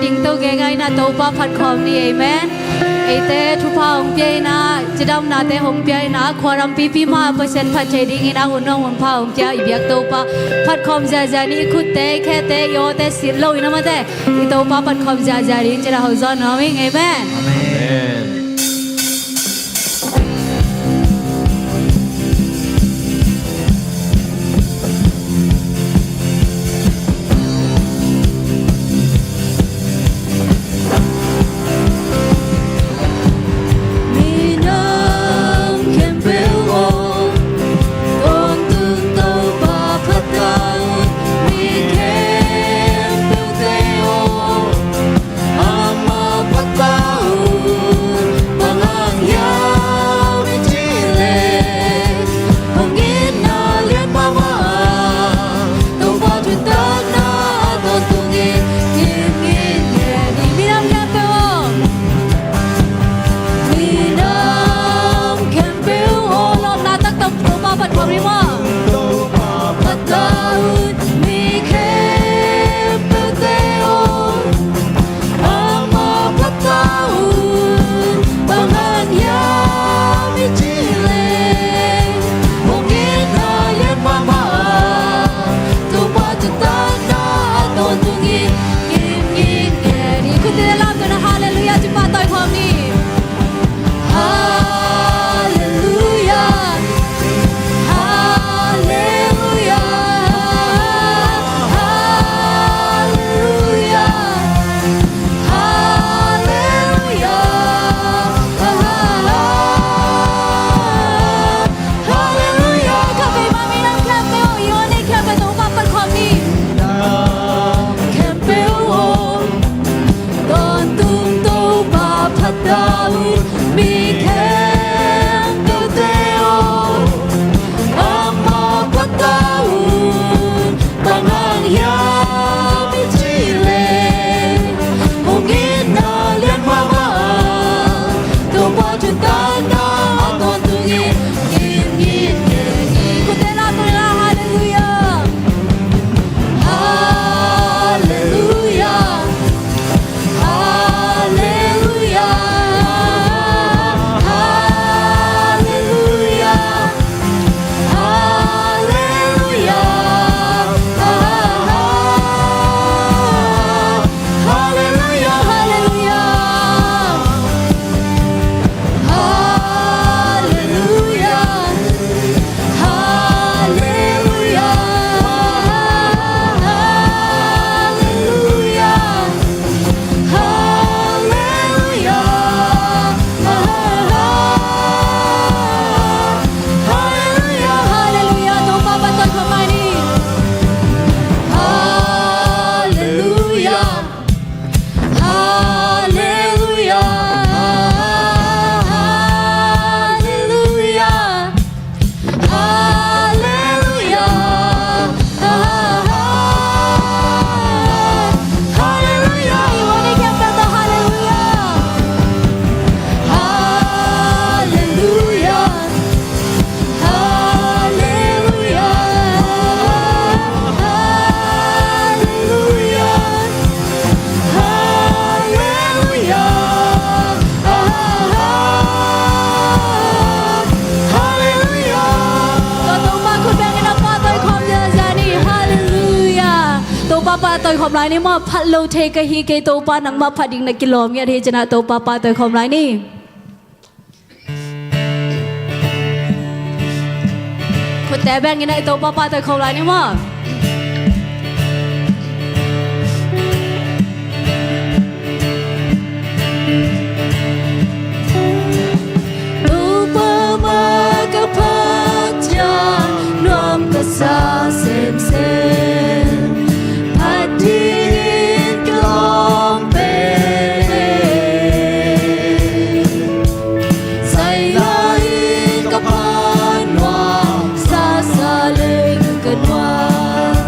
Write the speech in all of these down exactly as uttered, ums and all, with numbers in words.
Ding to geng a, ina Topa phat khawm ni. Amen. Eite thupha hong pia ina, cidamnate hong pia ina, khuaram pipi mah Pasian phat thei ding ina, hun nong hun pha hong pia i biak Topa phat khawm ziazia ni. I khutte, i khete, i awte silh lo ina mate, i Topa phat khawm ziazia ding cina ho zawn nuam ing. Amen. Amen. Minam khempeuh aw, tawntung Topa phat ta un, mi khempeuhte aw. Amah phat ta un, bang hang hiam i cih leh, hong itna lian mahmah a, Topa thutakna a tawntung in, gimgim ngen hi. Minam khempeuh aw, minam khempeuh aw, lawpna taktak Topa phat khawm ni maw. Phat ta un, mi khempeuhte aw. Amah phat ta un, bang hang hiam i cih leh, hong itna lian mahmah a, Topa thutakna a tawntung in, gimgim ngen hi. Khutte lam tawh na Halleluiah cih pahtawi khawm ni. Halleluiah. Halleluiah. Halleluiah. Halleluiah. Halleluiah. Khat vei mah minam khempeuh aw, i aw nei khempeuh Topa phat khawm ni. Khempeuh aw. Tawntung Topa phat ta un, mi khempeuhte aw. Amah phat ta un, bang hang hiam i cih leh, hong itna lian mahmah a, Topa thutakna a tawntung in, gimgim ngen hi. Khutte lam tawh na Halleluiah. Halleluiah. Halleluiah. Halleluiah. Halleluiah. Halleluiah. Halleluiah. Halleluiah. Halleluiah. Halleluiah. Halleluiah. Halleluiah. Topa pahtawi khawm lai ni. Halleluiah. Halleluiah. Halleluiah. Halleluiah. Halleluiah. I aw nei khempeuh tawh Halleluiah. Halleluiah. Halleluiah. Halleluiah. Halleluiah. Halleluiah. Tua Topa khut bengin a pahtawi khawm ziazia ni. Halleluiah. Topa pahtawi khawm lai ni maw. Phat lo thei ka hi kei Topa, nangmah phat ding na kilawm ngiat hi cih na Topa pahtawi khawm lai ni. Khutte bengin a i Topa pahtawi khawm lai ni maw. Topa mah ka phat ciang nuam ka sa semsem. Phat dingin ka lawm pen e. Zai lai-in ka phat nuam, sasa leng ka nuam.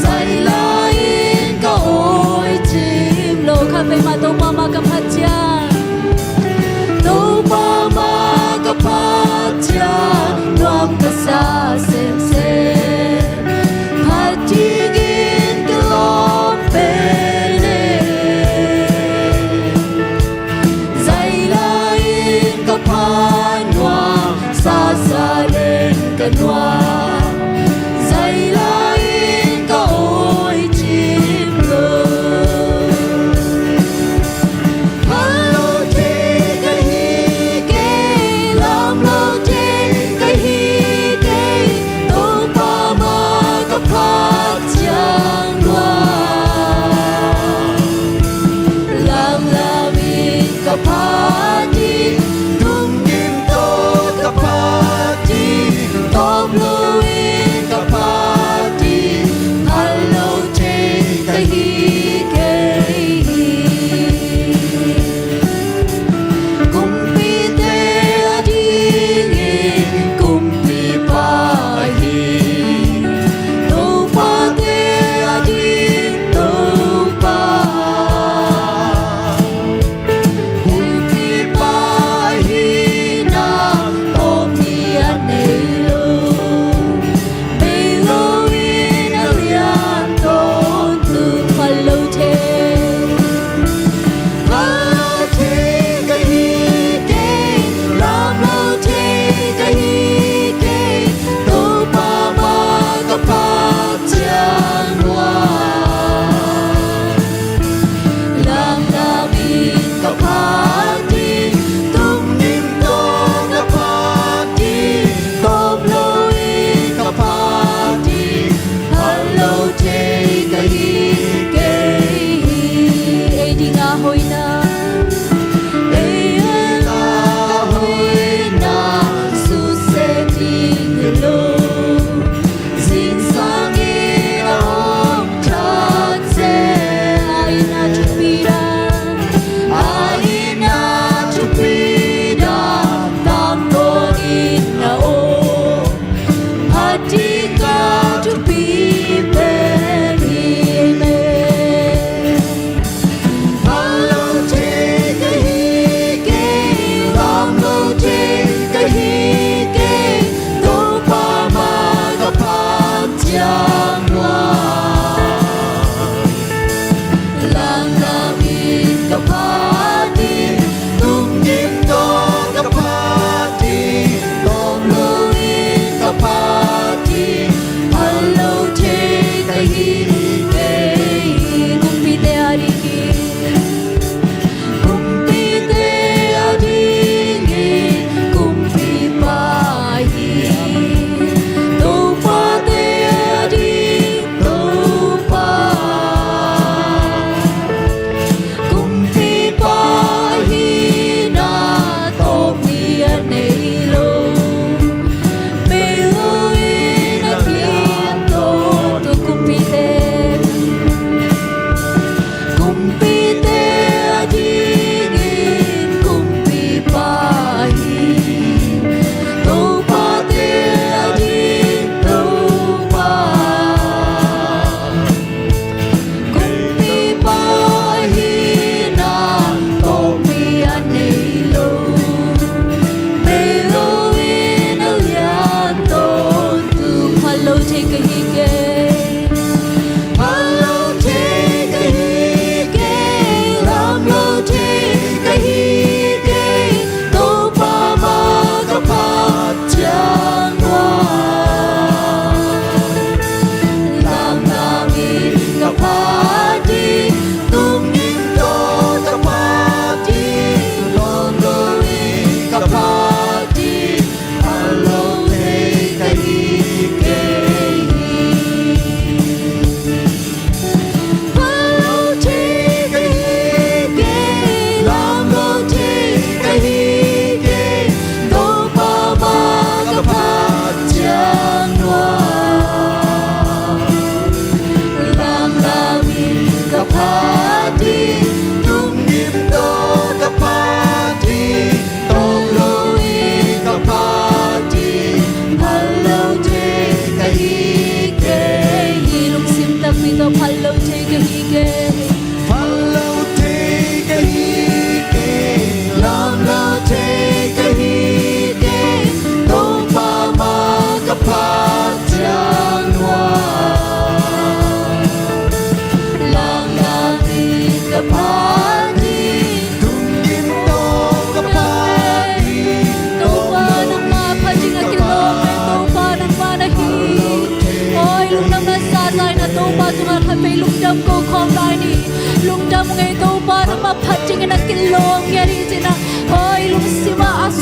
Zai lai-in ka awi cim lo. Khat vei mah Topa mah ka phat ciang. Topa mah ka phat ciang nuam ka sa semsem.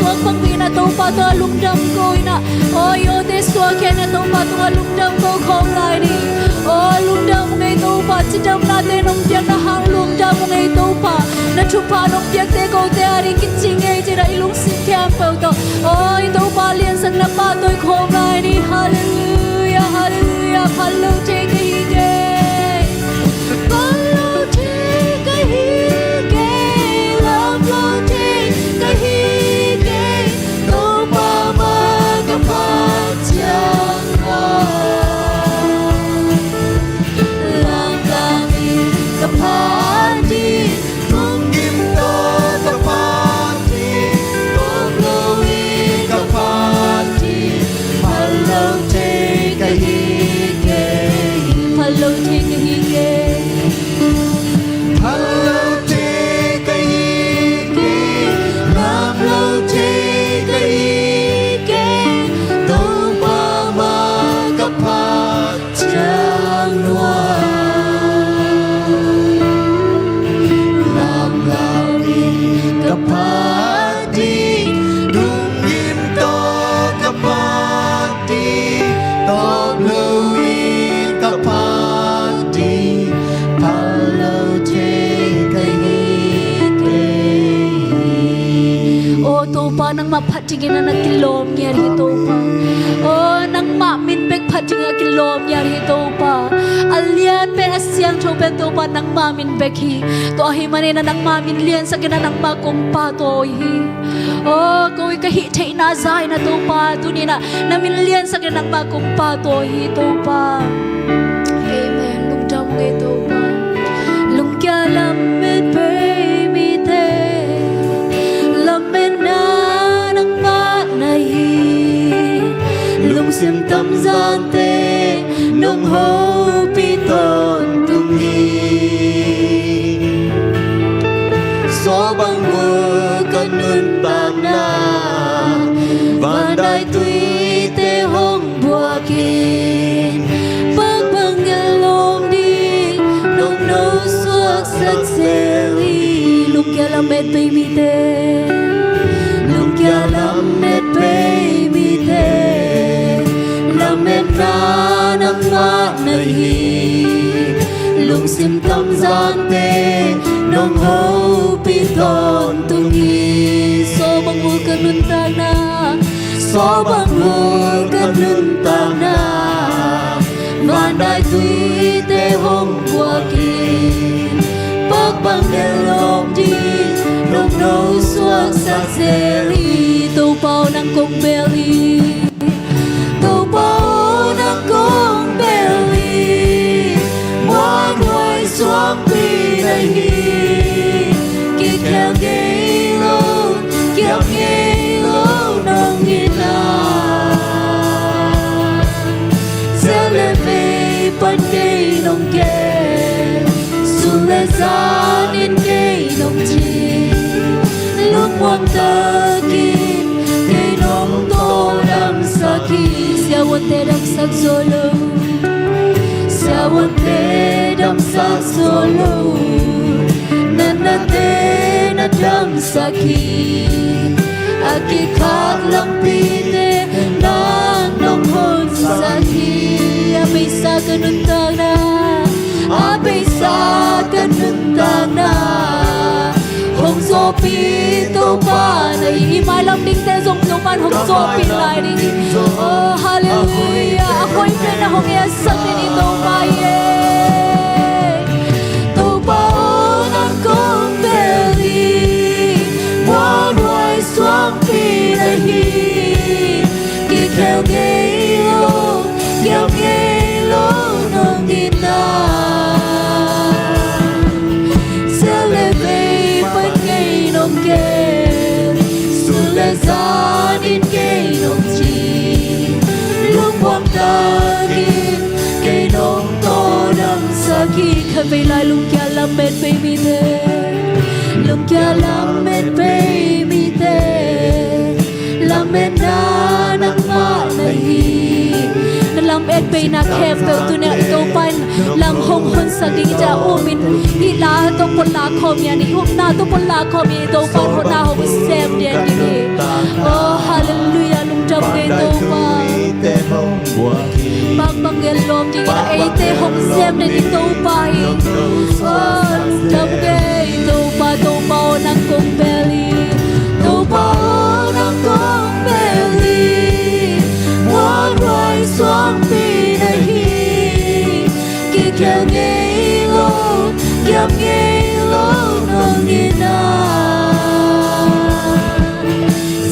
suak bang hi-in ah Topa tungah lungdam ko in ah, aw i awte suak hi-in ah Topa tungah lungdam ko khawm lai ni. Aw lungdam ung ei Topa, cidamnate nong piakna hang lungdam ung ei Topa. Na thupha nong piakte kote a ding kicing ei ci-in ah i lungsim khempeuh tawh aw i Topa liansakna pahtawi khawm lai ni. Halleluia, halleluia, phallo thei ka hi kei. Phallo thei ka hi kei, lamlo thei ka hi kei, Topa mah ka phat ciang a. Lamlam in ka phat ding, lungkim tawh ka phat ding, tawplo in ka phat ding, phallo thei ka hi kei. Phallo thei ka hi kei. Phallo thei ka hi kei, lamlo thei ka hi kei, Topa mah ka phat ciang a. Lamlam in ka phat ding, lungkim tawh ka phat ding, tawplo in ka phat ding, phallo thei ka hi kei. Aw Topa, nangmah phat dingin ah na kilawm ngiat hi Topa. Aw nangmah min bek phat dingin ah kilawm ngiat hi Topa. A lian pen a siangtho pen Topa nangmah min bek hi. Tua ahih manin ah nangmah min liansakin ah nangmah kong pahtawi hi. Aw ko i ka hih theihna za-in ah Topa tuni-in ah na min liansakin ah nangmah kong pahtawi hi Topa. Amen. Lungdam ung ei Topa. Lungkia lamet bei mite, lametna nangmah na hi. Lungsim tamzante nong hopih tawntung hi. Sawlbang gul ka nuntakna, vandaituite hong buak in, pakbang gelh lawm ding nong nosuaksak zel hi. Lungkia lamet bei mite, lungkia lamet bei mite, lametna nangmah na hi. Lungsim tamzante nong hopih tawntung hi. Sawlbang gul ka nuntakna, sawlbang gul ka nuntakna, vandaituite hong buak in, pakbang gelh lawm ding nong nosuaksak zel hi. Topa aw nang kong bel hi. Topa aw nang kong bel hi. Muanhuai suangpi na hi. Kikhel ngei lo, kiam ngei lo nong hi na. Sia le vei pan kei nong kem, sun le zan in kei nong cih, lungmuang takin kei nong tawldamsak hi. Siavuante damsak zo lo, siavuante damsak zo lo, na nate na damsak hi. A kikhak lampite nang nong honsak hi. A beisa ka nuntakna, a beisa ka nuntakna, hong zawhpih Topa na hi. I mailam dingte zong Topa'n hong zawhpih lai ding hi. Oh, halleluia. A hoih pen na hong etsak ding hi Topa hi e. Topa aw nang kong bel hi. Muanhuai suangpi na hi. Kikhel ngei lo, kiam ngei lo nong hi na. Sia le vei pan kei nong kem, sun le zan in kei nong cih, lungmuang takin kei nong tawldamsak hi. Khatvei lai lungkia lamet bei mite, lungkia lamet bei mite, lametna nangmah na hi. Na lametbeina khempeuh tuni-in i Topa in nang hong honsak ding hi ci-a um in, hih la tawh pawt la khawm in, i upna tawh pawt la khawm in, i Topa in hong na hong sem den ding hi. Eite hong sem den i Topa hi. Oh, lungdam ngei Topa, Topa aw nang kong bel hi. Topa aw nang kong bel hi. Muanhuai suangpi na hi. Kikhel ngei lo, kiam ngei lo nong hi na.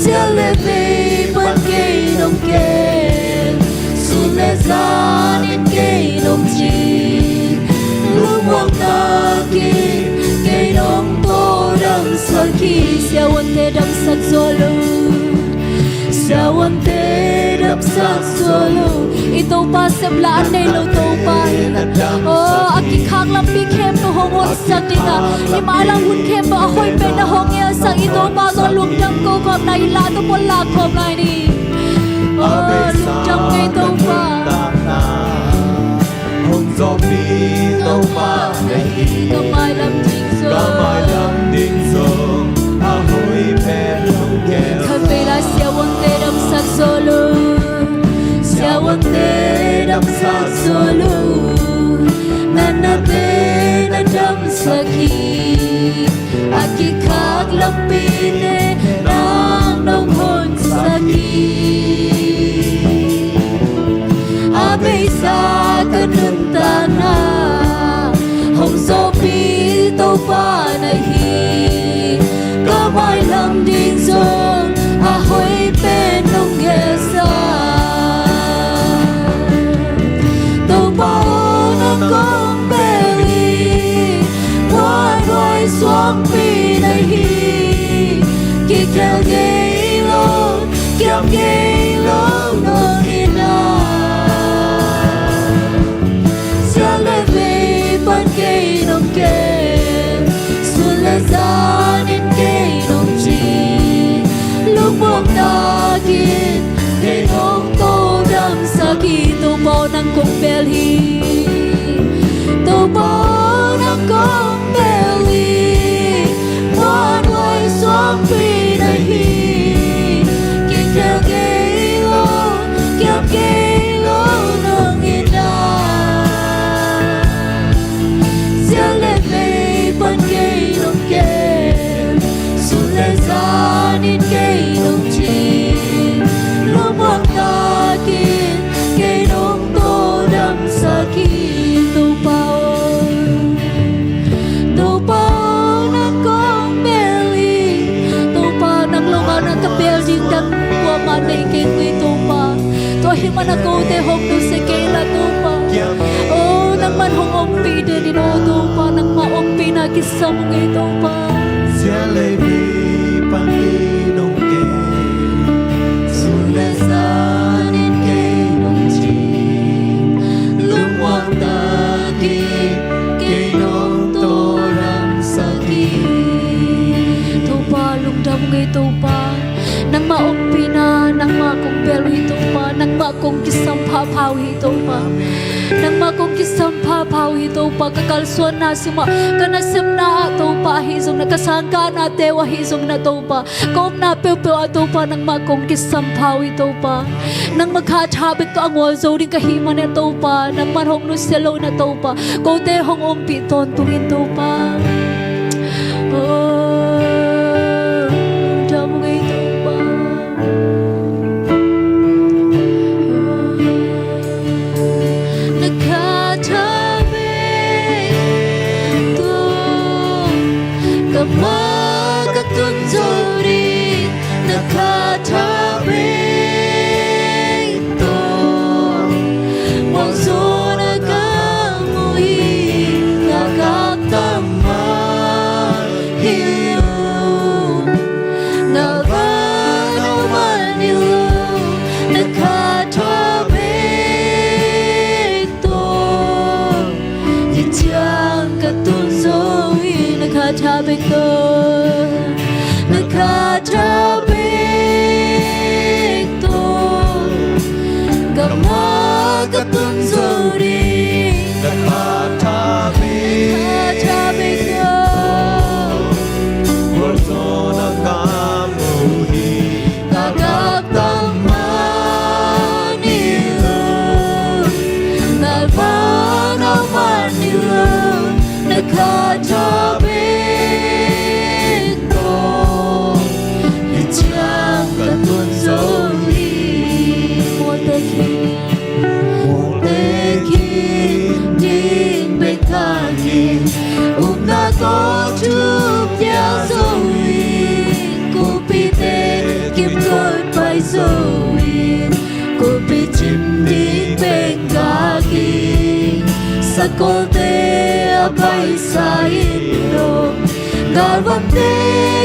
Sia le vei pan kei nong kem, sun le zan in kei nong cing. Lungmuang takin kei nong tawldamsak hi. Siavuante damsak zo lo, siavuante damsak zo lo. I Topa sem la an nei lo Topa hi. Oh, a kikhak lampi khempeuh hong honsak ding a, i mailam hun khempeuh a hoih pen na hong ngelsak i Topa zong lungdam ko khawm lai, i la tawh pon la khawm lai ni. Oh, lungdam ngei Topa. Hong zawhpih Topa na hi. Ka mailam ding zong, ka mailam ding zong a hoih pen hong ngelsak. Khatvei lai siavuante damsak zo lo, siavuante damsak zo lo. Natnate na damsak hi. A kikhak lampite nang nong honsak hi. A beisa ka nuntakna hong zawhpih Topa na hi. Ka mailam ding zong a hoih pen nong ngelsak. Topa aw nang kong bel hi. Muanhuai suangpi na hi. Kikhel ngei lo, kiam ngei lo nong hi na. Sia le vei pan kei nong kem, sun le zan in kei nong cing. Lungmuang takin kei nong tawldamsak hi. Topa aw nang kong bel hi. Topa aw nang kong bel hi. Muanhuai suangpi na hi. Kikhel ngei lo, kiam ngei lo nong hi na. Sia le vei pan kei nong kem, sun le zan in kei nong cing. Lungmuang takin kei nong tawldamsak hi. Topa aw, Topa aw nang kong bel hi. Topa nang lo mah na ka bel ding dang kuamah nei kei ngei Topa. Tua hi mana kote hong nusia kei la Topa. Oh, nangman hong ompih den in aw Topa, nangmah ompihna kisam ngei Topa. Sia le vei pan kei nong kem, sun le zan in kei nong cing. Lungmuang takin kei nong tawldamsak hi. Topa lungdam ngei Topa. Nangmah ompihna, nangmah kong bel uh hi Topa, nangmah kong kisam phapha uh hi Topa. Nangmah kong kisam phapha uh hi Topa, ka kalsuanna simah, ka nasepna ah Topa ahi zongin ah, ka sangkahnate uh ahi zongin ah Topa, ka omna peuhpeuh ah Topa, nangmah kong kisam pha uh hi Topa. Nangmah kha tha bek tawh a ngual zo ding ka hih manin ah Topa, nangmah hong nusia loin ah Topa, kote hong ompih tawntung in Topa. Oh, lungdam ngei Topa. Na kha tha bek tawh, ka mah ka tun zo ding, na kha tha bek tawh, muang zawhna ka mu hi, na kap tam mah hi lo. Ngalvan om mah hi lo, na kha tha bek tawh, hih ciang ka tun zo hi, na kha tha bek tawh, na kha tha bek tawh, ka mah ka tun zo ding, na kha tha bek, na kha tha bek tawh, muang zawhna ka mu hi, na kap tam mah hi lo. Na va zo in, kumpi cim ding bek gak in, sakawlte a paisa in dong, galvante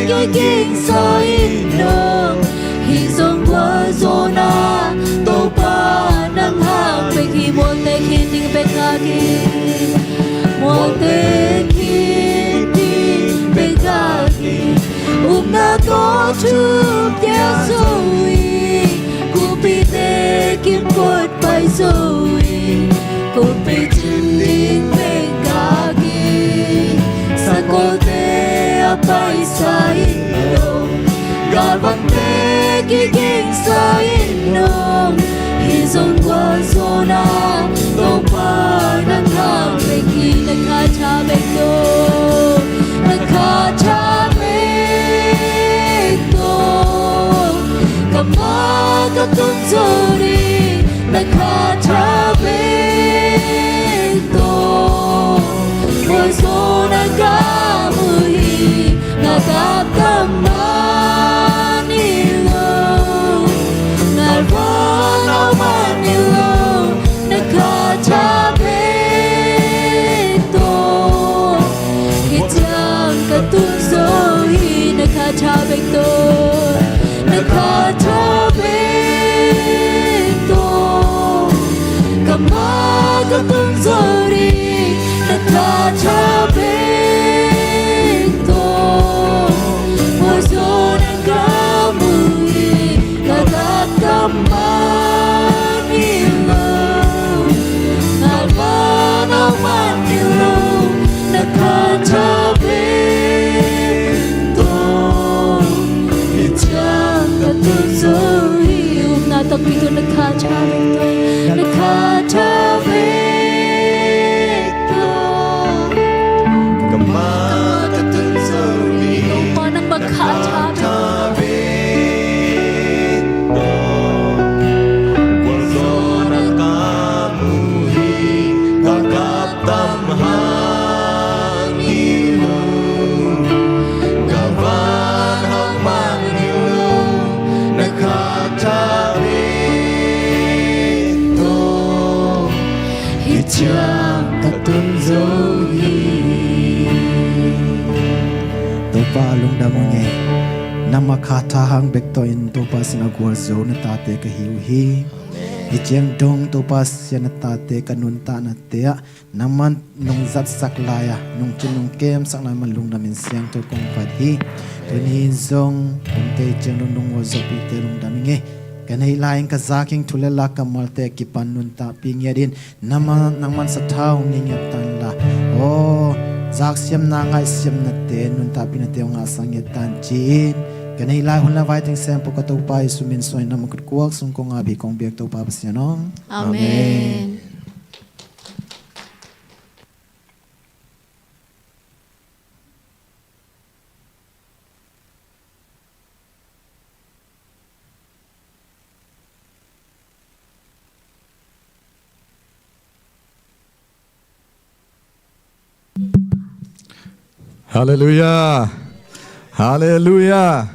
kigingsa in dong, hih zong gualzawhna Topa nang hang bek hi. Mualte khin ding bek gak in, mualte khin ding bek gak in, upna tawh thuk dia zo in, kumpite kimpot pai zo in, kumpi cim ding bek gak in, sakawlte a paisa in dong, galvante kigingsa in dong, hih zong gualzawhna Topa nang hang bek hi. Na kha tha bek tawh, na kha tha bek tawh, ka ma ka tun zo ding, na kha tha bek tawh, gualzawhna ka mu hi. Ngakap tam man hi lo, ngalvan hau man hi lo, na kha tha bek tawh, hih ciang ka tun zo hi. Na kha tha bek tawh, na kha tha bek tawh, ka ma ka tun zo ding, na kha tha bek tawh, gualzawhna ka mu hi. Ngakap tam man hi lo, ngalvan hau man hi lo, na kha tha bek tawh, hih ciang ka tun zo hi. Upna tampi tawh na kha tha bek tawh, na kha tha bek tawh, ka ma ka tun zo hi. Topa nang bek kha tha bek tawh, gualzawhna ka mu hi. Ngakap tam man hi lo, ngalvan hau man hi lo, na kha tha bek tawh, hih ciang ka tun zo hi. Topa lungdam ung ei. Nangma kha tha hang bek tawh in Topa sin a gualzo na tate ka hi uh hi. Hih ciang dong Topa sin a tate ka nuntaknate ah nangman nong zatsak lai-a nong cin nong kemsak lai man lungdam in siangtho kong phat hi. Tuni in zong kong tei ciang dong nong gualzopihte lungdam ing ei. Ka neih lai-in ka zak ing thu le la kammalte a kipan nuntakpih ngiat in, nangman, nangman sathau ni ngiat ta inla, aw, zaksiamna ngaihsiamnate nuntakpihnate hong ngahsak ngiat ta in ci-in, ka neih lai hun le vai teng sempo ka Topa Jesu min suang in nangma khut kuak sung kong ap hi kong biak Topa Pasian aw. Amen. Amen. Halleluiah. Halleluiah.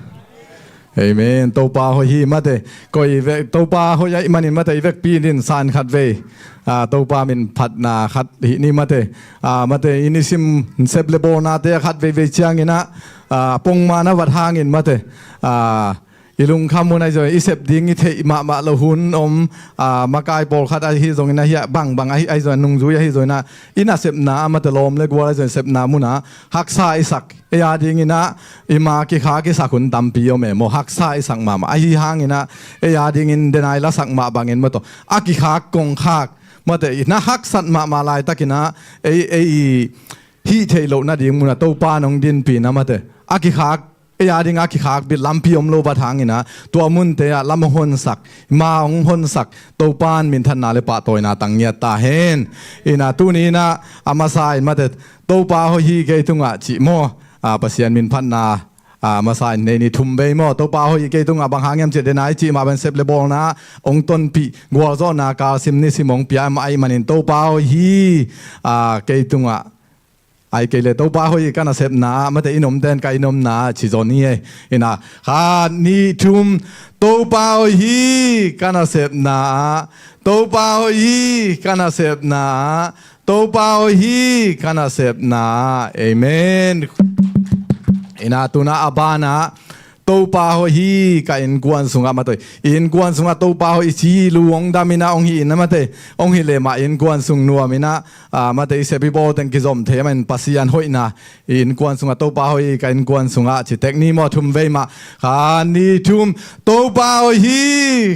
Amen. Topa hoih hi mate. Koi vek, Topa hoih ahih manin mate, i vekpi in san khat vei, ah, Topa min phatna khat hih ni mate. Ah, mate, i nisim sep le bawlnate a khat veivei ciangin ah, ah, pongman a vat hangin mate, ah, i lungkham hun ahi zongin i sep ding i theih mahmah loh hun om, ah, makai pawlkhat ahi zongin ahi ah, bangbang ahi, ahi zongin nungzui ahi zongin ah, i nasepna ah mate lawm le gual ahi zongin sepna munah haksa i sak. Ei a dingin ah i ma kikhak i sak hun tampi om e maw, haksa i sak mahmah. Ahi hangin ah ei a dingin denai lasak mah bangin maw tawh a kikhak kongkhak mate, i na haksat mahmah laitakin ah ei, ei hih theih loh nading munah Topa nong dinpih na mate, a kikhak, ei a ding a kikhak bit lampi om lo vat hangin ah tua munte ah lam hong honsak, ma hong honsak Topa in minthanna le pahtawina tang ngiat ta hen. Ina tuni in ah a masa in mate, Topa hoih hi kei tungah cih maw, ah, Pasian min phatna, ah, masa in nei ni thum vei maw, Topa hoih hi kei tungah bang hang hiam cih denai cih mah bang sep le bawlna hong tonpih, gualzawhna kalsim nisim hong pia mah ahih manin Topa hoih hi, ah, kei tungah, ahih kei leh Topa hoih hi ka nasepna ah mate, i nomten ka i nomna ah ci zaw ni ei. Ina khat nih thum, Topa hoih hi ka nasepna ah, Topa hoih hi ka nasepna ah, Topa hoih hi ka nasepna ah. Amen. Ina tuna a banah Topa hoih hi ka innkuan sungah, mate, i innkuan sungah Topa hoih i ci lu hong dam ina hong hi ina, mate, hong hi le mah i innkuan sung nuam ina, ah, mate, i sep i bawl teng kizom thei mah in Pasian hoihna, i innkuan sungah Topa hoih hi ka innkuan sungah ci tek ni maw, thum vei mah. Khat, nih, thum. Topa hoih hi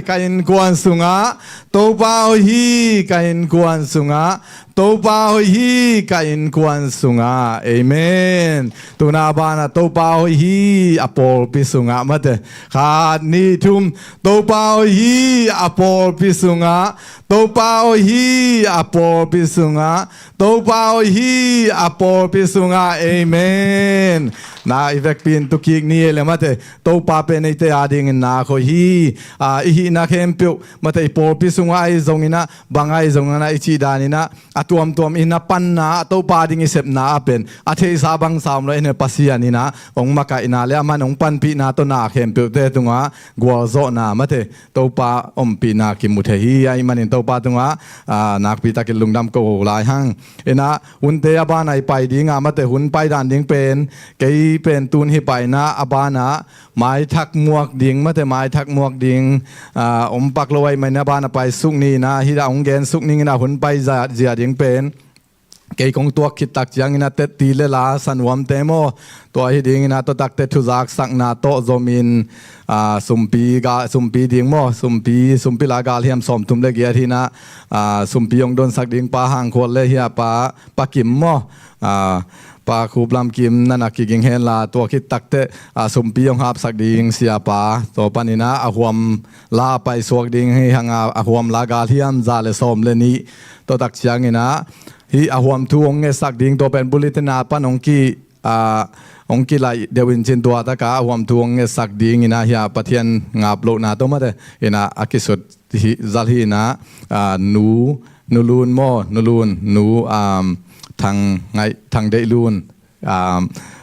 ka innkuan sungah, Topa hoih hi ka innkuan sungah, Topa hoih hi ka innkuan sungah. Amen. Tuna a banah Topa hoih hi a pawlpi sungah, mate. Khat, nih, thum. Topa hoih hi a pawlpi sungah, Topa hoih hi a pawlpi sungah, Topa hoih hi a pawlpi sungah. Amen. Na i vekpi in tu kik ni ei le, mate. Topa pen eite adingin nak hoih hi. Ah, i hihna khempeuh, mate, i pawlpi sungah ahi zongin ah, bang ahi zongin ah, i cih danin ah, a tuamtuam i na panna ah, Topa ding i sepna ah pen a theihsa bangsa om lo, en he, Pasian in ah hong makaihna le a man hong panpihna tawh na khempeuhte tungah gualzawhna, mate, Topa ompihna kimu thei hi. Ahih manin Topa tungah, ah, nakpi takin lungdam ko lai hang. Ina, hunte a banah i pai ding a, mate, hun pai dan ding pen, kei pen tun hi pai ina, a banah maithak muak ding, mate, maithak muak ding, ah, om pak lo ahih manin a banah pai suk ni ina, hih dah hong gen suk ning ina, hun pai zia, zia ding pen kei kong tuak khit tak ciangin a tetti le la sanuamte maw, tua hi dingin a, tua takte thuzaksakna tawh zomin, ah, sumpi ga, sumpi ding maw, sumpi, sumpi la galhiam sawmthum le giat hi ina, ah, sumpi hong donsak ding Pa Hang Khual le hia Pa, Pa Kim maw, ah, Pa Khup Lam Kim nana kiging hen la, tua khit takte, ah, sumpi hong hapsak ding siapa, tua panin a, a huam la paisuak ding hi hang a, a huam la galhiam za le sawm le nih, tua tak ciangin a, hih a huam thu hong ngetsak ding, tua pen bulletin a pan hong ki, ah, hong kilaih deuh in cin, tua tak a a huam thu hong ngetsak dingin a, hia Pathian ngap lohna tawh, mate, ina a kisut hi, zal hi ina, ah, nu, Nu Lun maw, Nu Lun, nu, um, Thang Ngaih, Thang Deih Lun, um,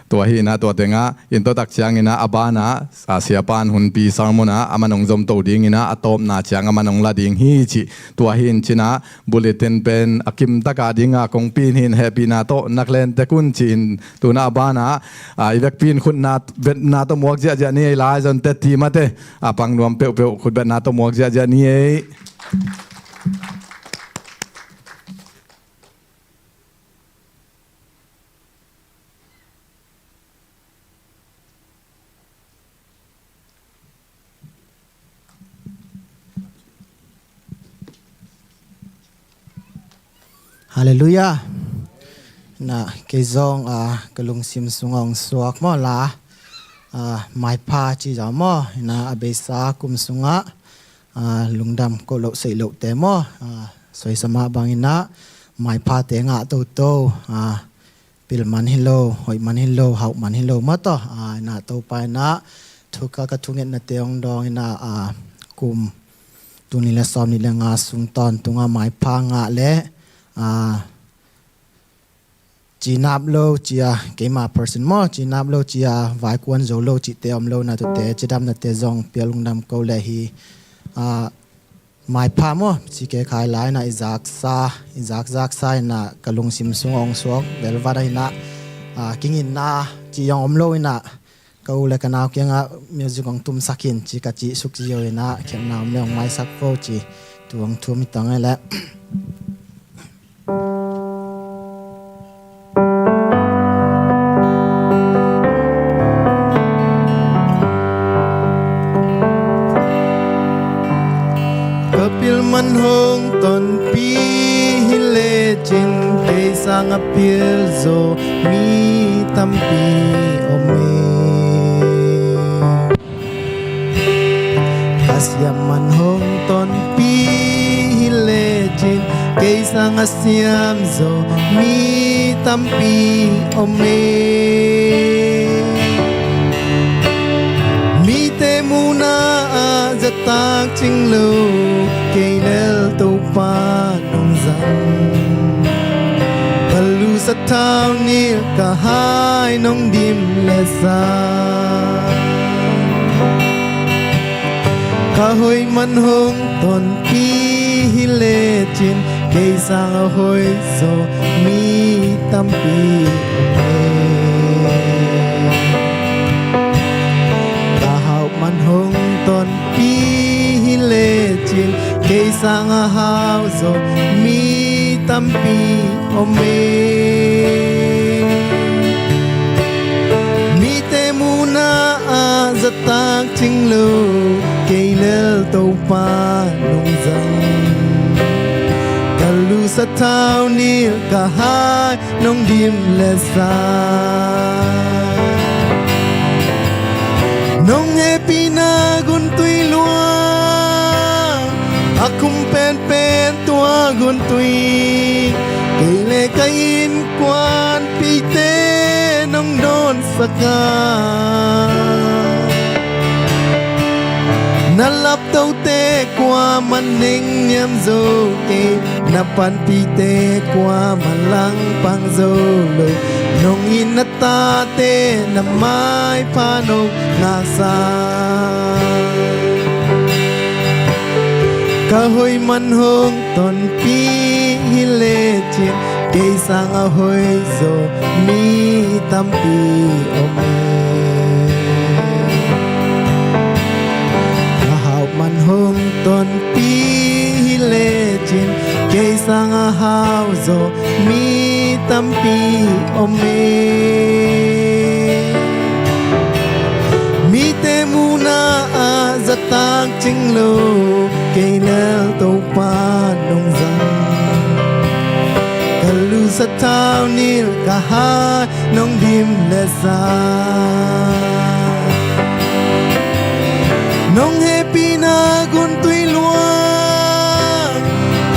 tua hi ina, tua teng a, in tua tak ciangin a, a banah, ah, siapa in hunpi sermon a, a man hong zom to dingin a, a tawpna ciang a man hong la ding hi cih, tua hi in cin a, bulletin pen a kim tak a ding a kong pia in, hehpihna tawh nak len tek un ci-in, tuna a banah, ah, i vekpi in khutna betna tawh muak ziahziah ni ei, lai zong tetti, mate, a pang nuam peuhpeuh khut betna tawh muak ziahziah ni ei. Halleluiah. Na, kei zong, ah, ka lungsim sungah hong suak maw la, ah, maipha ci zaw maw, ina a beisa kum sungah, ah, lungdam ko loh seih lohte maw, ah, soisa mah bangin a, maiphate ngah toto, ah, pil man hi lo, hoih man hi lo, hauh man hi lo maw, tua, ah, ina Topa ina, thu ka, ka thungetnate hong dawng ina, ah, kum tul nih le sawm nih le nga sung tawntung a maipha ngah le, ah, cinap lo ci a, keima person maw, cinap lo ci a, vaikuan zo lo cihte om lo ina, tuate cidamnate zong pia lungdam ko le hi, ah, maipha maw, ci kei khai lai ina, i zaksa, i zakzaksa ina ka lungsim sungah hong suak velvat a ina, ah, kinginna cih zong om lo ina, ka u le ka nau kiangah music hong tumsak in ci ka cih suk ziau ina, khelhna om le hong maisak vo ci, tu hong thum hi tang ei leh. Ka pil man hong tonpi hi lecin, kei sang a pil zo mi tampi om hi. Ka siam man hong tonpi hi lecin, kei sang a siam zo mi tampi om hi. Mite muhna ah zahtak cing lo, kei lel Topa nong zang. Ka lu sathau nilh, ka hai nong dim le sa. A hoih man hong tonpih hi lecin, kei sang a hoih zaw mi tampi om e. Ka hauh man hong tonpih hi lecin, kei sang a hau zaw mi tampi om e. Mite muhna ah zatak cing lo, kei lel Topa nong zang. Ka lusa thau nilh, ka hai nong dim le sa. Nong hehpihna guntui luang, a kum penpen tua guntui, kei le ka innkuanpihte nong dawnsak a. Na laptote kuaman nengniam zo kei, na panpihte kuaman langpang zo lo. Nong it na tate na maipha nong ngahsak. Ka hoih man hong tonpih hi lecin, kei sang a hoih zaw mi tampi om e. Ka hauh man hong tonpih hi lecin, kei sang a hau zaw mi tampi om e. Mite muhna ah zatak cing lo, kei lel Topa nong zang. Ka lusa thau nilh, ka hai nong dim le sa. Nong hehpihna guntui luang,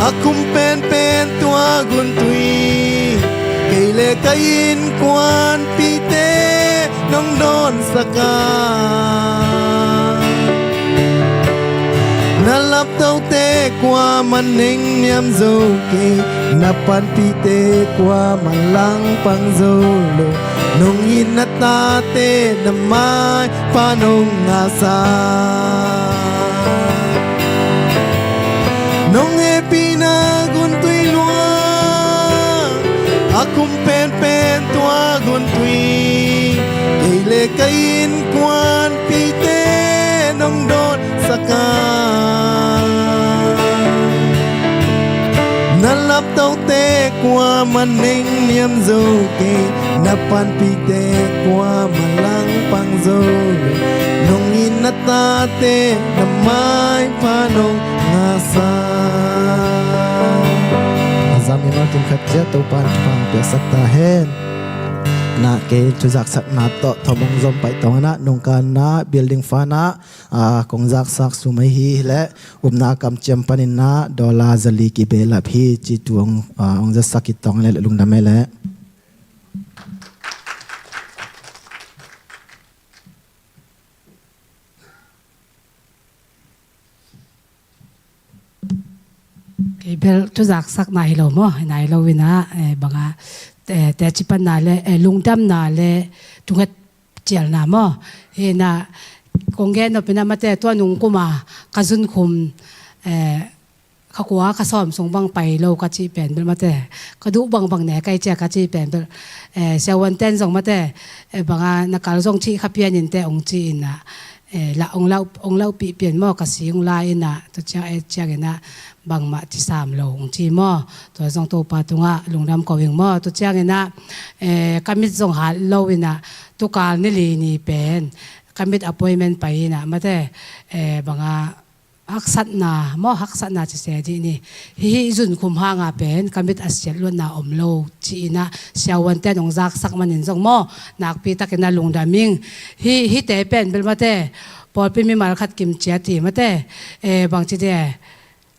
a kum penpen tua guntui, kei le ka innkuanpihte nong dawnsak a. Na laptote kuaman nengniam zo kei, na panpihte kuaman langpang zo lo. Nong it na tate na maipha nong ngahsak. Nong hehpihna guntui luang, a kum penpen tua guntui, kei le ka innkuanpihte nong dawnsak a. Na laptote kuaman nengniam zo kei, na panpihte kuaman langpang zo lo. Nong it na tate na maipha nong ngahsak. A zami mah kim khat ciat Topa in thupha piaksak ta hen. Na kei thuzaksakna tawh thawm hong zom paih tawng inah, nungkanna building fund ah, ah, kong zaksak sum ahi hi leh, upna kamciam panin ah dollar zali kibehlap hi ci tu hong, ah, hong zatsak hi tawng leh lungdam hi leh. Kei bel thuzaksakna hi lo maw, hi nai lo inah, eh, banga, eh, teci panna le, eh, lungdamna le tunget cialna maw. Hi inah kong gen nop inah mate, tua nung kuma ka zunkhum, eh, kha kua kha sawm sung bang pai lo ka cih pen bel mate, ka duh bangbang ne kai cia ka cih pen bel, eh, siavuanten zong mate, eh, banga na kal zong cih kha pian in te ong ci inah, eh, la ong lau, ong laupih pian maw, ka si ong la inah, tua ciang, eh, ciang inah bangmah ci sam lo ong ci maw. Tua zong Topa tungah lungdam ko ing maw. Tua ciang inah, eh, ka mit zong hat lo inah, tukal ni li ni pen ka mit appointment pai inah mate, eh, banga haksatna maw, haksatna ci se dih ni. Hih, hih zunkhum hanga pen ka mit a siat luatna om lo ci inah siavuanten hong zaksak manin zong maw, nakpi tak inah lungdam ing. Hih, hihte pen bel mate, pawlpi mimal khat kim ciat hi mate, eh, bangci te,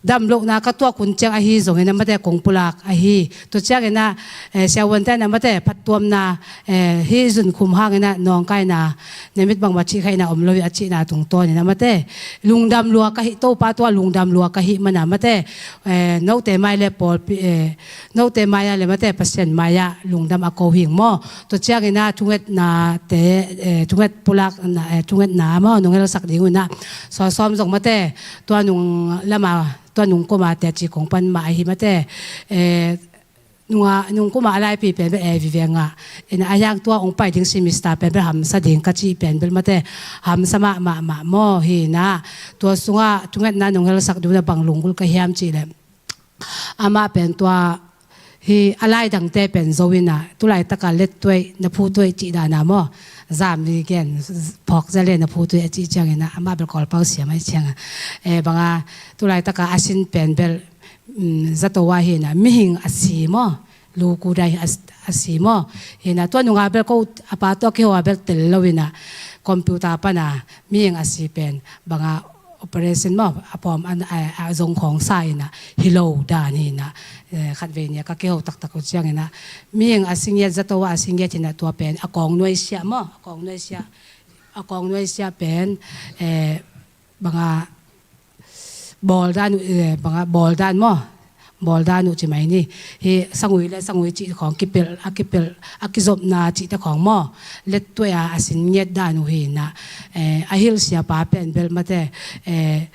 damlohna ka tuak hun ciang ahi zongin ah mate kong pulak ahi. Tua ciangin ah, eh, siavuante in ah mate phattuamna, eh, hih zunkhum hangin ah nawngkaina, na mit bangmah cihkhaihna om lo hi a cihna tungtawnin ah mate lungdam lua ka hih, Topa tungah lungdam lua ka hih man ah mate, eh, note mai le pawlpi, eh, note mai-ah le mate Pasian mai-ah lungdam a ko hing maw. Tua ciangin ah thungetnate, eh, thunget pulakna, eh, thungetna maw nong helsak ding un ah, sawsawm zong mate tua nung lama, tua nung kuma teci kong pan mah ahi mate, eh, nunga, nung kuma a laipi pen bel, eh, viveng ah, in ah a hiang tua hong pai ding semester pen bel hamsa ding ka cih pen bel mate hamsa mahmah mah maw hi in ah, tua sungah thungetna nong helsak ding un ah bang lunggulh ka hiam cih leh, amah pen tua hih a laidangte pen zo in ah, tu laitaka lettuaih, na phutuaih cih dan ah maw, zam i gen, phawk za le na phutuaih a cih ciangin ah, amah bel Kawlpau siam ahih ciangin, eh, bang a, tu laitaka a sin pen bel, um, zato ah hi in ah, mihing a si maw, lu ku dai a, a si maw, hi in ah, tua nunga bel ko a pa tawh kiho a bel tel lo in ah, computer pan a mihing a si pen bang a, operation maw, a pawm a, a, a zong khawng sa in ah, hi lo dan hi in ah, eh, khatvei ni a ka kiho taktak uh ciangin ah, mihing a si ngiat, zato ah a si ngiat hi in ah, tua pen a kawng nuaisiah maw, a kawng nuaisiah, a kawng nuaisiah pen, eh, bang a, bawl dan uh, eh, bang a, bawl dan maw, bawl dan uh ci mai ni. Hih sangui le sangui cih khawng kipelh, a kipelh, a kizopna cihte khawng maw, lettuaih a a sin ngiat dan uh hi in ah, eh, a hilh siapa pen bel mate, eh,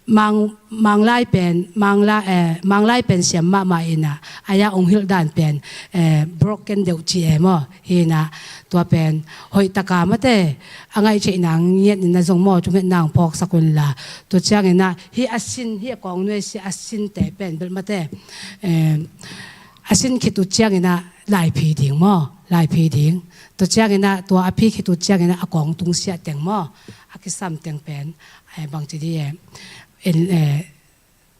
Mang, Manglai pen, Mangla, eh, Manglai pen siam mahmah in ah, a ya hong hilh dan pen, eh, broken deuh ci e maw, hi in ah, tua pen hoih taka mate a ngaih theihna ngiat in ah zong maw thungetna hong phawksak un la. Tua ciangin ah hih a sin, hih a kawng nuaisiah a sinte pen bel mate, eh, a sin khit uh ciangin ah laiphi ding maw, laiphi ding. Tua ciangin ah tua a phi khit uh ciangin ah a kawng tungsiah teng maw, a kisam teng pen, eh, bangci dih e, en, eh,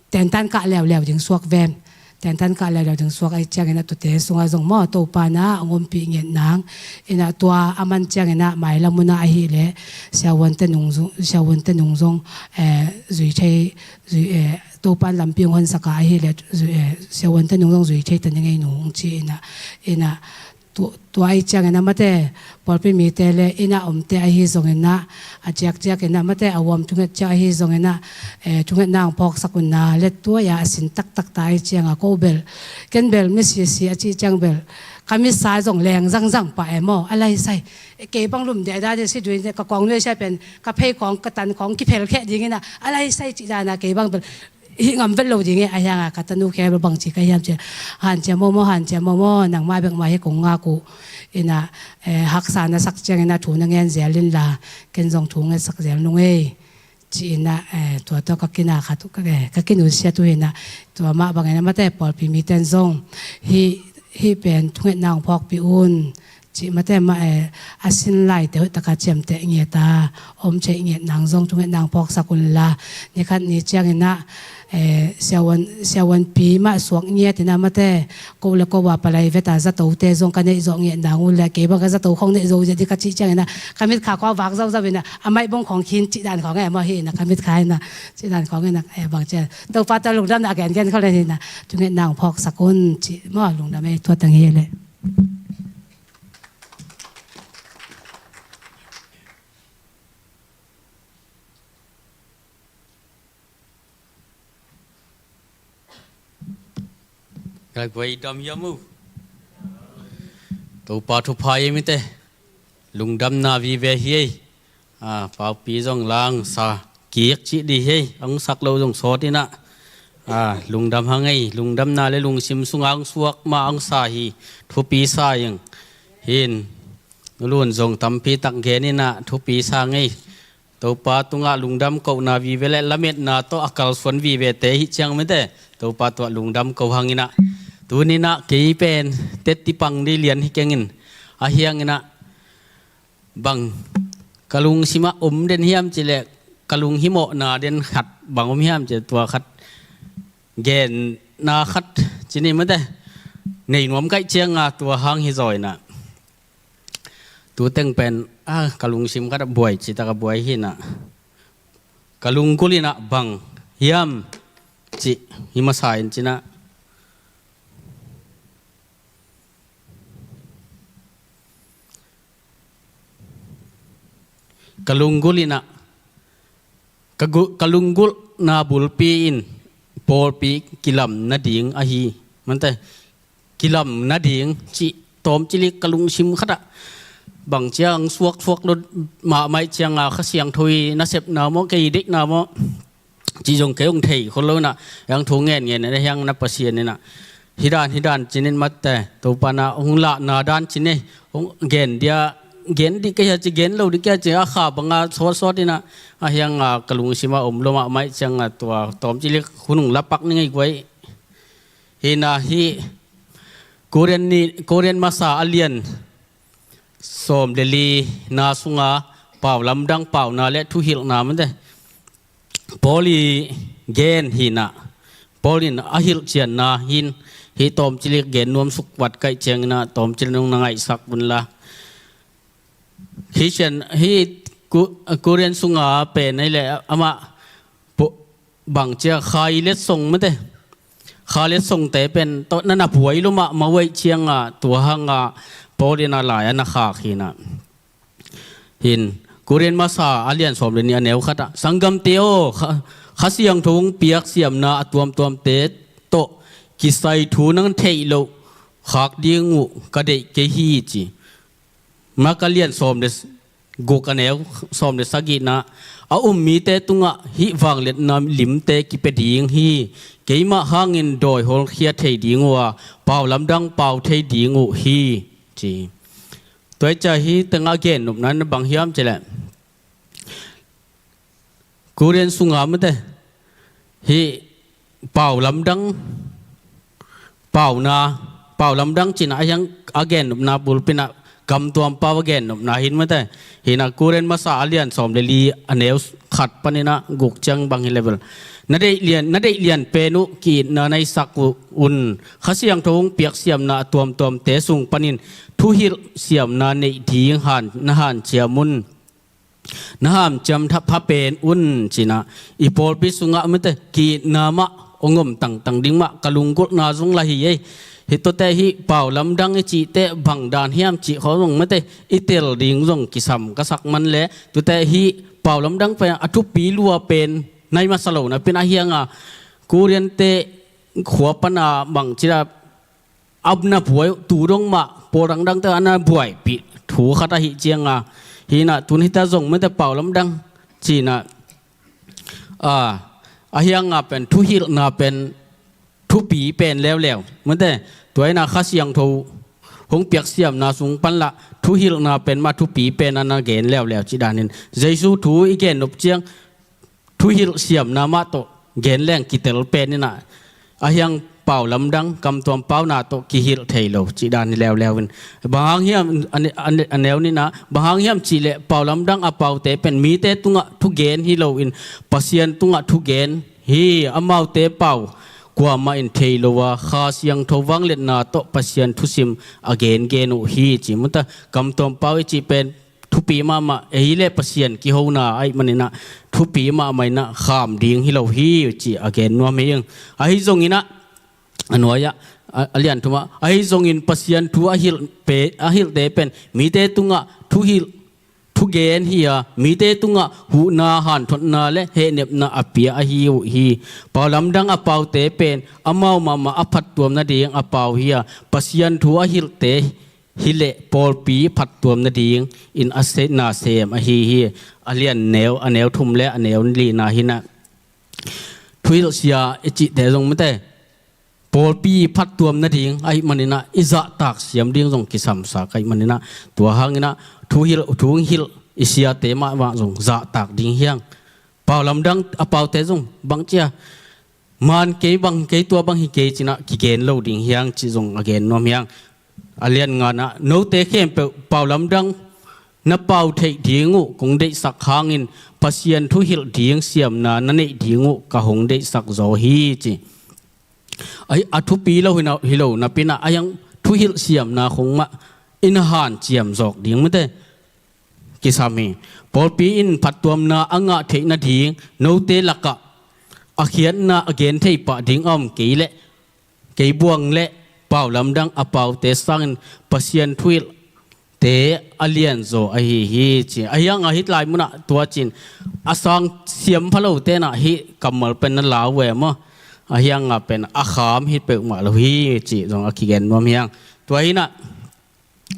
tentan kah leuleu ding suak vem. Tentan kah leuleu ding suak ahih ciangin ah tuate sungah zong maw Topa in ah hong ompih ngiat nang. In ah tua a man ciangin ah mailam un ah ahih leh siavuante nung zong, siavuante nung zong, eh, zui thei, zui, eh, Topa in lampi hong honsak a ahih leh zui, eh, siavuante nung zong zui thei ta ning ei nung ci in ah, in ah, tu, tua ahih ciangin ah mate, pawlpi mite le inn ah omte ahi zongin ah, a ciakciak in ah mate, a huam thunget ciak ahi zongin ah, eh, thungetna hong phawksak un la, lettuaih a a sin taktak ta ahih ciangin ah ko bel, ken bel misisi a cih ciang bel ka mitsa zong leng zangzang pah e maw, a laisai. Kei bang lum deh dan in si dui ka kawng nuaisiah pen ka phei khawng ka tan khawng kiphel kheh dingin ah, a laisai cih dan ah kei bang bel hih ngam vet lo ding e, a hiang a ka tanu khel bangci ka hiam ci a, hanciam maw maw, hanciam maw maw, nangmah bek mah hi kong ngak uh. In ah, eh, haksa na sak ciangin ah thu na ngen zel in la, ken zong thu ngetsak zel nung ei. Ci in ah, eh, tua tawh ka kina khat uh, ka, eh, ka kinusiat uh hi in ah, tua mah bangin ah mate pawlpi mite in zong hih, hih pen thungetna hong phawkpih un. Cih mate mah, eh, a sin laite hoih taka ciamteh ngiat a om theih ngiat nang zong thungetna hong phawksak un la, ni khat ni ciangin ah, eh, siavuan, siavuanpi mah suak ngiat in ah mate, ko le ko a palai vet a zatote zong ka neih zawh ngiat nang uh le, kei bang ka zato khong neih zo ziah dih ka cih ciangin ah ka mitkha khua vak zauzau in ah, a maih bong khong khin cih dan khong e maw hi in ah, ka mitkha in ah cih dan khong in ah, eh, bang ci a, Topa tawh lungdamna a gengen khol in ah, thungetna hong phawksak un cih maw, lungdam ei, tua teng hi leh. Ka guai dam hiam uh. Topa thupha ei mite. Lungdamna vive hi ei. Ah, paupi zong lang sa kik cih dih hi ei. Hong sak lo zong sawt in ah. Ah, lungdam hang ei. Lungdamna le lungsim sunga hong suak mah hong sa hi. Thupi sa ing. Hin. Nulun zong tampi tak gen in ah thupi sa ngei. Topa tungah lungdam kohna vive le lametna tawh a kalsuan vivete hi ciang mite, Topa tungah lungdam ko hang in ah. Tuni in ah kei pen tetti pang dih lian hi keng in, a hiang in ah bang ka lungsim ah om den hiam cih leh, ka lunghimawhna den khat bang om hiam cih leh, tua khat genna khat ci ni mite, nei nuam kaih ciang a tua hang hi zaw in ah. Tu teng pen, ah, ka lungsim khat ah buai, citak a buai hi in ah. Ka lunggulh in ah bang hiam, cih hi masa in cinah ka lunggulh inah ka, gu- ka lunggulhna bulpi in pawlpi kilam nading ahi. Mante kilam nading cih tawmcilik ka lungsim khatah bang ciang suaksuak lo mahmah cianga Kha Siangtho i nasepna maw kei deihna maw cih zong kei hong thei khol lo inah hiang thu ngenngen inah hiang na Pasian inah hi dan hi dan cinin mate Topa na hong lahna dan cin ei hong gen dia gen dih kei hia ci gen lo dih kei hia ci a kha banga sawtsawt inah a hianga ka lungsim a om lo mahmah cianga tua tawmcilik hun hong lapak ni ngei guai. Hina hi Korin ni Korin masa a lian sawm le li na sunga pau lamdang pauna le thuhilhna mate Paul i gen hinah Paul in a hilhcianna hin hi tawmcilik gen nuam suk vat kaih cianginah tawmcilik nung na ngaihsak unla hi cian hi Ku- Korin sunga pen ei le amah bang cia khai letsong mate kha letsongte pen tawh na na buai lo mahmah uh aih cianga tua hanga Paul in a lai a na khak hinah hin Korin masa a lian sawm le ni a neu khatah sanggamte aw Kha Siangtho hong piak siamna a tuamtuamte tawh kisai thu nang theih loh khak ding uh ka deih kei hi ci. Marka lian sawm le guk a neu sawm le sagihna a um mite tungah hih vangliatna limte kipia ding hi. Keimah hangin dawi hawlkhia thei ding uh a pau lamdang pau thei ding uh hi ci. Tua hi cia hi tengah gennopna na bang hiam cileh Korin sunga mate hih pau lamdang pauna pau lamdang cinah a hiang a gennopna bulpinah kamtuam pau a gennopna hin mate hinah Korin masa a lian sawm le li a neu khat paninah guk ciang bang hi level na deih lian na deih lian pen uh ki-itna na i sak uh un Kha Siangtho hong piak siamna a tuamtuamte sung panin thuhilh siamna neih ding han na hanciam un na hanciam pha pen un cinah i pawlpi sungah mate ki-itna mah hong om tangtang ding mah ka lunggulhna zong la hi ei. Hi tuate hih pau lamdang i cihte bang dan hiam cih khawng zong mate i tel ding zong kisam ka sak man le tuate hih pau lamdang pen a thupi lua pen nai masa lo napin a hianga Korin te khua pana bang cila a na buai uh tu dong mah pawl dangdangte a na buaipih thu khat ahi cianga hinah tun hita zong mate pau lamdang cinah a hianga pen thuhilhna pen thupi pen leuleu mate tua inah Kha Siangtho hong piak siamna sung panlah thuhilhna pen mah thupi pen a na gen leuleu cih danin Jesu thu i gennop ciang thuhilh siamna mah tawh gen leng kitel pen inah a hiang pau lamdang kamtuam pauna tawh kihilh thei lo cih dan hi leuleu in bang hang hiam a neu ninah bang hang hiam cihleh pau lamdang a paute pen mite tungah thugen hi lo in Pasian tungah thugen hi. Amaute pau kuamah in thei lo a Kha Siangtho vangliatna tawh Pasian thusim a gengen uh hi ci mata kamtuam pau i cih pen thupi mahmah ei le Pasian kihona aih maninah thupi mahmah inah kham ding hi lo hi cih a gen nuam hi ing. Ahi zonginah a nuai-ah a lian thumah ahi zongin Pasian thu a hilhte pen mite tungah thuhilh thugen hi a mite tungah huhna hanthotna le hehnepna a pia ahi uh hi. Pau lamdang a paute pen amau mahmah a phattuam nading a pau hi a Pasian thu a hilhte hileh pawlpi phattuam nading in a se na sem ahi hi. A lian neu a neu thum le a neu lina hinah thuhilhsia i cihte zong mate pawlpi phattuam nading ahi maninah i zahtak siam ding zong kisamsak ahi maninah tua hanginah thuhilh thuhilh i siate mahmah zong zahtak ding hiang. Pau lamdang a paute zong bangcia man kei bang kei tua bang hi kei cinah kigen lo ding hiang cih zong a gen nuam hiang. A lian nganah note khempeuh pau lamdang na pau theih ding uh kong deihsak hangin Pasian thuhilh ding siamna na neih ding uh ka hong deihsak zaw hi ci. A thupi lo hi lo napinah a hiang thuhilh siamna khong mah i na hanciam zawk ding mate kisam hi. Pawlpi in phattuamna a ngah theih nading note lakah a khiatna a gen thei pah ding a om kei leh, kei buang leh pau lamdang a paute sangin Pasian thuhilhte a lianzaw ahi hi ci. Ahi hanga hih lai munah tua cin a sang siam pha lote nah hih kammal pen na lau ve maw? Ahi hanga pen a kham hi peuhmah lo hi cih zong a kigen nuam hi hang. Tua hinah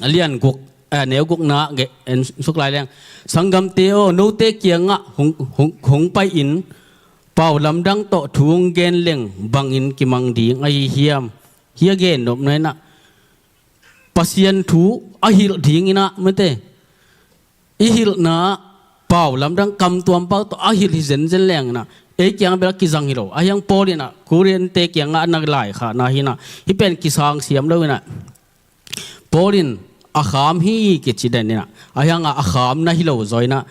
a lian guk, a neu gukna en suk lai leng, "Sanggamte aw, note kiangah hong, hong, hong pai-in pau lamdang tawh thu hong gen leng bangin kimang ding ahi hiam?" Hih a gen nopna inah Pasian thu a hilh dinginah mate, i hilhna pau lamdang kamtuam pau tawh a hilh hi zenzen lenginah ei kiangah bel a kizang hi lo. Ahi hang Paul inah Korinthte kiangah a na laikhahna hinah hih pen kisang siam lo inah Paul in a kham hi kici den inah, ahi hanga a kham na hi lo zaw inah,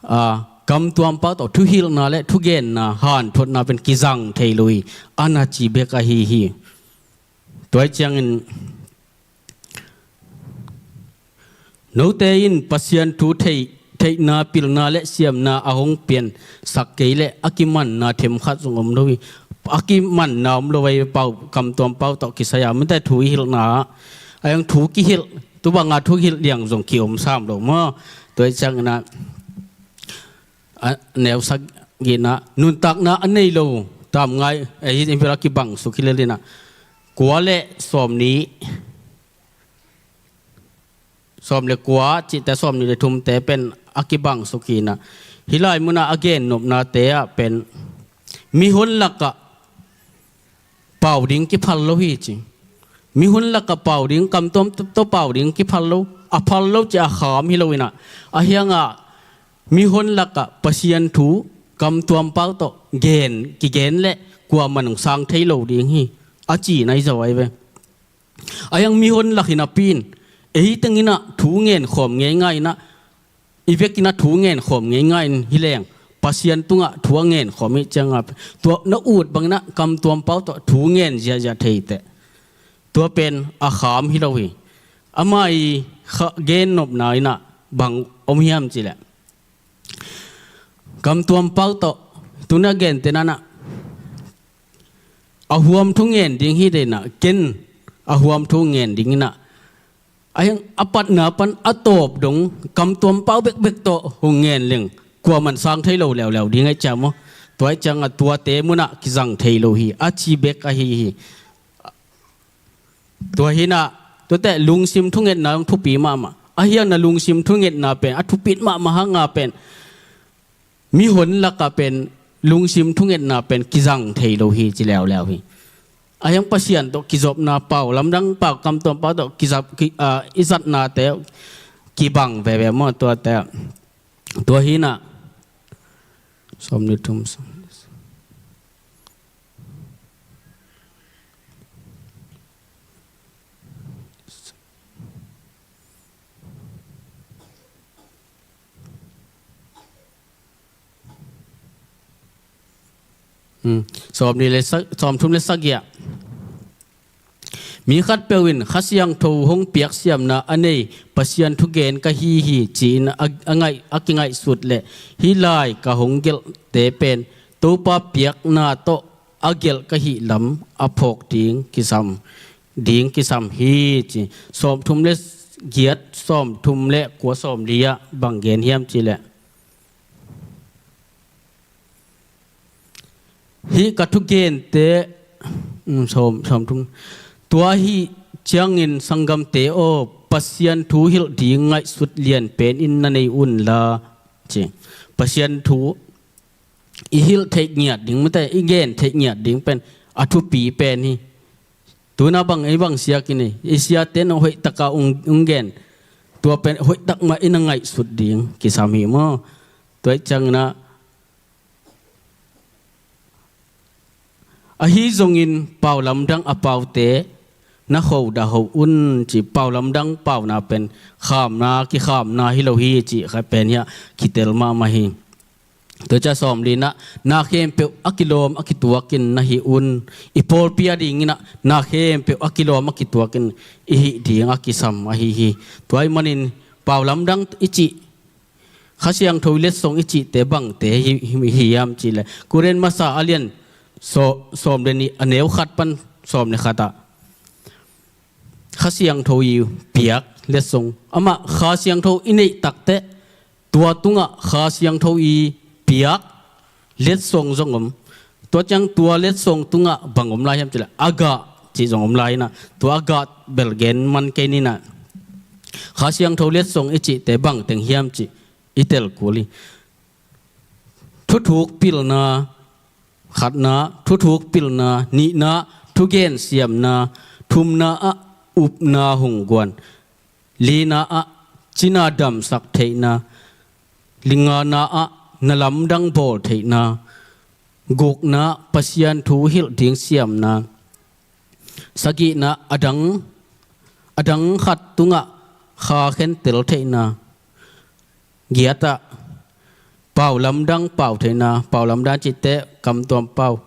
a, kamtuam pau tawh thuhilhna le thugenna hanthotna pen kizang thei lo hi, a na ci bek ahi hi. Tua hi ciangin note in Pasian thu theih, theihna, pilna le siamna a hong piansak kei leh a kimanna themkhat zong om lo hi. A kimanna om lo hi, pau, kamtuam pau tawh kisai-a mate thu i hilhna ah. Ahi hang thu kihilh, tu banga thu hilh liang zong ki-om sam lo maw? Tua hi cianginah a neu sagihna, nuntakna a nei lo tamngai, eh, hih in bel a kibang suk hi lel inah kua le sawmnih, sawm le kua cihte, sawmnih le thumte pen a kibang suk hi inah hih lai munah a gen nopnate ah pen mihon lakah pau ding kiphal lo hi ci. Mihon lakah pau ding, kamtuam tawh pau ding kiphal lo, a phal lo ci a kham hi lo inah, ahi hanga mihon lakah Pasian thu kamtuam pau tawh gen, kigen leh kuaman hong sang thei lo ding hi, a ci nai zaw ahi ve. Ahi hang mihon lak hi napi in ei tenginah thu ngen khawm ngeingai inah, i vekinah thu ngen khawm ngeingai in hi leng Pasian tungah thu a ngen khawm hi cianga tua na ut banginah kamtuam pau tawh thu ngen ziahziah thei teh. Tua pen a kham hi lo hi. Ama i kha-, gen nopna inah bang om hiam cih leh, kamtuam pau tawh tuna gente nanah a huam thu ngen ding hi deinah, ken a huam thu ngen dinginah, ahi hang a patna pan a tawp dong kamtuam pau bekbek tawh hong ngen leng kuaman sang thei lo leuleu ding ahi ciang maw? Tua ahi ciangah tuate munah kizang thei lo hi, a ci bek ahi hi. Tua hinah tuate lungsim thungetna hong thupi mahmah. Ahi hang na lungsim thungetna pen a thupit mahmah hanga pen mihon lakah pen lungsim thungetna pen kizang thei lo hi ci leuleu hi. Ahi hang Pasian tawh kizopna, pau lamdang, pau kamtuam pau tawh kizap, ki, a, i zatnate kibang veve maw? Tuate, tua hinah sawmnih thum, sawmnih le sa-, sawmthum le sagih ah, mi khatpeuh in Kha Siangtho hong piak siamna a nei Pasian thugen ka hi hi ci-in a, a ngaih, a kingaihsut leh hih lai ka hong gelhte pen Topa piakna tawh a gelh ka hih lam a phawk ding kisam, ding kisam hi ci. Sawmthum le giat, sawmthum le kua, sawmli ah bang gen hiam cih leh, hih ka thugente, um, sawm, sawmthum. Tua ahi ciangin sanggamte aw, Pasian thu hilh ding ngaihsut lianpen in na nei unla ci. Pasian thu i hilh theih ngiat ding, mate, i gen theih ngiat ding pen a thupi pen hi. Tuna bang ei bang siak i nei, i siate na hoih taka ung, ung gen, tua pen hoih tak mah i na ngaihsut ding kisam hi maw? Tua ahi ciangin ah, ahi zongin pau lamdang a paute na khodah ho un ci. Pau lamdang pauna pen khamna, kikhamna hi lo hi cih kha pen hiah kitel mahmah hi. Tua ciang sawmli-na, na khempeuh a kilawm a kituakin na hi un. I pawlpi a dinginah na khempeuh a kilawm a kituakin i hih ding a kisam ahi hi. Tua ahih manin pau lamdang i cih Kha Siangtho letsong i cihte bangte hi, hi, hi hiam cih leh, Korin masa a lian saw-, sawm le nih, a neu khat pan sawm le khat ah Kha Siangtho i piak letsong. Amah Kha Siangtho i neih takteh tua tungah Kha Siangtho i piak letsong zong om. Tua ciang tua letsong tungah bang om lai hiam cih leh, a gah cih zong om lai inah, tua a gah bel gen man kei ninah, Kha Siangtho letsong i cihte bang teng hiam cih i tel kul hi. Thuthuk pilna, khatna, thuthuk pilna, nihna, thugen siamna, thumna ah upna hong guan, lina ah cina damsak theihna, lingana ah na lamdang bawl theihna, gukna Pasian thu hilh ding siamna, sagihna a dang, a dang khat tungah kha khentel theihna, giatah pau lamdang pau theihna, pau lamdang cihte kamtuam pau.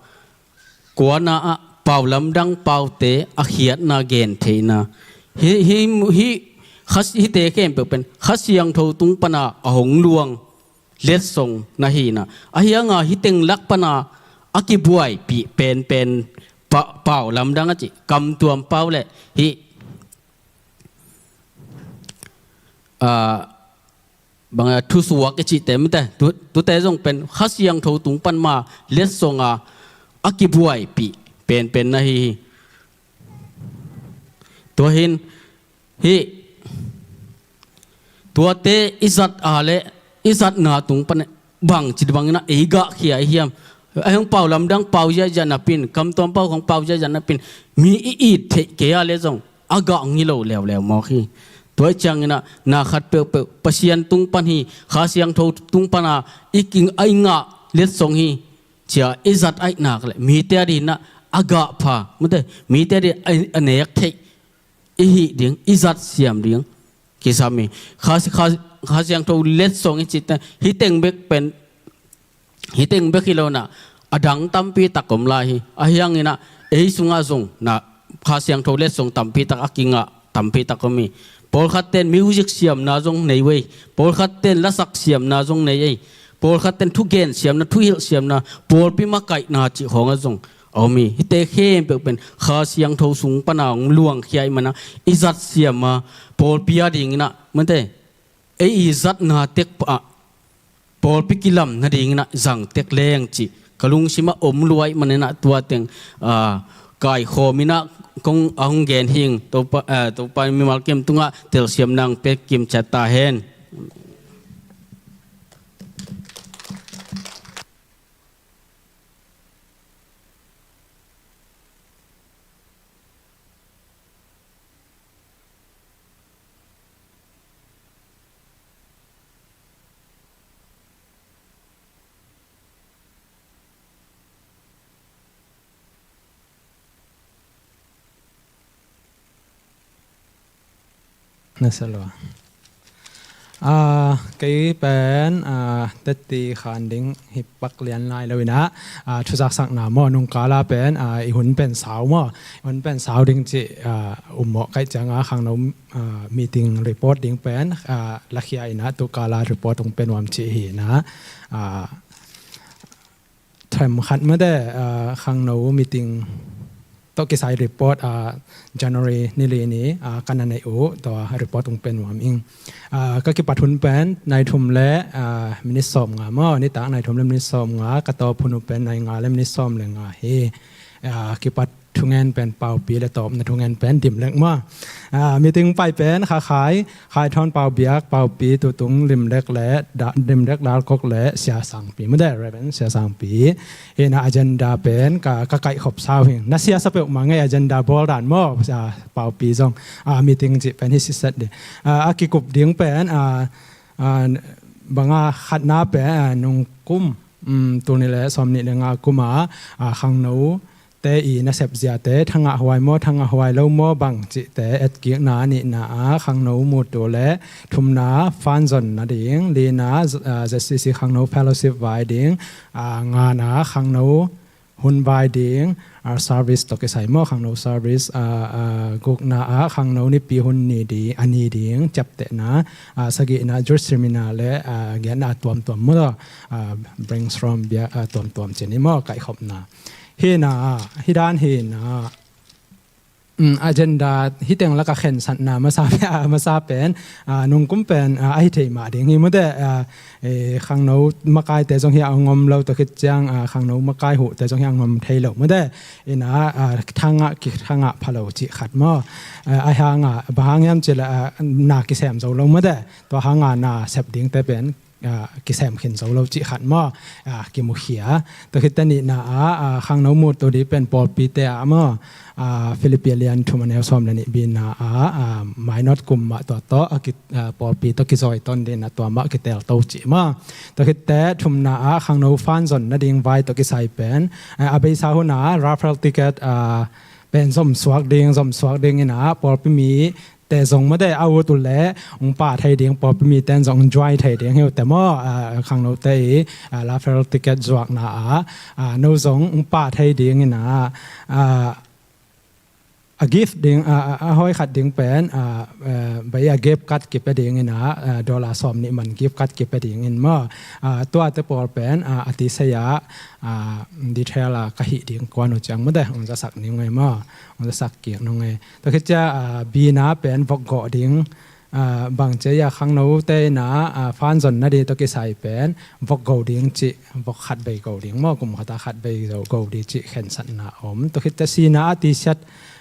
Kuana ah pau lamdang paute a khiatna gen theihna. Hi, hi, hi, kha, hihte khempeuh pen Kha Siangtho tung pana a hong luang letsong na hi inah. Ahi hanga hih teng lak pana a kibuaipih penpen pa, pau lamdang a cih kamtuam pau le hih, ah, bang a thusuak i cihte mite, tu, tute zong pen Kha Siangtho tung pan ma letsonga a kibuaipih penpen na hi hi. Tua hin hih tuate i zat a le i zatna tung pan bangci bangin ah ei gahkhia i hiam? Ahi hong pau lamdang pau ziahziah napin, kamtuam pau khong pau ziahziah napin, mi i it theih kei a le zong a gah hong hi lo leuleu mawk hi. Tua i ciangin ah na khat peuhpeuh Pasian tung pan hi, Kha Siangtho tung pana i king a i ngah letsong hi cia i zat aih nak le mite a dingin ah a gah pha, mite, mite a dingin a, a nek theih i hih ding, i zat siam ding kisam hi. Kha, Kha, Kha Siangtho letsong i cihte hih teng bek pen, hih teng bek hi lo inah a dang tampi tak om lai hi. Ahi hangin ah ei sungah zong na Kha Siangtho letsong tampi tak a kingah tampi tak om hi. Pawlkhat ten music siamna zong nei uh ei. Pawlkhat ten lasak siamna zong nei ei. Pawlkhat ten thugen siamna, thuhilh siamna, pawlpi makaihna cih khawngah zong a om hi. Hihte khempeuh pen Kha Siangtho sung pana hong luangkhia i mana i zat siama pawlpi a dingin ah, mate, ei i zatna tek pah pawlpi kilam nadingin ah zang tek leng cih ka lungsimah om luai manin ah tua teng, ah, kaikhawm in ah kong a hong gen hing. Topa, ah, Topa mimal kim tungah telsiam nang pek kim ciat ta hen. Na sa lo. Ah, kei pen, ah, teti khan ding hi pak lian lai lo inah, ah, thuzaksakna maw, nungkala pen, ah, i hun pen sau maw, i hun pen sau ding cih, ah, um mawh kaih cianga khangno, ah, meeting report ding pen, ah, lakhia inah tukala report hong pia nuam cih hi inah, ah, themkhat mate, ah, khangno meeting tawh kisai report, ah, January ni li ni, ah, ka na neih uh tua report hong pia nuam ing. Ah, ka kipat hun pen nai thum le, ah, minit sawm nga maw, nitak nai thum le minit sawm nga, ka tawp hun uh pen nai nga le minit sawm le nga hi. Ah, kipat thungen pen Paupi le tawpna thungen pen Dimlek maw. Ah, meeting pai pen Kha Khai, Khai Thawn Pau Biak, Paupi, tutung Limlek le, da, Limlek Dalkok le Sia Sangpi, mate, Reverend Sia Sangpi. Hi inah agenda pen ka, ka kaihkhop sau hing. Na sia sa peuhmah ngei agenda bawl dan maw, Sia Paupi zong. Ah, meeting cih pen hi sitset ding. Ah, a kikup ding pen, ah, ah, banga khatna pen, ah, nungkum, um, tul nih le sawm nih le nga kuma, ah, khangno te i nasep ziate, thangah huai maw, thangah huai lo maw, bang cihte etkikna, nihna a khangno mutu le, thumna fanzon nading, lina, ah, Z C C khangno fellowship vai ding, ah, ngana khangno hun vai ding, ah, service tawh kisai maw, khangno service, ah, ah, gukna ah khangno nipi hun ni ding, a ni ding ciaptehna, ah, sagihna youth seminar le, ah, giatna tuamtuam maw, ah, brainstorm bia, ah, tuamtuam cih ni maw, kaihkhopna. Hina ah, hi dan hina ah, um, agenda hi teng laka khensatna masa, masa pen, ah, nungkum pen, ah, ahi thei mah ding hi maw te, ah, eh, khangno makaite zong hi a ngom lo tawh khit ciang, ah, khangno makai huhte zong hi a ngom thei lo maw te. Ina, ah, thangah kithangah pha lo cih khat maw. Ah, a hanga, bang hang hiam cih leh, ah, na kisem zo lo maw te. Tua hanga na sep dingte pen, ah, kisem khin zo lo cih khat maw. Ah, kimukhia. Tua khit teh nihna ah, ah, khangno mut uh ding pen pawlpite ah maw. Ah, Philippi lian thum a neu sawm le nih bina ah, ah, mainawt kum mah tua tawh, a ki, ah, pawlpi tawh kizoi ton dingin a tua mah kitelto cih maw. Tua khit teh thumna ah khangno fan zon nading vai tawh kisai pen, ah, a beisa hun ah raffle ticket, ah, pen zomsuak ding, zomsuak ding ina pawlpi mite zong maw te a ut uh leh ong pa thei ding, pawlpi mite in zong ong join thei ding hi uh te maw, ah, khangnote i, ah, raffle ticket zuakna ah, ah, no zong ong pa thei ding ina, ah, a gift ding, a, a, a hoi khat ding pen, a, a, bai a gift card kipia ding ina, a, dollar sawm nih man gift card kipia ding in maw. A, tuate pawl pen, a, a tisei ah, a, detail a ka hih ding kuan uh ciang maw te, ong zasak ning ei maw. Ong zasak kik nung ei. Tua khit cia, a, bina pen vok gawh ding, a, bang cia khangnote ina, a, fan zon nading tawh kisai pen, vok go ding cih, vok khat bei go ding maw, kum khat a khat bei go, go ding cih khensatna om. Tua khit teh sina a tisiat,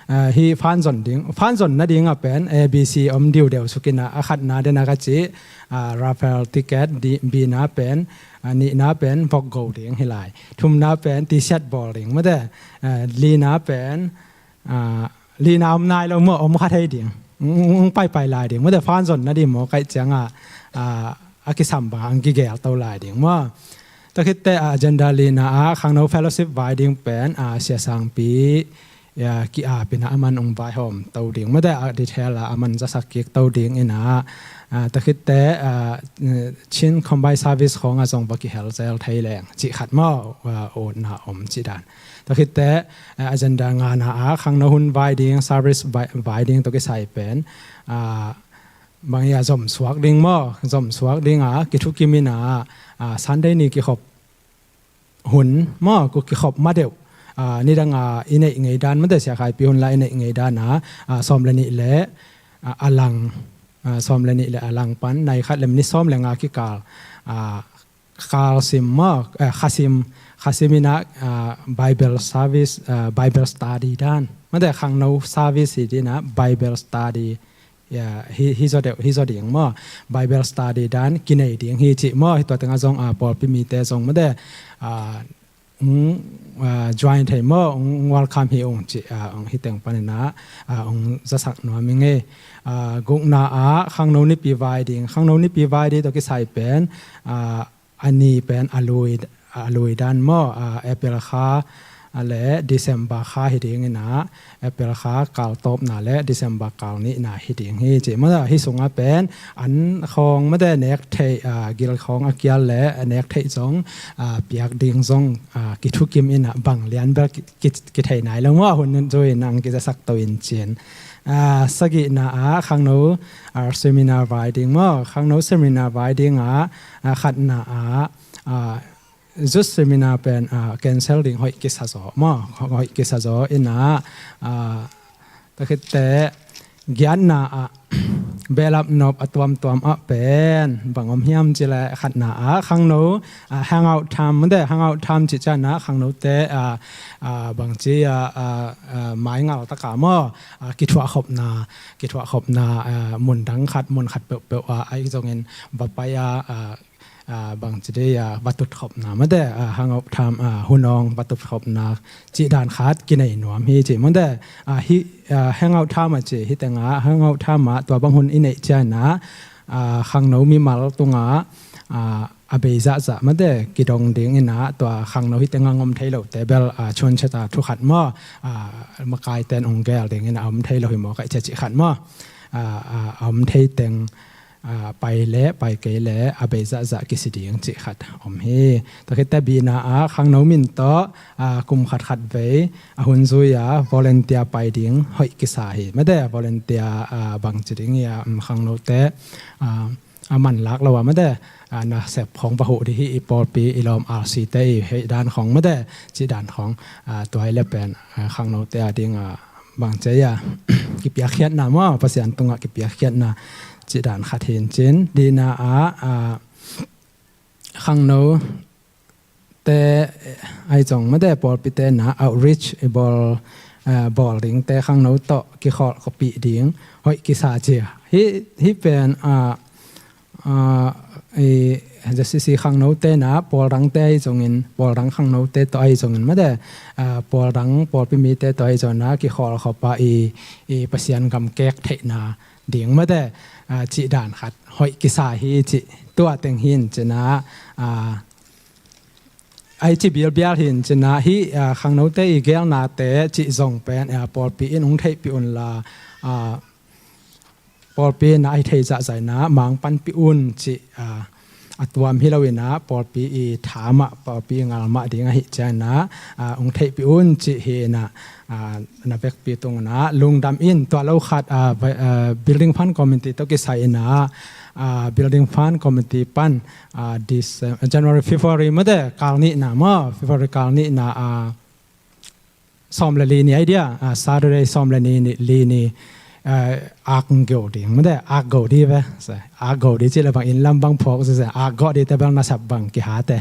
a, hi fan zon ding, fan zon nading a pen, A B C om diudeu suk ina, a khatna dena ka cih, a, raffle ticket, di, bina pen, a, nihna pen, vok go ding hi lai. Thumna pen, tisiat bawl ding, maw te, a, lina pen, a, lina om nai lo maw, om kha thei ding. Ong, ong, ong paipai lai ding. Maw te fan zon nading maw, kaih ciang a, a, a kisam bang a ong kigel to lai ding maw. Tua khit teh, a, agenda lina ah, khangno fellowship vai ding pen, a, sia sangpi, a, ki-ap ina aman ong vaihawm to ding. Maw te, a, detail a aman zasak kik to ding ina, a, tua khit teh, a, Chin Combined Service khawng a zong va kihel zel thei leng. Cih khat maw, a, utna om cih dan. Tua khit teh, eh, agenda ngana ah, khangno hun vai ding, service vai, vai ding tawh kisai pen, ah, bang ia zomsuak ding maw, zomsuak ding a, kithukim ina, ah, Sunday ni kikhop hun maw, ku kikhop ma deuh. Ah, nidang a i neih ngei dan, maw te sia khaipi hun la i neih ngei dan a, ah, sawm le nih le, ah, a lang, ah, sawm le nih le a lang pan, nai khat le minit sawm le nga kikal, ah, kal sim maw, eh, kha sim, kha sim ina, ah, Bible service, ah, Bible study dan. Maw te khangno service hi ding ina Bible study. Ya, hi, hi zaw deuh, hi zaw ding maw. Bible study dan, kinei ding hi cih maw. Hi tua teng a zong, ah, pawlpi mite zong maw te, ah, ong, ah, join thei maw, ong, ong welcome hi ung cih, ah, ong hi teng pan ina, ah, ong zasak nuam ing ei. Ah, gukna ah, khangno nipi vai ding, khangno nipi vai ding tawh kisai pen, ah, a ni pen a lui, a lui dan maw, a, April kha, a, le December kha hi ding ina, April kha kal tawpna le December kal nihna hi ding hi cih maw, hi sungah pen an khawng maw te nek theih, a, gil khawng a kial le a nek theih zong, a, piak ding zong, a, kithukim ina bang lian bel ki, ki, kithei nai lo maw, hun zui in ang kizasak to in cin. A, sagihna ah khangno, a, seminar vai ding maw, khangno seminar vai ding ah, a, khatna ah, a, youth seminar pen, a, cancel ding hoih kisa zaw maw, hoih kisa zaw ina, a, tua khit teh giatna ah, behlap nop a tuamtuam ah pen bang om hiam cih leh khatna ah khangno, a, hangout time, maw te hangout time cih ciang ina khangnote, a, a, bang ci, a, a, a, maingal taka maw, a, kithuahkhopna, kithuahkhopna, a, mun dang khat, mun khat peuhpeuh, a, ahi zongin va pai a, a, a, bang ci ding, a, va tutkhopna maw te, a, hangout time, a, hun awng va tutkhopna cih dan khat kinei nuam hi cih maw te, a, hi, a, hangout time a ci hi teng ah, hangout time ah tua bang hun i neih ciang ina, a, khangno mimal tungah, a, a bei zahzah maw te kidong ding ina, tua khangno hi teng a ngom thei lote bel, a, chuanciat a thu khat maw, a, makaite in ong gel ding ina om thei lo hi maw, kaih cia cih khat maw, a, a, a om thei teng, aa, pai le pai kei le a bei zahzah kisi ding cih khat om hi. Tua khit teh bina ah khangno min tawh, aa, kum khat khat vei a hun zui a volunteer pai ding hoih kisa hi. Mate volunteer, aa, bangci ding hi a, um, khangnote, aa, a man lak lo a mate, aa, nasep khong va huh dih hi i pawlpi i lawm R C te i hei dan khong mate, cih dan khong, aa, tua hi le pen, aa, khangnote a ding, aa, bangci a kipiakkhiatna maw, Pasian tungah kipiakkhiatna cih dan khat hi in cin. Dina ah, aa, khangno te, eh, ahi zong mate pawlpi te na outreach i bawl, eh, bawl ding te khangno tawh kikholh khawpih ding hoih kisa ci. Hih, hih pen, ah, ah, i, J C C khangno te na pawldang te ahi zongin, pawldang khangno te tawh ahi zongin mate, ah, pawldang pawlpi mi te tawh ahi zongin a kikholh khawp a i, i Pasian gam kek theihna ding mate, ah, cih dan khat hoih kisa hi cih tua teng hi in cin a, ah, ai ci bialbial hi in cin a hih, ah, khangnote i gelnate cih zong pen, ah, pawlpi in hong theihpih un la, ah, pawlpi in a i thei zahzah in a mang panpih un cih, ah, a tuam hi lo in a pawlpi i tha mah, pawlpi i ngal mah ding ahih ciangin a, ah, hong theihpih un cih hi in a, ah, na vekpi tung in a lungdam in. Tua lo khat, ah, vai-, ah, building fund committee tawh kisai in a, ah, building fund committee pan, ah, this, eh, January, February mate kal nihna maw, February kal nihna, ah, sawm le li ni idea, ah, Saturday sawm le ni, ni, li ni, ah, ak go ding mate, ak go di ve. Sa, ak go di ci le bang inn lam bang phawk sa, sa, ak go di te bel nasep bang kiha te.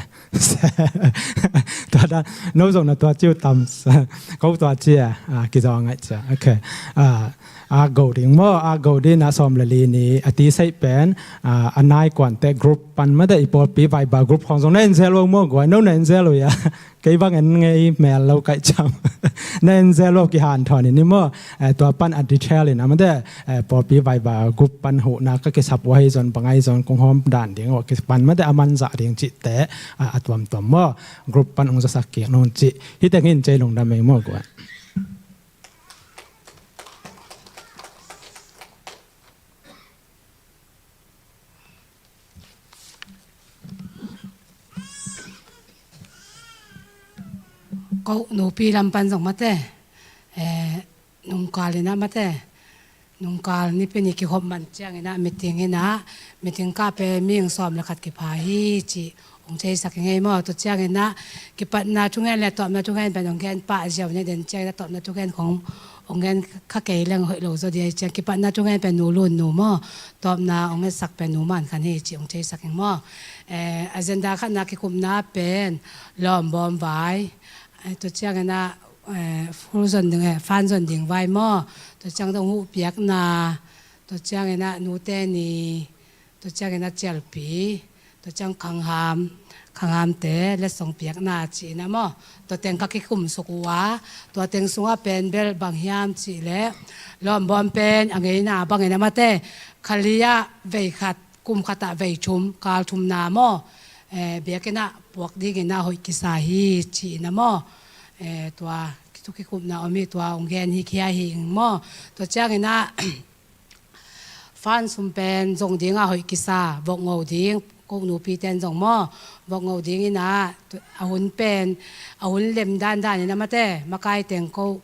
Tua da, no zong na tua ciu tam, sa, ko tua cia, ah, kizawng ngai cia. Okay. Ah, ak go ding maw, ak go di na sawm le li ni, a ti sei pen, ah, a nai kuan te group pan mate i pawlpi Viber group khong zong na en zel lo maw, guai, no na en zel lo ya. Kei bang en ngei mel lo kaih ciam. Na en zel lo kihanthawn in i maw. Eh, tua pan a detail in a mate, eh, pawlpi Viber group pan huhna ka kisap uh ahi zon bang ahi zon kong hawm dan ding uh a kipan mate a manzah ding cihte, ah, a tuamtuam maw. Group pan hong zasak kik nong cih. Hih teng hi in cei lungdam ei maw guai. Ko nupi lam pan zong mate, eh, nungkal in a mate, nungkal nipi ni kikhop man ciangin a meeting in a, meeting kah pen mi sawm le khat kipha hi cih hong theisak i ngei maw. Tua ciangin a kipatna thungen le tawpna thungen pen hong gen pah ziau in a, den ciangin a tawpna thungen khong hong gen kha kei leng hoih lo zaw di ahih ciang kipatna thungen pen Nu Lun Nu maw, tawpna hong etsak pen Nu Man Khan hi cih hong theisak ing maw. Eh, agenda khatna kikupna pen lawm bawm vai, eh, tua ciangin a, eh, ful zon ding, eh, fan zon ding vai maw, tua ciang dong huh piakna, tua ciangin a nute ni, tua ciangin a cialpi, tua ciang khangham, khanghamte letsong piakna ci-in a maw. Tua teng ka kikum suk uh a, tua teng sungah pen bel bang hiam cih leh lawm bawm pen a ngeina bangin a mate, kha li ah vei khat, kum khat ah vei thum, kal thumna maw, eh, biakinn ah puak dingin a hoih kisa hi ci-in a maw. Eh, tua kitu kikupna om hi, tua hong gen hi khia hi ing maw. Tua ciangin a fan sum pen zong ding a hoih kisa, vok ngo ding, ko nupi ten zong maw, vok ngo ding in a, a hun pen, a hun lem dandan in a mate, makai teng ko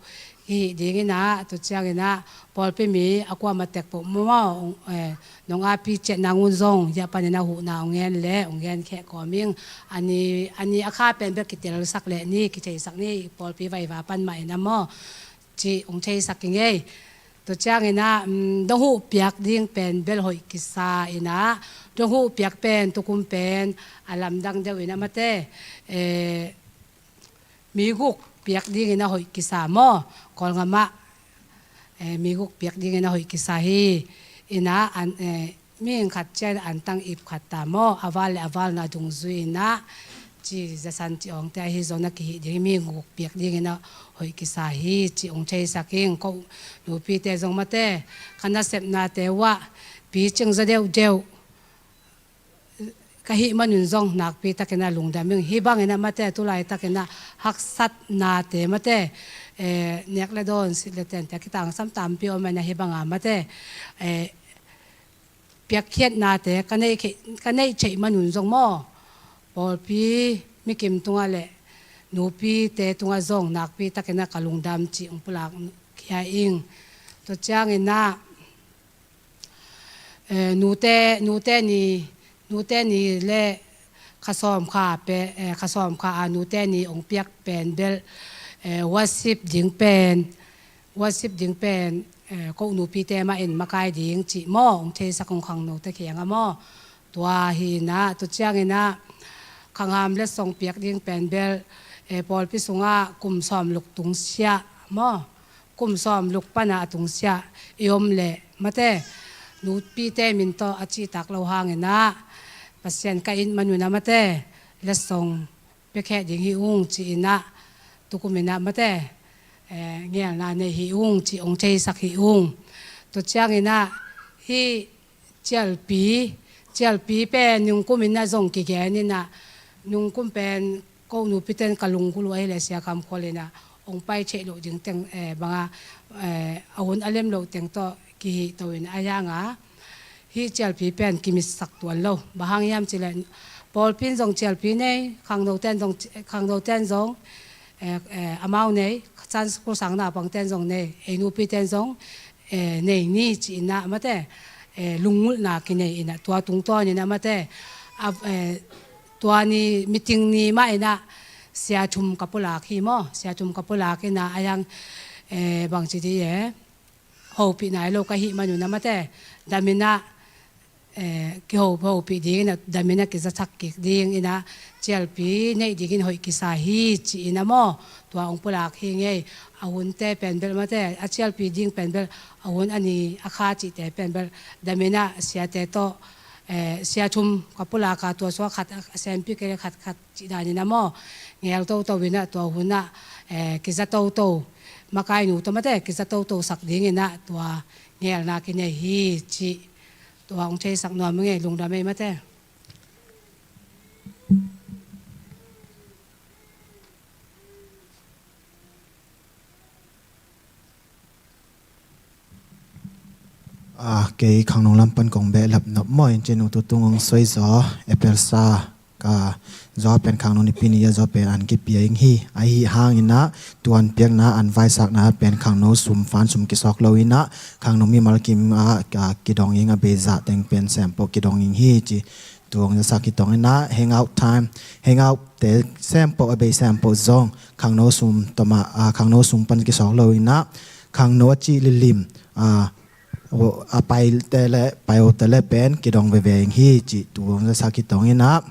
hi ding in a, tua ciangin a, pawlpi mi a kuamah tek peuh maw, eh, nong api ciat nangun zong, ya panin a huhna hong gen le, hong gen kheh kawm ing, a ni, a ni a kha pen bek kitelsak le ni, kitheisak ni, pawlpi vaiva pan mah in a maw, cih hong theisak i ngei. Tua ciangin a, um, dong huh piak ding pen bel hoih kisa in a, dong huh piak pen tukum pen a lamdang deuh in a mate, eh, mi guk piak dingin a hoih kisa maw, Kawlgam ah, eh, mi guk piak dingin a hoih kisa hi. In a, an, eh, mi khat ciang an tang ip khat ta maw, a val le a valna dungzui in a, ci zasan ci awngte ahi zong na kihih ding, mi guk piak dingin a hoih kisa hi, ci hong theisak ing. Ko nupite zong mate, ka nasepnate uh ah picing zaw deuhdeuh ka hih manun zong nakpi takin a lungdam ing. Hih bangin a mate, tulai takin a haksatnate mate, eh, nek le dawn, sit le tente kitangsam tampi om in a, hih banga mate, eh, piakkhiatnate ka neih khe-, ka neih theih manun zong maw, pawlpi mikim tungah le nupite tungah zong nakpi takin ah ka lungdam cih hong pulak khia ing. Tua ciangin ah, eh, nute, nute ni, nute ni le kha sawm kha pe, eh, kha sawm kha a nute ni hong piak pen bel, eh, worship ding pen, worship ding pen, eh, ko nupite mah in makai ding cih maw, hong theisak hong khangnote kiangah maw. Tua hi in ah, tua ciangin ah, khangham letsong piak ding pen bel, eh, pawlpi sungah kum sawm luk tungsiah maw, kum sawm luk pana a tungsiah i om leh mate, nupite min tawh a cihtak lo hangin ah, Pasian ka it manun ah mate, letsong piakhia ding hi ung ci-in ah, tukum in ah mate, eh, ngelna nei hi ung ci hong theisak hi ung. Tua ciangin ah, hih cialpi, cialpi pen nungkum in ah zong kigen in ah, nungkum pen ko nupiten ka lunggulh uh ahi leh Sia Kham Khual in ah hong pai theih loh ding teng, eh, banga, eh, a hun a lem loh teng tawh kihihto in a hiang a, hih cialpi pen kimitsak tuan lo. Bang hang hiam cih leh pawlpi in zong cialpi nei, khangnoten zong, khangnoten zong, eh, eh, amau nei, Sunday school sang naupangten zong nei, ei nupiten zong, eh, nei ni ci-in ah mate, eh, lunggulhna kinei in ah, tua tungtawn in ah mate, a, eh, tua ni meeting ni mah in ah sia thum ka pulak hi maw, sia thum ka pulak in ah a hiang, eh, bangci dih e, hopih nai lo ka hih manun ah mate, dam in ah, eh, kiho, hopih ding in ah, dam in ah kizasak kik ding in ah, cialpi neih ding in hoih kisa hi ci-in ah maw, tua hong pulak hi ing ei. A hunte pen bel mate, a cialpi ding pen bel, a hun a ni a kha cihte pen bel, dam in ah siate tawh, eh, sia thum ka pulak a, tua sua khat a sempi kei le khat khat cih dan in ah maw, ngel toto in ah tua hun ah, eh, kiza toto, makai nu tawh mate, kiza toto sak ding in ah tua ngelna kinei hi cih tua hong theisak nuam ing ei, lungdam ei mate. Ah, kei khangno lam pan kong behlap nop maw, in cin u tutung hong soi zaw, April sa, ka zaw pen khangno nipi ni a zaw pen an kipia ing hi. Ahi hangin ah tuan piakna an vaisakna pen khangno sum, fan sum kisawk lo in ah khangno mimal kim ah, ah, kidong ing a, beizah teng pen sempoh kidong ing hi ci. Tua hong zasak hi tong in ah, hangout time, hangout te sempoh a bei sempoh zong khangno sum tawmah, ah, khangno sum pan kisawk lo in ah, khangno a cih lilim, ah, a paite le, paiote le pen kidong veve ing hi cih tua hong zasak hi tong in ah.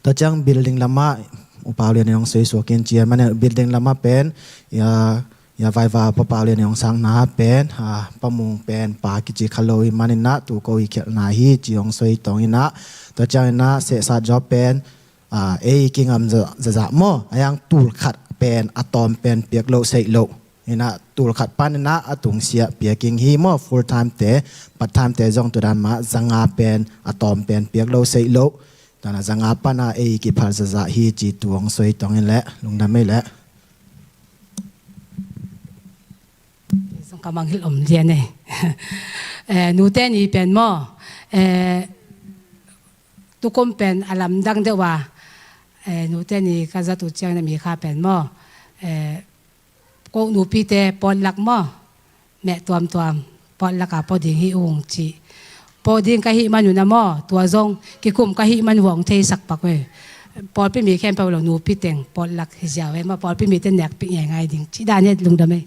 Tua ciang building lamah, U Pau Lian in hong soi suak in ci a, mane building lamah pen, ya, ya vaiva Pa Pau Lian in hong sakna pen, ah, Pa Mung pen pa kici kha lo i manin ah, tu ko i khialhna hi ci hong soi tong in ah. Tua ciang in ah sehsat zaw pen, ah, ei kingam za, zazah maw, a hiang tul khat pen a tawm pen piak lo seih lo. In ah tul khat pan in ah a tungsiah piak ing hi maw, full time te, part time te zong tua dan mah, zanga pen a tawm pen piak lo seih lo. Tua na zanga pan a ei kiphal zazah hi ci tu hong soi tong in leh, lungdam ei leh. Zong ka mangngilh om lian ei. Eh, nute ni pen maw, eh, tukum pen a lamdang deuh a, eh, nute ni ka zat uh ciang na mi kha pen maw, eh, ko nupite potluck maw, meh tuamtuam, potluck a pua ding hi ung ci. Pua ding ka hih manun ah maw, tua zong kikum ka hih man uh hong theisak pak ve. Pawlpi mi khempeuh lo, nupi teng potluck hi ziau e maw, pawlpi mite nekpih ngeingai ding ci dan hi, lungdam ei.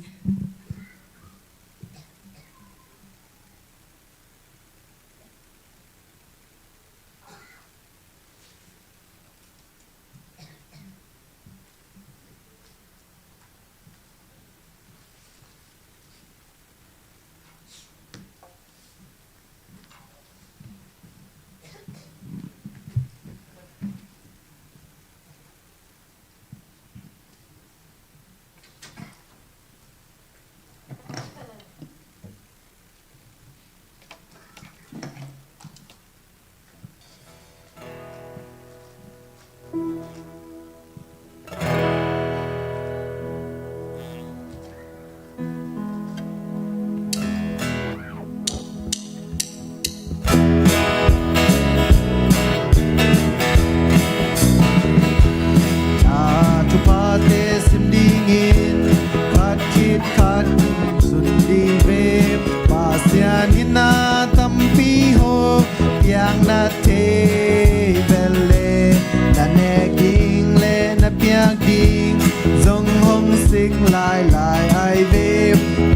zong hong sik lailai ai ve.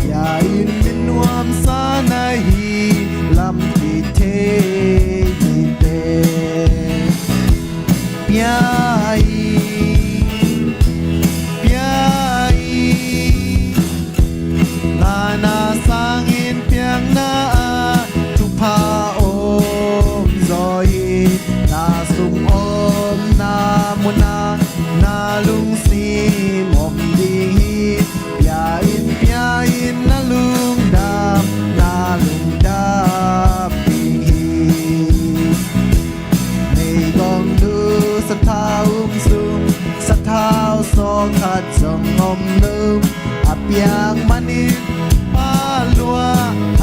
Bia in min nuamsa na hi lam kithei hi te. Bia in, bia in, ngana sangin piakna ah thupha om zaw hi. Na sung omna muna na lungsim om ding hi. Bia in, bia in, na lungdam, na lungdam ding hi. Meigong nu sathau um sung, sathau sawng khat zong om lo. A piak manin pa lua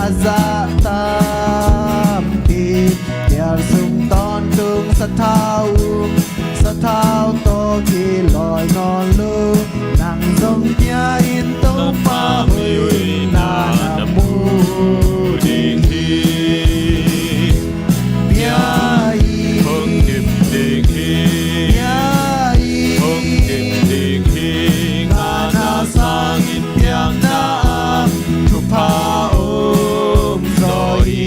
a za tampi. Pial sung tawntung sathau um, sathau tawh kilawi nawn lo. Nang zong bia in, Topa hoihna na mu ding hi. Bia in, hong dim ding hi. Bia in, hong dim ding hi. Ngana sangin piakna ah thupha om zaw hi.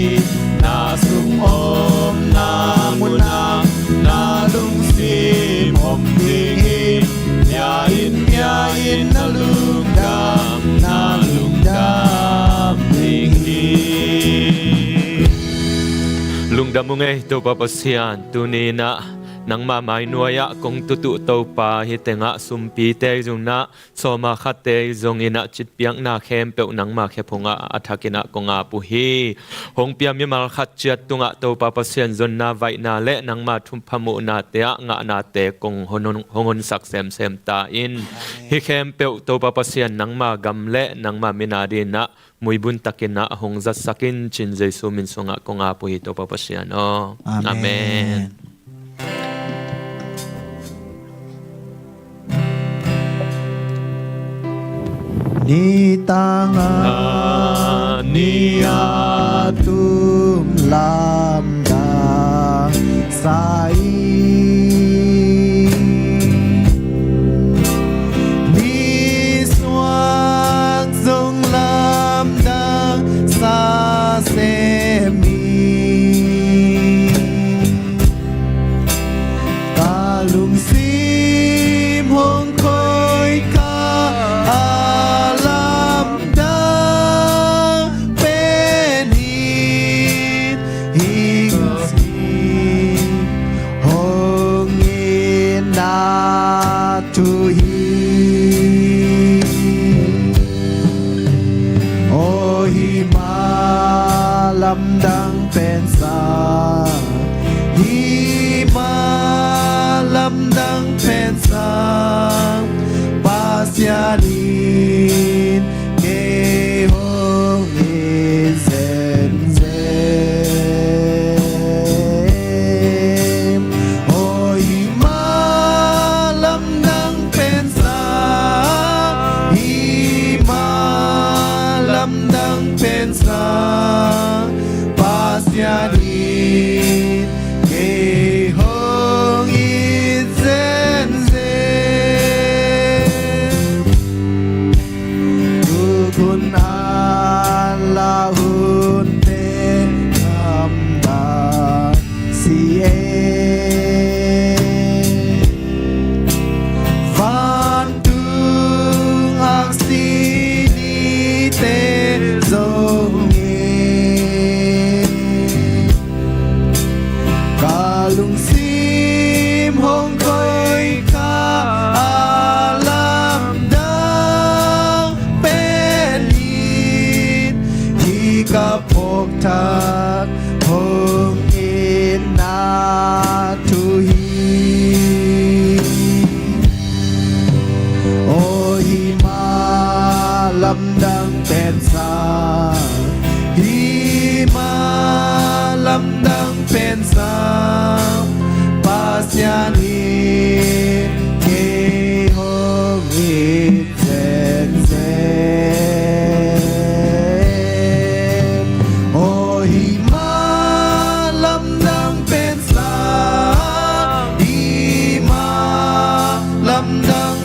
Na sung omna muna na lungsim om ding hi. Bia in, bia in, na lungdam, na lungdam ding hi. Lungdam ung ei Topa Pasian, tuni in ah nangma mainuai ah kong tutuh Topa, hih tengah sumpite zong in ah, sawma khatte zong in ah citpiakna khempeuh nangma khephung ah a thak in ah kong ap uh hi. Hong pia mimal khat ciat tungah Topa Pasian zonna vaihna le nangma thupha muhnate ah ngahnate kong hon, hong honsak semsem ta in. Hih khempeuh Topa Pasian nangma gam le nangma min a dingin ah muibun takin ah hong zatsak in, ci-in Jesu min sungah kong ap uh hi Topa Pasian aw. Amen. Amen. Nitang a ni a tum lamdang sa hi. Nisuak zong lamdang sa sem hi. Ka lungsim hong koih kha a lamdang pen hi. Hih ka si hong itna thu hi. Aw hih ma lamdang pen sang, hih ma lamdang pen sang, Pasian in kei hong it zenzen. Aw hih ma lamdang pen sang, hih ma lamdang pen sang, Pasian in kei hong it zenzen. Tuk hun a la hunte gamdang si e. Vantung aksi nite zong e. Ka lungsim hong koih kha a lamdang pen hi. Hih ka phawk thak hong itna thu hi. Aw hih ma lamdang pen sang, hih ma lamdang pen sang, Pasian in kei hong it zenzen. Aw hih ma lamdang pen sang, hih ma lamdang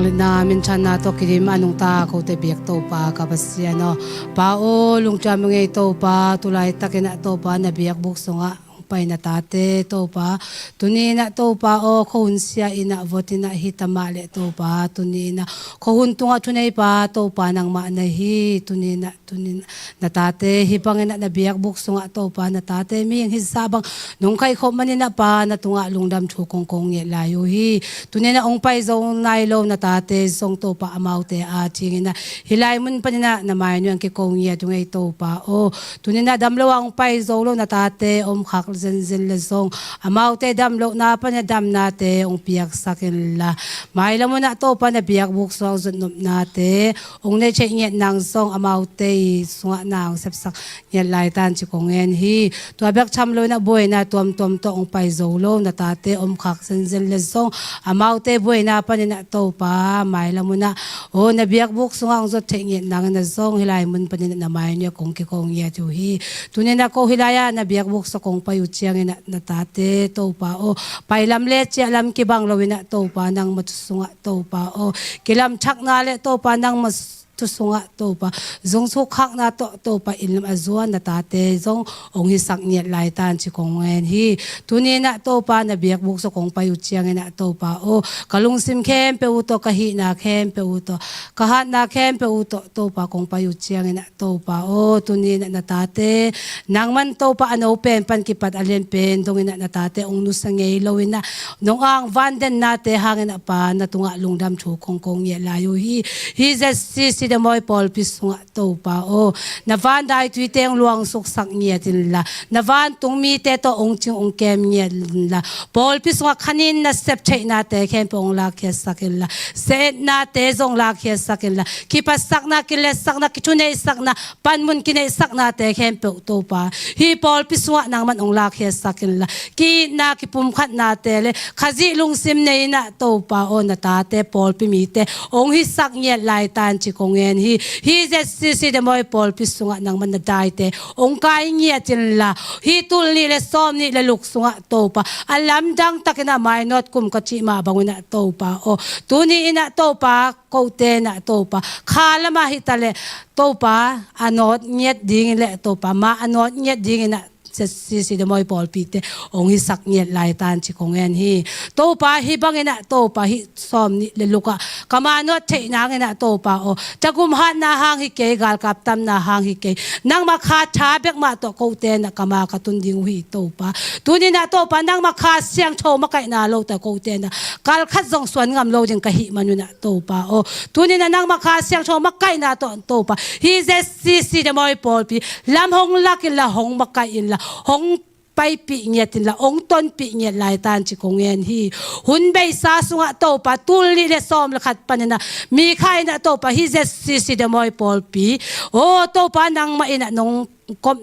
Na minthanna tawh kidim a nungta kote biak Topa ka Pasian aw. Pa aw, lungtuam ngei Topa, tulai takin ah Topa na biakbuk sungah hong pai na tate Topa. Tuni in ah Topa aw, khuahun sia in ah vot in ah hi ta mah leh Topa, tuni in ah khuahun tungah thuneipa Topa nangmah na hi. Tuni in ah Tuni in ah na tate hih bangin ah na biakbuk sungah Topa na tate mihing hisa bang nong kaihkhop manin ah Pa, na tungah lungdam thu kong ko ngiat lai uh hi. Tuni in ah hong pai zo nai lo na tate zong Topa, amaute a dingin ah hih lai mun panin ah na mai nuai-ah kiko ngiat uh ngei Topa aw. Tuni in ah damlo a hong pai zo lo na tate om khak zenzen leh zong amaute damlohna panin ah damnate hong piaksak inla, mailam un ah Topa na biakbuk sungah zotnopnate hong nei theih ngiat nang zong amaute sungah na hong sepsak ngiat lai tan ci kong ngen hi. Tua bek tham lo in ah buaina tuamtuam tawh hong pai zo lo na tate om khak zenzen leh zong amaute buaina panin ah Topa, mailam un ah aw, na biakbuk sungah hong zot theih ngiat nangin ah zong hih lai mun panin ah na mai nuai-ah kong kiko ngiat uh hi. Tuni in ah ko hih lai-ah na biakbuk sungah kong pai uh ciangin ah na tate Topa aw, pai lam leh ciah lam kibang lo in ah Topa, nangma thu sungah Topa aw, kilamthakna leh Topa nangma thu sungah Topa, zung suk khakna tawh Topa, inn lam a zuan na tate zong hong hisak ngiat lai tan ci kong ngen hi. Tuni in ah Topa na biakbuk sungah kong pai uh ciangin ah Topa aw, ka lungsim khempeuh uh tawh, ka hihna khempeuh uh tawh, ka hatna khempeuh uh tawh Topa kong pai uh ciangin ah Topa aw, tuni in ah na tate nangman Topa a no pen pan kipat a lian pen dongin ah na tate hong nusia ngei lo in ah nong ang van dennate hangin ah Pa, na tungah lungdam thu kong ko ngiat lai uh hi. Hih Z C C Demawi pawlpi sungah Topa aw, na van daituite hong luang suksak ngiat inla, na vantung mite tawh hong cing hong kem ngiat inla, pawlpi sungah khanin na sep theihnate khempeuh hong lakkhiatsak inla, se-etnate zong lakkhiatsak inla, kiphatsakna, kiletsakna, kithuneihsakna, panmun kineihsaknate khempeuh Topa, hih pawlpi sungah nangman hong lakkhiatsak inla, ki-itna, kipumkhatnate leh Khazih lungsim nei in ah Topa aw, na tate pawlpi mite hong hisak ngiat lai tan ci kong ngen hi. Hih Z C C Demawi pawlpi sungah nangman na daite hong kai ngiat inla, hih tul nih leh sawm nih leh luk sungah Topa, a lamdang takin ah mainawt kum ka cih mah bang un ah Topa aw, tuni in ah Topa, kote in ah Topa, kha lamah hi ta leh Topa, a nawt ngiat dingin leh Topa, ma a nawt ngiat dingin ah Z C C Demawi pawlpite hong hisak ngiat lai tan ci kong ngen hi. Topa, hih bangin ah Topa, hih sawm nih leh luk ah ka ma nawt theih nangin ah Topa aw, tagum hatna hang hi kei, galkap tamna hang hi kei, nangma kha tha bek mah tawh kote in ah ka ma ka tun ding uh hi Topa. Tuni in ah Topa, nangma Kha Siangtho makaihna lo tawh kote in ah kal khat zong suan ngam lo ding ka hih man un ah Topa aw, tuni in ah nangma Kha Siangtho makaihna tawh Topa, hih Z C C Demawi pawlpi lam hong lak inla, hong makaih inla, hong paipih ngiat inla, hong tonpih ngiat lai tan ci kong ngen hi. Hun beisa sungah Topa, tul nih leh sawm leh khat panin ah mi kha in ah Topa, hih Z C C Demawi pawlpi aw Topa, nangmah in ah nong kop,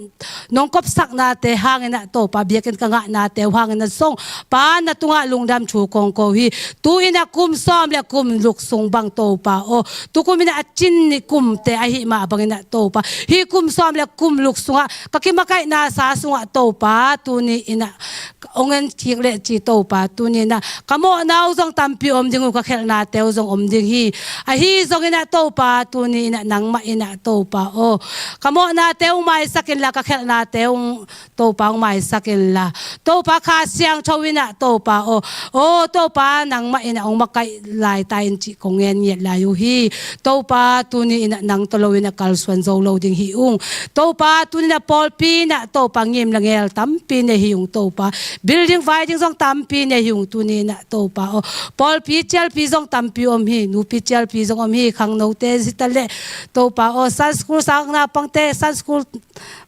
nong kopsaknate hangin ah Topa, biakinn ka ngahnate uh hangin ah zong Pa, na tungah lungdam thu kong ko hi. Tu-in ah kum sawm leh kum luk sung bang Topa aw, tukum in ah a cin nih kumte ahih mah bangin ah Topa, hih kum sawm leh kum luk sungah ka kimakaihna sa sungah Topa, tuni in ah hong en kik leh ci Topa, tuni in ah ka mawhna uh zong tampi om ding uh, ka khelhnate uh zong om ding hi. Ahi zongin ah Topa, tuni in ah nangmah in ah Topa aw, ka mawhnate uh maisak inla, ka khelhnate uh Topa hong maisak inla, Topa Kha Siangtho in ah Topa aw, aw Topa, nangmah in ah hong makaih lai ta in cih kong ngen ngiat lai uh hi. Topa, tuni in ah nang tawh lo in ah kalsuan zo lo ding hi ung. Topa, tuni in ah pawlpi in ah Topa, ngim leh ngel tampi nei hi ung Topa. Building vai ding zong tampi nei hi ung tuni in ah Topa aw. Pawlpi cialpi zong tampi om hi, nupi cialpi zong om hi, khangnote hi ta leh Topa aw, Sunday school sang naupangte, Sunday school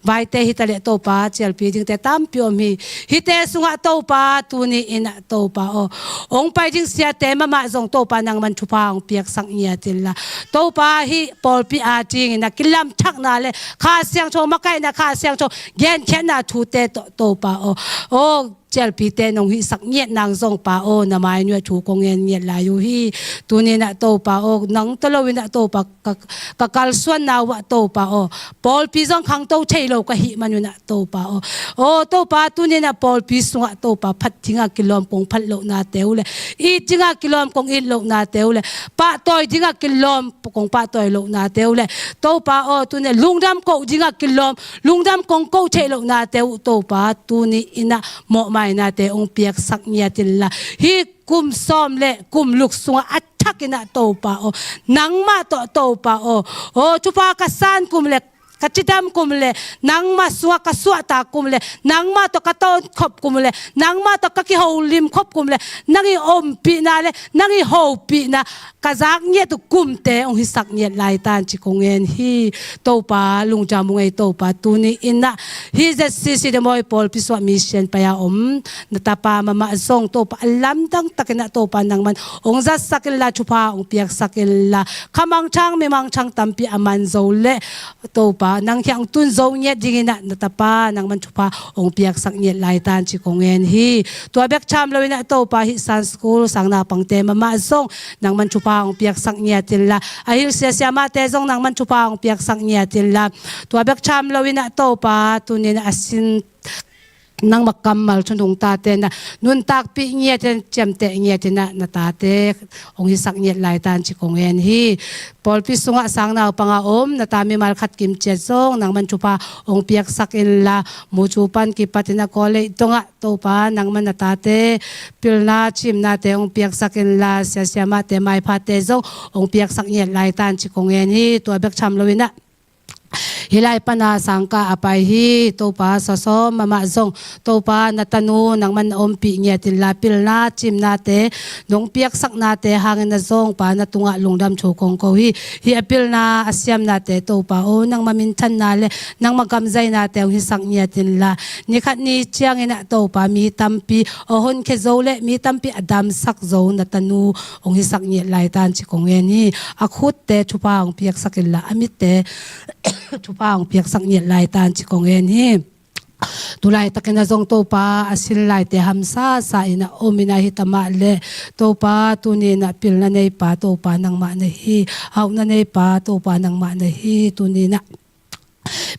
vaite hi ta leh Topa, cialpi dingte tampi om hi. Hihte sungah Topa, tuni in ah Topa aw, hong pai ding siate mahmah zong Topa, nangman thupha hong piaksak ngiat inla, Topa, hih pawlpi a dingin ah kilamthakna leh Kha Siangtho makaihna, Kha Siangtho genkhiatna thute tawh Topa aw, aw cialpite nong hihsak ngiat nang zong Pa aw, na mai nuai thu kong ngen ngiat lai uh hi. Tuni in ah Topa aw, nang tawh lo in ah Topa ka, ka kalsuanna uh ah Topa aw, pawlpi zong khangto thei lo ka hih man un ah Topa aw. Aw Topa, tuni in ah pawlpi sungah Topa phat dingah kilawm kong phat lohnate uh le, it dingah kilawm kong it lohnate uh le, pahtawi dingah kilawm kong pahtawi lohnate uh le, Topa aw, tuni lungdam koh dingah kilawm, lungdam kong koh theih lohnate uh Topa, tuni in ah mawhmainate hong piaksak ngiat inla, hih kum sawm le kum luk sungah a thak in ah Topa aw, nangmah tawh Topa aw, aw thupha ka san kum le, ka cidam kum le, nangmah sungah ka suahtak kum le, nangmah tawh ka tawnkhop kum le, nangmah tawh ka kiholim khop kum le, nang i ompihna le nang i hopihna ka zak ngiat uh kumte hong hisak ngiat lai tan ci kong ngen hi. Topa lungdam ung ei Topa, tuni in ah hih Z C C de mawi pawlpi sungah mission pai-a om na tapa mahmah zong Topa a lamdang takin ah Topa nangman hong zatsak inla, thupha hong piaksak inla, kha mangthang mi mangthang tampi a man zo le Topa nang kiang tun zo ngiat dingin ah na tapa nangman thupha hong piaksak ngiat lai tan ci kong ngen hi. Tua bek tham loin ah Topa hih Sunday school sang naupangte mahmah zong nangman thupha hong piaksak ngiat inla, a hilh sia siamahte zong nangman thupha hong piaksak ngiat inla, tua bek tham loin ah Topa tuni in ah a sin nangmah kammal thunung tate na nuntakpih ngiat in, ciamteh ngiat in ah na tate hong hisak ngiat lai tan ci kong ngen hi. Pawlpi sungah sang naupang a om na ta mimal khat kim ciat zong nangman thupha hong piaksak inla, mucu pan kipat in ah college dongah Topa nangman na tate pilna cimnate hong piaksak inla, sia siamahte maiphate zong hong piaksak ngiat lai tan ci kong ngen hi. Tua bek tham loin ah hih lai pana sangkah a pai hi Topa sawsawm mahmah zong Topa na tanu nangman na ompih ngiat inla, pilna cimnate nong piaksaknate hangin ah zong Pa na tungah lungdam thu kong ko hi. Hih a pilna a siamnate Topa aw, nangmah minthanna le nangmah gamzainate hong hisak ngiat inla, nikhat ni ciangin ah Topa mi tampi a honkhia zo le mi tampi a damsak zo na tanu hong hisak ngiat lai tan ci kong ngen hi. A khutte thupha hong piaksak inla, a mitte thupha hong piaksak ngiat lai tan ci kong ngen hi. Tulaitakin ah zong Topa a sin laite hamsasa in ah om in ah hi ta mah le, Topa tuni in ah pilna neipa Topa nangmah na hi, hauhna neipa Topa nangmah na hi. Tuni in ah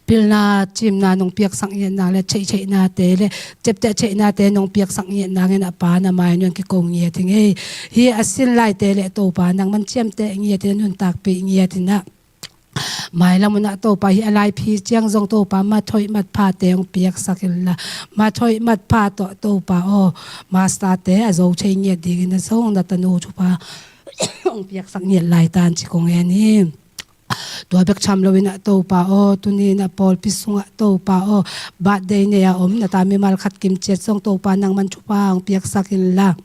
pilna cimna nong piaksak ngiat nang le, theihtheihnate le ciapteh theihnate nong piaksak ngiat nangin ah Pa na mai nuai kiko ngiat hi ngei. Hih a sin laite le Topa nangman ciamteh ngiat in ah, nuntakpih ngiat in ah, mailam un ah Topa hih a laiphi ciang zong Topa mathoih matphate hong piaksak inla, mathoih matpha tawh Topa aw, masterte a zo thei ngiat dingin ah zong na tanu thupha hong piaksak ngiat lai tan ci kong ngen hi. Tua bek tham loin ah Topa aw, tuni in ah pawlpi sungah Topa aw, birthday nei a om na ta mimal khat kim ciat zong Topa nangman thupha hong piaksak inla,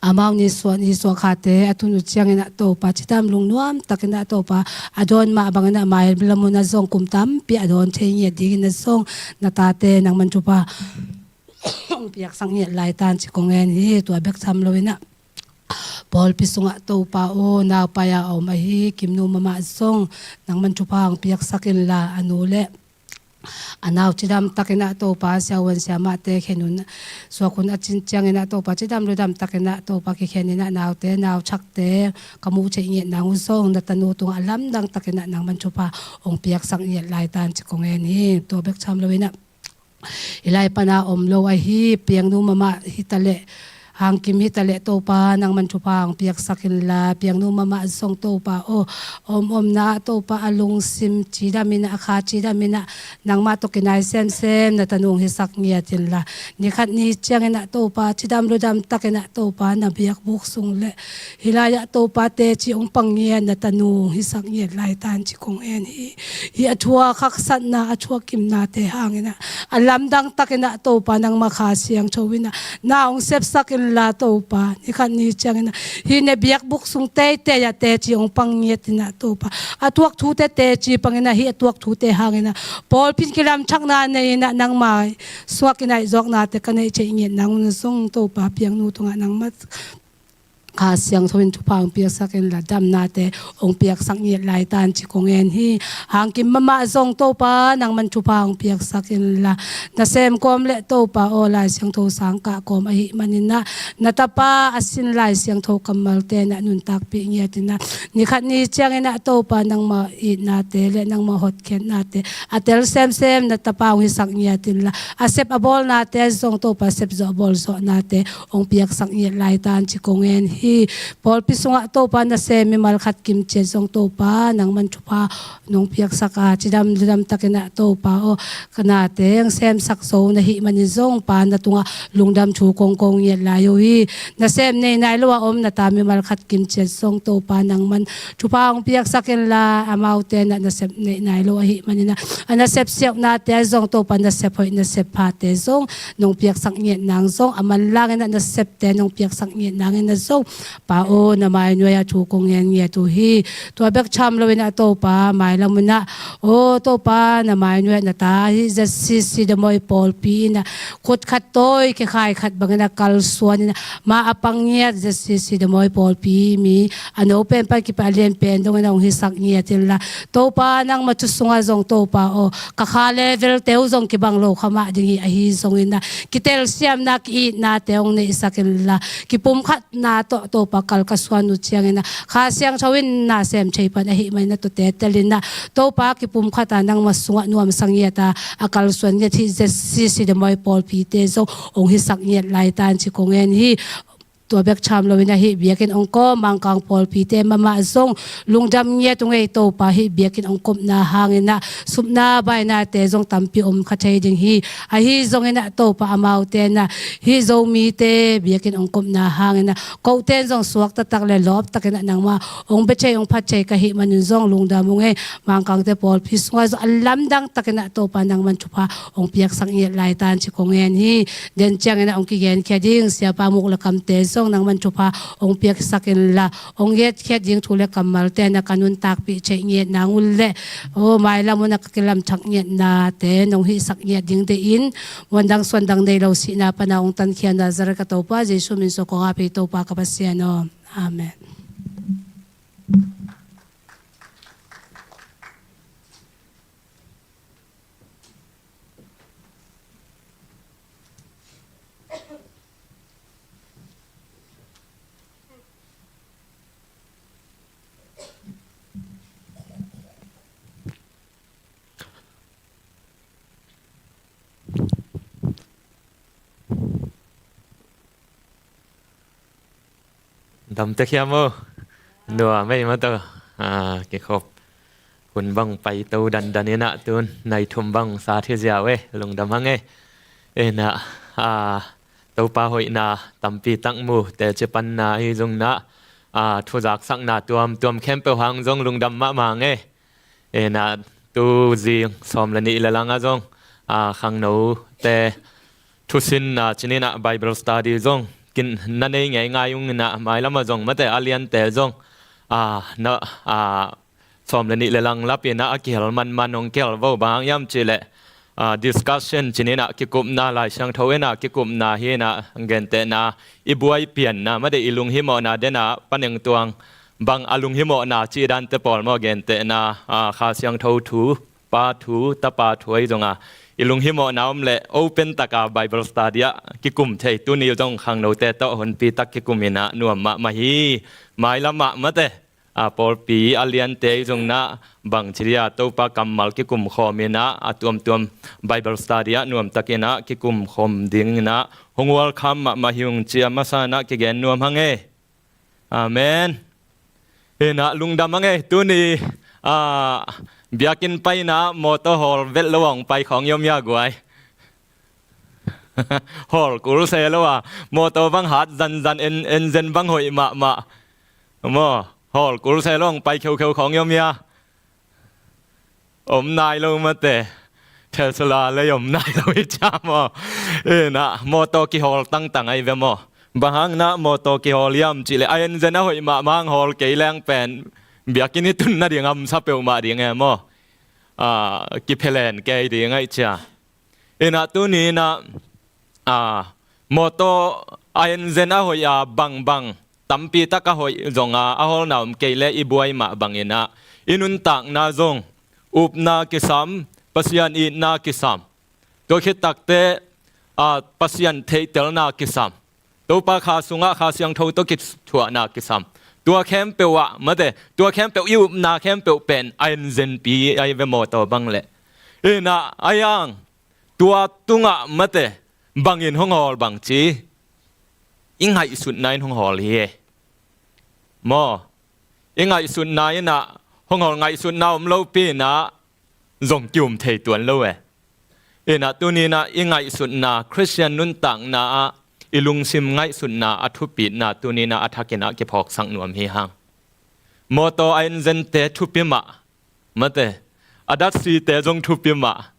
amau nisuah nisuah khate a tun uh ciangin ah Topa cidam lungnuam takin ah Topa a dawn mah bangin ah mailam un ah zong kum tampi a dawn thei ngiat dingin ah zong na tate nangman thupha hong piaksak ngiat lai tan ci kong ngen hi. Tua bek tham loin ah pawlpi sungah Topa aw, naupai a om ahi Kimnu mahmah zong nangman thupha hong piaksak inla, a nu le a nau cidam takin ah Topa siahuan siamahte khen un, suak un a cin ciangin ah Topa cidam ludam takin ah Topa kikhen in ah naute nauthakte ka muh theih ngiat nang uh zong na tanu tungah lamdang takin ah nangman thupha hong piaksak ngiat lai tan ci kong ngen hi. Tua bek tham loin ah hih lai pana om lo ahi Piangnu mahmah hi ta leh, Hangkim hi ta leh Topa nangman thupha hong piaksak inla, Piangnu mahmah zong Topa aw, om omna ah Topa a lungsim cidam in ah, a kha cidam in ah nangmah tawh kinai semsem na tanu hong hisak ngiat inla, nikhat ni ciangin ah Topa cidam ludam takin ah Topa na biakbuk sung le hih lai-ah Topa teci hong pang ngiat na tanu hong hisak ngiat lai tan ci kong ngen hi. Hih a thuak haksatna, a thuak kimnate hangin ah a lamdang takin ah Topa nangmah Kha Siangtho in ah na hong sepsak inla Topa, nikhat ni ciangin ah hih na biakbuk sung teitei ah teci hong pang ngiat in ah Topa, a tuak thute teci pang in ah hih a tuak thute hangin ah pawlpi in kilamthakna nei in ah nangmah suak in ah i zawknate ka neih theih ngiat nang un ah zong Topa Piangnu tungah nangmah Kha Siangtho in thupha hong piaksak inla, damnate hong piaksak ngiat lai tan ci kong ngen hi. Hangkim mahmah zong Topa nangman thupha hong piaksak inla, nasem kawm le Topa aw, Lai Siangtho sang kah kawm ahih maninah, na tapa a sin Lai Siangtho kammalte na nuntakpih ngiat inah, nikhat ni cianginah Topa nangmah itnate le nangmah hotkhiatnate a tel semsem na tapa hong hisak ngiat inla, a sep a bawlnate zong Topa sep zawh bawl zawhnate hong piaksak ngiat lai tan ci kong ngen hi. Pawlpi sungah Topa nasem mimal khat kimciat zong Topa nangman thupha nong piaksak a, cidam ludam takinah Topa aw, ka nate hong semsak zo na hih manin zong Pa na tungah lungdam thu kong ko ngiat lai uh hi. Nasem nei nai lo a om na ta mimal khat kimciat zong Topa nangman thupha hong piaksak inla, amaute na nasep nei nai lo ahih maninah, a nasep siauhnate zong Topa nasep hoih nasep phate zong nong piaksak ngiat nang zong, a manlangin a nasepte nong piaksak ngiat nangin a zong Pa aw, na mainuai a thu kong ngen ngiat uh hi. Tua bek tham loinah Topa mailam unah, aw Topa, na mainuai na ta hi Z C C Damawi pawlpi inah khut khat tawi khekhai khat bangin a kalsuan inah, ma a pang ngiat Z C C Damawi pawlpi mi a no pen pan kipan a lian pen dongin a hong hisak ngiat inla, Topa nangma thu sungah zong Topa aw, ka kha level teu zong kibang lo kha mah ding hi. Ahi zongin a kitelsiamna ki-itnate hong neihsak inla, kipumkhat na tawh Topa kal ka suan uh ciangin a Kha Siangtho in na sem thei pan ahih manin a tuate telin a Topa kipumkhat a nangma sungah nuamsa ngiat a, a kalsuan ngiat hi Z C C Damawi pawlpite zong hong hisak ngiat lai tan ci kong ngen hi. Tua bek tham loin a hih biakinn hong kawm Mangkang pawlpite mahmah zong lungdam ngiat ung ei Topa, hih biakinn hong kopna hangin a supna bainate zong tampi om kha thei ding hi. Ahi zongin a Topa amaute na hih Zomite biakinn hong kopna hangin a kote in zong suak taktak le lawp takin a nangma hong bia thei hong phat thei ka hih manin zong lungdam ung ei. Mangkangte pawlpi sungah zong a lamdang takin a Topa nangman thupha hong piaksak ngiat lai tan ci kong ngen hi. Den ciangin a hong kigenkhia ding Siapa Muk le Kamte zong nangman thupha hong piaksak inla, hong getkhiat ding thu le kammalte na ka nuntakpih thei ngiat nang un le, aw mailam un a ka kilamthak ngiatnate nong hihsak ngiat ding deihin, muandang suandang nei lo sihna pana hong tankhia Nazareth ka Topa Jesu min suang kong ap hi Topa ka Pasian aw. Amen. Dam tek hiam aw? Nuam ei mataw. Ah, kikhop hun bang paito dandan inah tun nai thum bang sat hi ziau e, lungdam hang e. Inah, ah, Topa hoihna tampi tak mu, teci panna ahi zongin ah, ah, thuzaksakna tuamtuam khempeuh hang zong lungdam mahmah hang e. Inah tu zing sawm le nih le lang ah zong, ah, khangnote thusinna cih inah Bible study zong kin na nei ngeingai ung inah mailam ah zong mate a liante zong, ah, na, ah, sawm le nih le lang lap inah a kihel manman hong kihel vo, bang hang hiam cih leh, ah, discussion cih inah kikupna, Lai Siangtho inah kikupna hi inah gentehna i buai pianna mate i lunghimawhna den ah paneng tuang bang a lunghimawhna cih dante pawl maw gentehna, ah, Kha Siangtho thu, Pa thu, Tapa thu ahi zong a i lunghimawhna om leh open tak a Bible study ah kikum thei, tuni zong khangnote tawh honpi tak kikum inah nuam mahmah hi. Mailam ah mate, ah, pawlpi a liante ahi zongin ah bangci dia Topa kammal kikum khawm inah a tuamtuam Bible study ah nuam tak inah kikum khawm ding inah hong welcome mahmah hi ung ci a masa inah kigen nuam hang e. Amen. Inah lungdam hang e. Tuni, ah, biakinn paina mawtaw hawl vet lo a hong pai khawng i om hia guai? Hawl kul se lo a, mawtaw bang hat zanzan, en, engine bang hoih mahmah. Maw, hawl kul se lo a hong pai kheukheu khawng i om hia? Om nai lo mate. Tesla lei om nai lo hi cia maw? Inah mawtaw kihawl tangtang ahi ve maw? Bang hang inah mawtaw kihawl hiam cih leh a engine a hoih mahmah hang hawl kei leng pen biakinn i tun nading hamsa peuhmah ding e maw? Ah, kiphelen kei ding ahi cia. Inah tuni inah, ah, mawtaw a engine a hoih a bangbang tampi tak a hoih zong a, a hawlna om kei leh i buai mah bangin ah, i nuntakna zong upna kisam, Pasian itna kisam. Tua khit takteh, a, Pasian theihtelna kisam. Topa Kha sungah Kha Siangtho tawh kithuahna kisam. Tua khempeuh ah, mate, tua khempeuh i upna khempeuh pen a en zenpi ahi ve maw, tua bang leh. Inah, a iang, tua tungah, mate, bangin hong hawl bang ci. I ngaihsutna in hong hawl hi e. Maw, i ngaihsutna inah hong hawl, ngaihsutna om lopi inah zong ki-um thei tuan lo e. Inah tuni inah i ngaihsutna, Khristian nuntakna ah i lungsim ngaihsutna a thupina tuni inah a thak inah kiphawksak nuam hi hang. Mawtaw a en zente thupi mah, mate, a datsite zong thupi mah.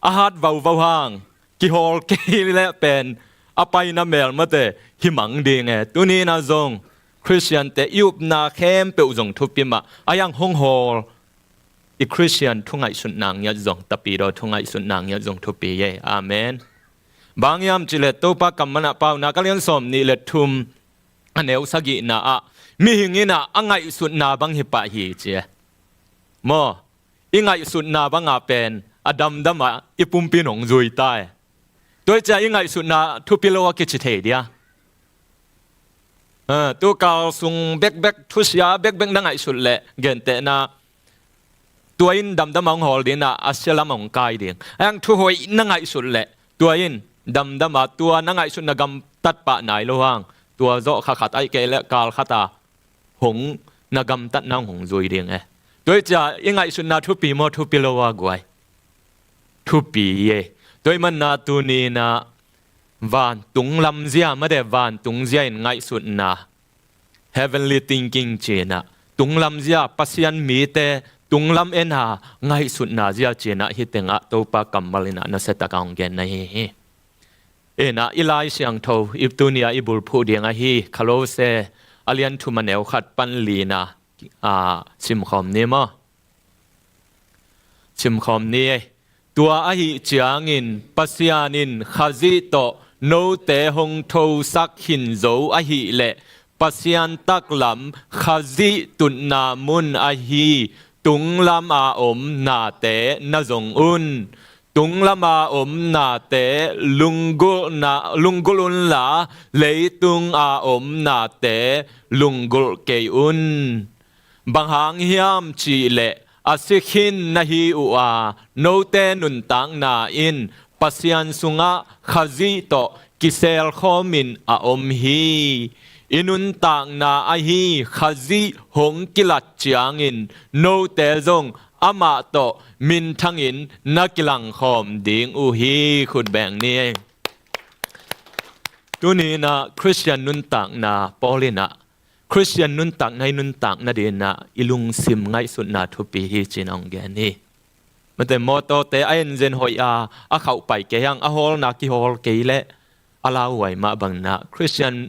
A hat vauvau hang, kihawl kei leh pen a paina mel, mate, hi mang ding e. Tuni inah zong Khristiante i upna khempeuh zong thupi mah. A iang hong hawl, i Khristian thu ngaihsutna ngiat zong, tapidaw thu ngaihsutna ngiat zong thupi e. Amen. Bang hiam cih leh Topa kammal ah Paunak a lian sawm nih le thum, a neu sagihna ah, mihing inah a ngaihsutna bang hi pah hi ci e. Maw, i ngaihsutna banga pen a damdam ah i pumpi in hong zui ta e. Tua hi ciang i ngaihsutna thupi lo a kici thei dia. A, tu kal sung bekbek, thusia bekbek na ngaihsut leh, gentehna, tua in damdam a hong hawl ding inah a sia lam a hong kai ding. A iang thu hoih na ngaihsut leh, tua in damdam a, tua na ngaihsutna gamtat pah nai lo hang, tua zawh kha khat ahih kei leh kal khat a hong, na gamtatna hong zui ding e. Tua hi ciang i ngaihsutna thupi maw, thupi lo a guai? Thupi e. Tua ahih manin ah tuni inah vantung lamzia, mate, vantung zia in ngaihsutna, heavenly thinking ci inah, tunglam zia, Pasian mite tunglam en a ngaihsutna zia ci inah hih tengah Topa kammal inah nasia tak a hong gen na hi hi. Inah i Lai Siangtho, i tuni a i bulphuh ding ahi Kolose a lian thum a neu khat pan lina, a, simkhawm ni maw? Simkhawm ni. Tua ahih ciangin Pasian in Khazih tawh note hong thosak khin zo ahih leh, Pasian taklam Khazih tutna mun ahi tunglam a om nate na zong un. Tunglam a om nate lunggulhna, lunggulh unla, leitung a om nate lunggulh kei un. Bang hang hiam cih leh, a si khin na hi uh a, note nuntakna in Pasian sungah Khazih tawh kiselkhawmin a om hi. I nuntakna ahi Khazih hong kilat ciangin note zong amah tawh minthangin na kilangkhawm ding uh hi. Khut beng ni. Tuni inah Khristian nuntakna, Paul inah Khristian nuntakna i nuntak nadingin ah i lungsim ngaihsutna thupi hi ci-in hong gen hi. Mate, mawtawte a enzen hoih a, a khauhpai kei hang, a hawlna kihawl kei leh a lauhuai mah bangin ah Khristian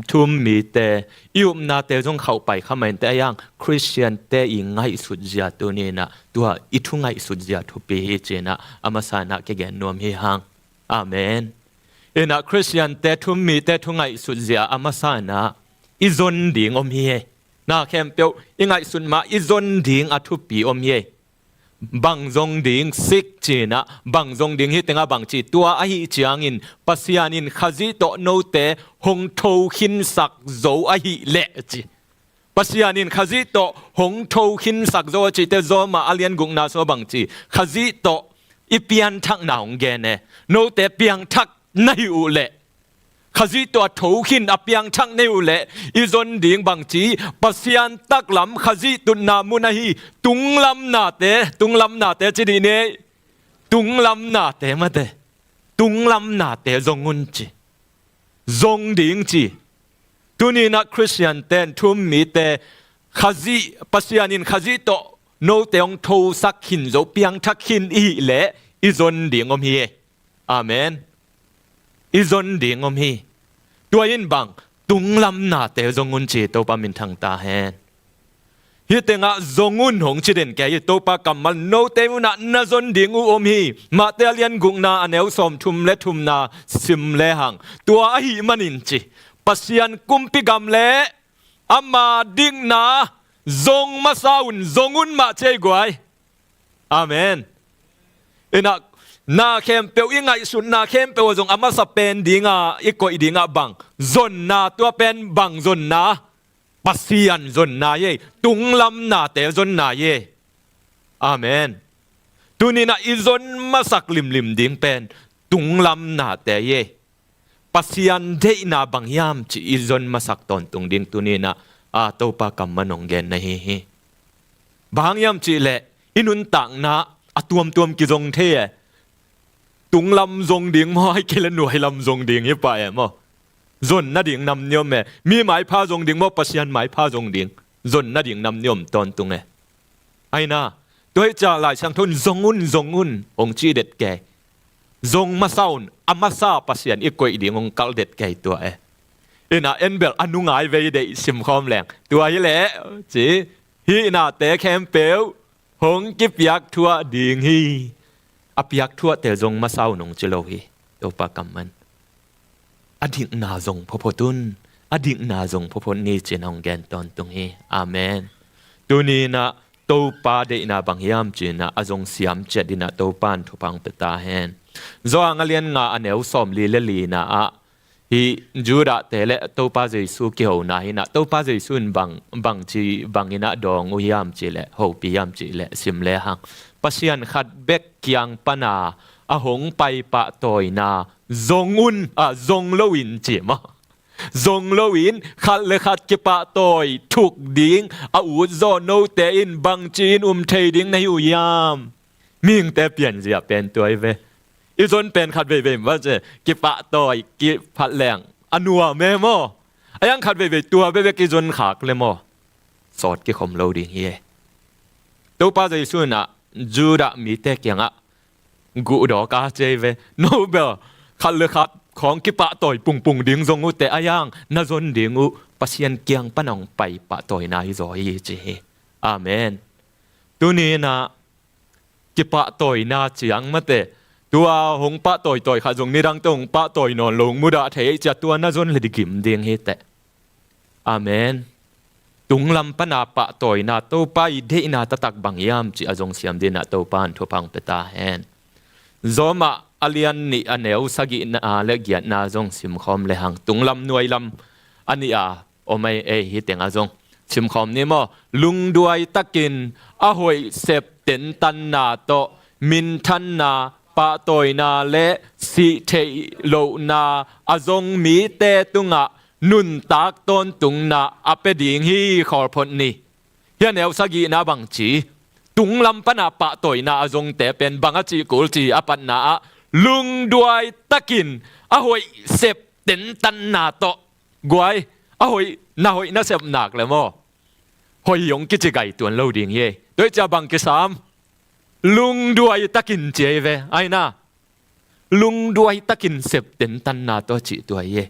thu-um mite i upnate zong khauhpai kha mah inteh, ahi hang Khristiante i ngaihsut zia tuni-in ah tua i thu ngaihsut zia thupi hi ci-in ah a masa-in ah kigen nuam hi hang. Amen. Inah Khristiante thu-um mite thu ngaihsut zia a masa-in ah i zon ding om hi. Na khempeuh i ngaihsut mah i zon ding a thupi om hi. Bang zong ding sik ci-in ah, bang zong ding hi teng ah bang ci, tua ahih ciangin Pasian in Khazih tawh note hong thokhinsak zo ahih leh ci. Pasian in Khazih tawh hong thokhinsak zo a cihte Rom ah a lian gukna sung ah bang ci, Khazih tawh i pianthakna hong gen e. Note piangthak na hih uh leh, Khazih tawh a thokhin a piangthak na hih uh leh i zon ding bang ci, Pasian taklam Khazih tutna mun ahi tunglam nate, tunglam nate ci dih ni. Tunglam nate mate. Tunglam nate zong un ci. Zong ding ci. Tuni-in ah Khristiante, thu-um mite, Khazih, Pasian in Khazih tawh note hong thosak khin zo, piangthak khin i hih leh i zon ding om hi. Amen. I zon ding om hi. Tua in bang, tunglam nate zong un ci, Topa minthang ta hen. Hih teng ah zong un hong ci den kei hi, Topa kammal, note un ah na zon ding uh om hi. Mate a lian gukna a neu sawmthum le thumna sim lehang, tua ahih manin ci, Pasian kumpi gam le ama dikna zong masa un, zong un mah ci ei guai. Amen. Inah na khempeuh, i ngaihsutna khempeuh ah zong a masa pen dinga i koih dingah bang zonna, tua pen bang zonna? Pasian zonna ei, tunglam nate zonna ei. Amen. Tuninah i zon masak limlim ding pen tunglam nate ei. Pasian deihna bang hiam cih i zon masak tawntung ding tuninah a Topa kammal hong gen na hi hi. Bang hang hiam cihleh i nuntakna a tuamtuam kizong thei e. Tunglam zong ding maw, ai kei le nuailam zong ding hi pah e maw? Zon nading nam ni om e. Mi maipha zong ding maw, Pasian maipha zong ding? Zon nading nam ni om tawntung e. Aina, tua hi ciah Lai Siangtho in zong un, zong un hong ci det kei. Zong masa un, a masa Pasian i koih ding hong kalh det kei tua e. Inah en bel a nungai vei deih simkhawm leng, tua hi leh ci, hihnate khempeuh hong kipiak thuah ding hi. A piak thuahte zong masa un hong ci lo hi. Topa kammal a dikna zong phuaphot un, a dikna zong phuaphot ni ci-in hong gen tawntung hi. Amen. Tuninah Topa deihna bang hiam ci-inah a zong siam ciat inah Topa in thupha hong pia ta hen. Johan a lian nga a neu sawmli le lina ah hih Judahte le Topa Jesu kihona hinah Topa Jesu in bang, bang ci, bang inah dawng uh hiam cihleh, hopih hiam cihleh sim lehang, Pasian khat bek kiang pana a hong pai pahtawina zong un, a zong loin ci maw? Zong loin khat le khat kipahtawi thuk ding a utzawh note in bangci-in um thei ding na hi uh hiam? Mihingte pianzia pen tua hi ve. I zon pen khat veivei maw, kipahtawi kiphat leng a nuam e maw? A yang khat veivei tua bekbek i zon khak le maw, sawt kikhom lo ding hi e. Topa Jesu inah Judah mite kiangah guh dawk a ci ei ve. No bel khat le khat khawng kipahtawi pungpung ding zong uh teh, a yang na zon ding uh Pasian kiang pan a hong pai pahtawina hi zaw hi ci hi. Amen. Tuni inah kipahtawina ciang mate, tua hong pahtawitawi khat zong nidangte hong pahtawi nawn lo hong mudah thei ei ciah, tua na zon le digim ding hi teh. Amen. Tunglam pana pahtawina, Topa i deihna taktak bang hiam cih a zong siam dinah Topa in thupha hong pia ta hen. Rom ah a lian nih a neu sagihna le giatna zong simkhawm lehang, tunglam nuailam a nih a om ei, ei hi teng a zong simkhawm ni maw? Lungduai takin a hoih sep tentanna tawh minthanna, pahtawina le sih theih lohna a zong mite tungah nuntak tawntungna a pia ding hi, khawlphot ni. Hih a neu sagihna bangci, tunglam pana pahtawina a zongte pen bang a cih kul ci a patna ah lungduai takin a hoih sep tentanna tawh. Guai, a hoih, na hoih na sep nak le maw, hoih hong kici gai tuan lo ding hi ei. Tua hi ciah bang kisam? Lungduai takin ci ei ve. Aina, lungduai takin sep tentanna tawh cih tua hi ei.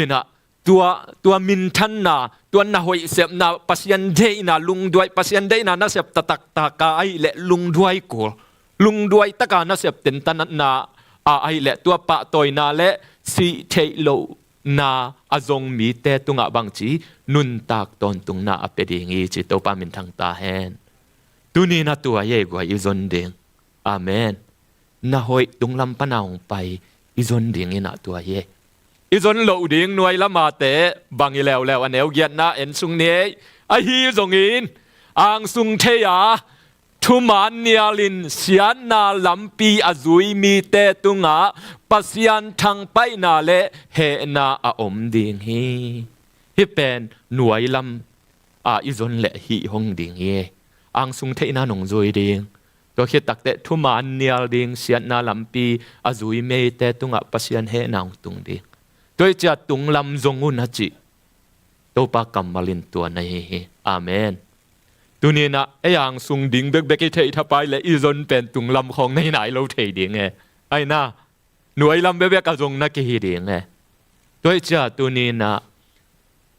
Inah tua, tua minthanna, tua na hoih sepna, Pasian deihna, lungduai, Pasian deihna na sep taktak a ahih leh lungduai kul, lungduai taka na sep tentanna a ahih leh tua pahtawina le sih theih lohna a zong mite tungah bangci nuntak tawntungna a pia ding hi ci Topa minthang ta hen. Tuni inah tua hi ei guai i zon ding. Amen. Na hoih tunglam pana hong pai i zon ding inah tua hi ei. I zon loh ding nuailam ate bang hi leuleu, a neu giatna en sung ni ei. Ahi zongin angsung thei a thuman nialin siatna lampi a zui mite tungah Pasian thangpaihna le hehna a om ding hi. Hih pen nuailam a i zon leh hih hong ding hi. Angsung theihna nong zui ding. Tua khit takteh thuman nial ding, siatna lampi a zui mite tungah Pasian hehna hong tung ding. Tua hi ciah tunglam zong un a cih Topa kammal in tua na hi hi. Amen. Tuni inah ei angsung ding bekbek i theih thapai leh i zon pen tunglam khawng na hi nai lo thei ding e. Aina, nuailam bekbek a zong na kihi ding e. Tua hi ciah tuni inah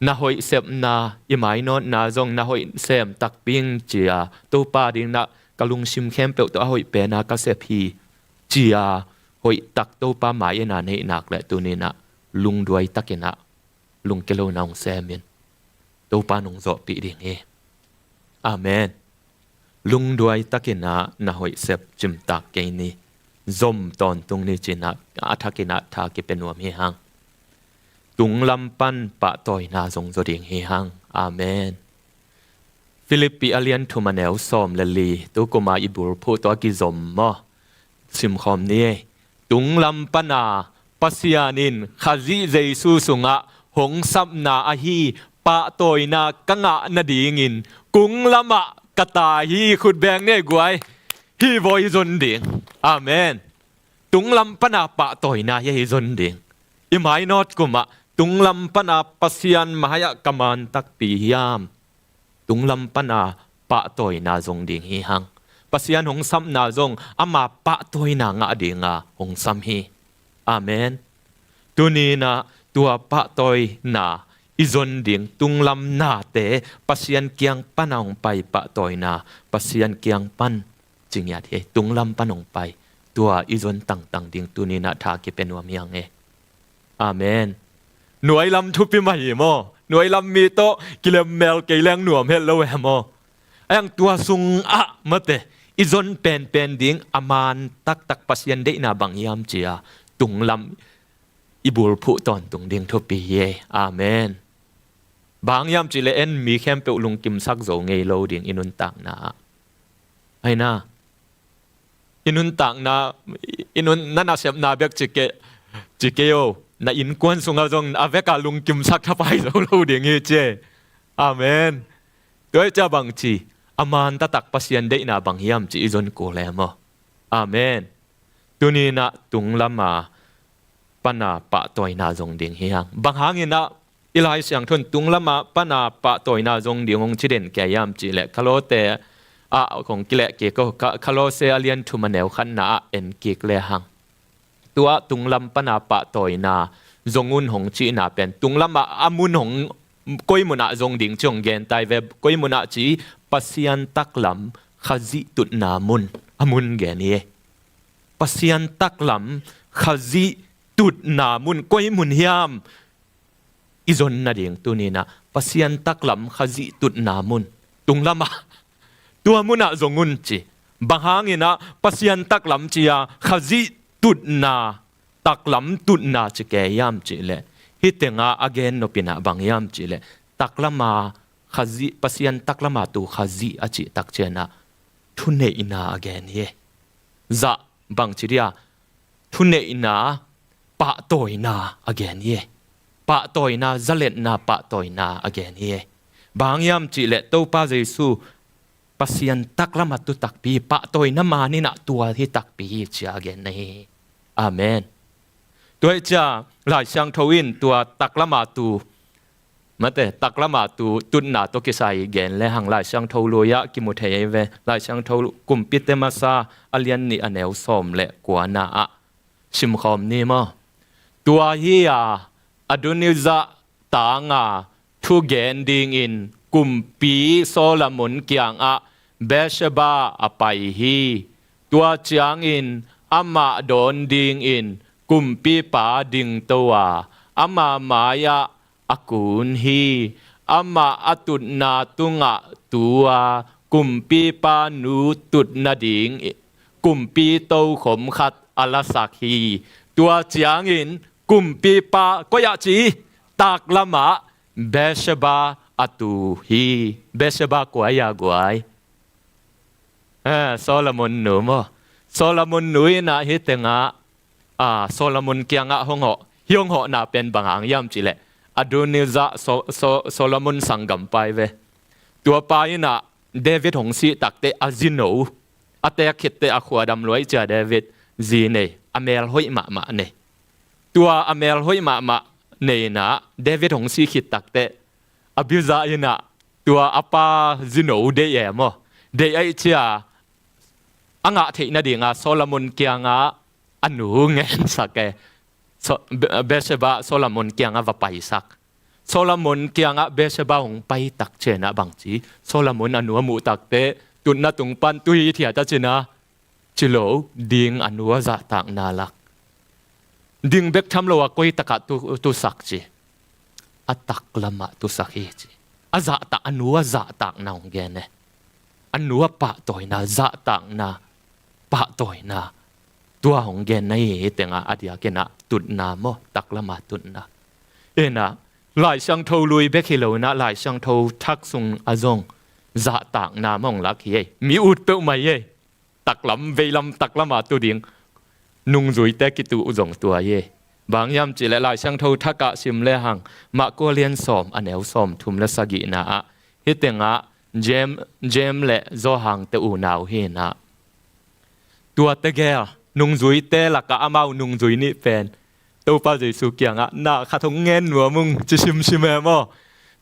na hoih sepna, i mainawtna zong na hoih sem takpi ing cia, Topa ding inah ka lungsim khempeuh tawh a hoih pena ka sep hi cia, hoih tak Topa mai-in a neih nak leh tuni inah lungduai takin ah lungkia lohna hong sem in. Topa nong zawhpih ding hi. Amen. Lungduai takin ah na hoih sep cimtak kei ni. Zom tawntung ni ci-in ah a thakin ah tha kipia nuam hi hang. Tunglam pan pahtawina zong zaw ding hi hang. Amen. Filippi a lian thum a neu sawm le li, tu kum a i bulphuh tawh a kizom maw? Simkhawm ni. Tunglam pan a Pasian in Khazih Jesu sungah hong sapna ahi pahtawina ka ngah nadingin kunglam ah ka tai hi. Khut beng ni guai. Hih vaw i zon ding. Amen. Tunglam pan a pahtawina hi a i zon ding. I mainawt kum ah tunglam pan a Pasian mai-ah ka man takpi hiam? Tunglam pan a pahtawina zong ding hi hang. Pasian hong sapna zong ama pahtawina ngah ding a hong sam hi. Amen. Tuni-in ah tua pahtawina i zon ding tunglam nate Pasian kiang pan a hong pai pahtawina Pasian kiang pan ci ngiat hi. Tunglam pan hong pai tua i zon tangtang ding tuni-in ah tha kipia nuam hi hang e. Amen. Nuailam thupi mah hi maw? Nuailam mi tawh kilemmel kei leng nuam het lo e maw? Ahi hang tua sungah mate i zon penpen ding a man taktak Pasian deihna bang hiam ci-a tunglam i bulphuh tawntung ding thupi hi e. Amen. Bang hiam cih leh en mi khempeuh lungkimsak zo ngei lo ding i nuntakna ah. Ahi na. I nuntakna, i nun, na nasepna bek ci kei, ci kei o. Na innkuan sungah zong a vekah lungkimsak thapai zo lo ding hi ci e. Amen. Tua hi ciah bang ci, a man taktak Pasian deihna bang hiam ci i zon kul e maw? Amen. Tuni-in ah tunglam a pan a pahtawina zong ding hi hang. Bang hangin ah i Lai Siangtho in tunglam a pan a pahtawina zong ding hong ci den kei hiam cih leh Kolose ah kong kileh kik o, Ko-, Kolose a lian thum a neu khatna ah en kik le hang. Tua tunglam pan a pahtawina zong un hong cihna pen tunglam ah a mun hong, koi mun ah zong ding ci hong gen tai ve. Koi mun ah ci, Pasian taklam Khazih tutna mun a mun gen hi. Pasian taklam Khazih tutna mun koi mun hiam? I zon nading tuni-in ah Pasian taklam Khazih tutna mun tunglam ah tua mun ah zong un ci. Bang hangin ah Pasian taklam ci-a Khazih tutna, taklam tutna ci kei hiam cih leh, hih tengah a gen nop in ah bang hiam cih leh taklam a Khazih, Pasian taklam a tu Khazih a cih tak ciangin ah thuneihna a gen hi. Zah bang ci dia, thuneihna, pahtawina a gen hi. Pahtawina, zaletna, pahtawina a gen hi. Bang hang hiam cih leh Topa Jesu Pasian taklam a tu takpi, pahtawina man in ah tua hi takpi hi ci-a a gen na hi. Amen. Tua hi ciah Lai Siangtho in tua taklam a tu, mate, taklam a tu tutna tawh kisai gen le hang Lai Siangtho lui ah kimu thei hi ve. Lai Siangtho Kumpite Masa a lian nih a neu sawm le kuana ah simkhawm ni maw? Tua hi a, Adonijah tanga thugen dingin kumpi Solomon kiangah Bathsheba a pai hi. Tua ciangin amah dawn dingin kumpipa dingto a, ama mai-ah a kun hi. Amah a tutna tungah tu a, kumpipa nu tut nading kumpi tokhom khat a lasak hi. Tua ciangin kumpipa, koi ah ci, taklam ah Bathsheba a tu hi. Bathsheba kua hi a guai? Eh, Solomon nu maw? Solomon nu in ah hih tengah, ah, Solomon kiangah hong hawh. Hih hong hawhna pen bang hang hiam cih leh, Adonijah So-, So-, Solomon sanggampa hi ve. Tua pa in ah David hong sih takteh a zino, a teek khitteh a khua dam lua hi ciah David zi nei, a mel hoih mahmah nei. Tua a mel hoih mahmah nei in ah David hong sih khit takteh Abijah in ah tua a pa zino deih e maw? Deih ahih ciah a ngah theih nadingah Solomon kiangah a nu ngensak e. So-, Be-, Bathsheba Solomon kiangah va paisak. Solomon kiangah Bathsheba hong pai tak ciangin ah bang ci, Solomon a nu a muh takteh tutna tung pan tu hi thiat a cin a, ci lo, ding a nu a zahtakna lak. Ding bek tham lo a koi takah tu, tusak ci. a taklamah tusak hi ci. A zahtak, a nu a zahtakna hong gen e. A nu a pahtawina, zahtakna, pahtawina, tua hong genna hi. Hih tengah a diakinah tutna maw, taklama tutna. Inah Lai Siangtho lui bek hi lo inah Lai Siangtho thak sung a zong zahtakna mawng lak hi ei. Mi ut peuhmah hi ei. Taklam, veilam, taklama tu ding nungzuite kitu uh zong tua hi ei. Bang hiam cihleh Lai Siangtho thakah sim lehang Marka lian sawm, a neu sawm thum le sagihna ah, hih tengah James, James le Johan te unau hi inah, tua tegel nungzuite lakah amau nungzui nih pen Topa Jesu kiangah, "Na khat hong ngen nuam ung," ci simsim e maw.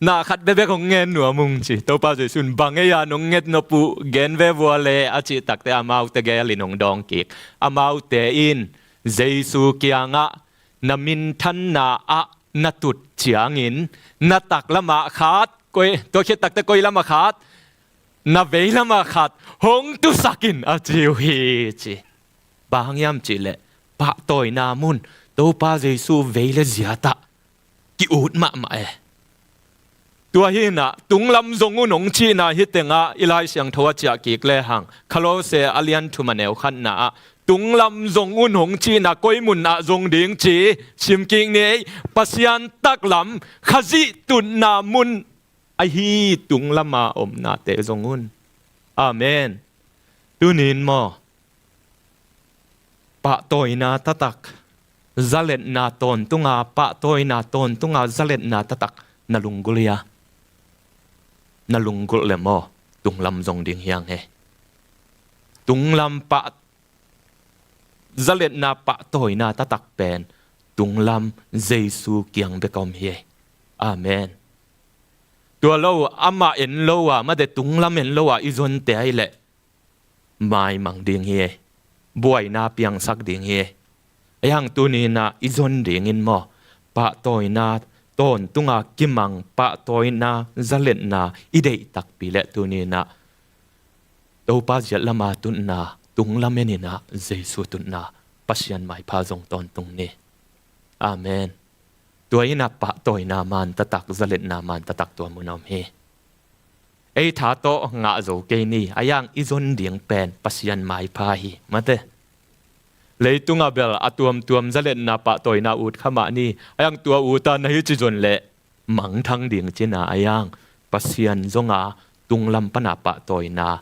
"Na khat bekbek hong ngen nuam ung," ci. Topa Jesu in, "Bang ei-a nong nget nop uh, gen ve vua le," a cih takte amau tegel in hong dawng kik. Amaute in Jesu kiangah, "Na minthanna ah na tut ciangin na taklamah khat, koi, tua khit takte koi lamah khat, na veilamah khat hong tusak in," a ci uh hi ci. Bang hang hiam cihleh pahtawina mun, Topa Jesu vei le ziatah ki-ut mahmah e. Tua hi inah tunglam zong un hong cihna, hih tengah i Lai Siangtho a ciah kik lehang Kolose a lian thum a neu khatna ah tunglam zong un hong cihna koi mun ah zong ding ci sim kik ni ei. Pasian taklam, Khazih tutna mun ahi tunglama omnate zong un. Amen. Tunin maw, pahtawina taktak, zaletna tawntunga, pahtawina tawntunga zaletna taktak na lunggulh hia? Na lunggulh le maw, tunglam zong ding hi hang e. Tunglam pah, zaletna pahtawina taktak pen tunglam Jesu kiang bek om hi e. Amen. Tua lo, amah en lo a, mate tunglam en lo a i zonte ahih leh maimang ding hi e. Buaina piangsak ding hi e. Ahi hang tuninah i zon dingin maw, pahtawina tawntunga kimang, pahtawina zaletna i deih takpi leh tuninah Topa ziat lama tutna, tunglam eninah Jesu tutna, Pasian maipha zong tawntung ni. Amen. Tua inah pahtawina man taktak, zaletna man taktak tua mun a om hi. Ei tha tawh ngah zo kei ni, ahi hang i zon ding pen Pasian maipha hi, mate. Leitunga bel a tuamtuam zaletna pahtawina ut kha mah ni, ahi hang tua uta na hi ci zon leh mangthang ding cina, ahi hang Pasian zonga tunglam pana pahtawina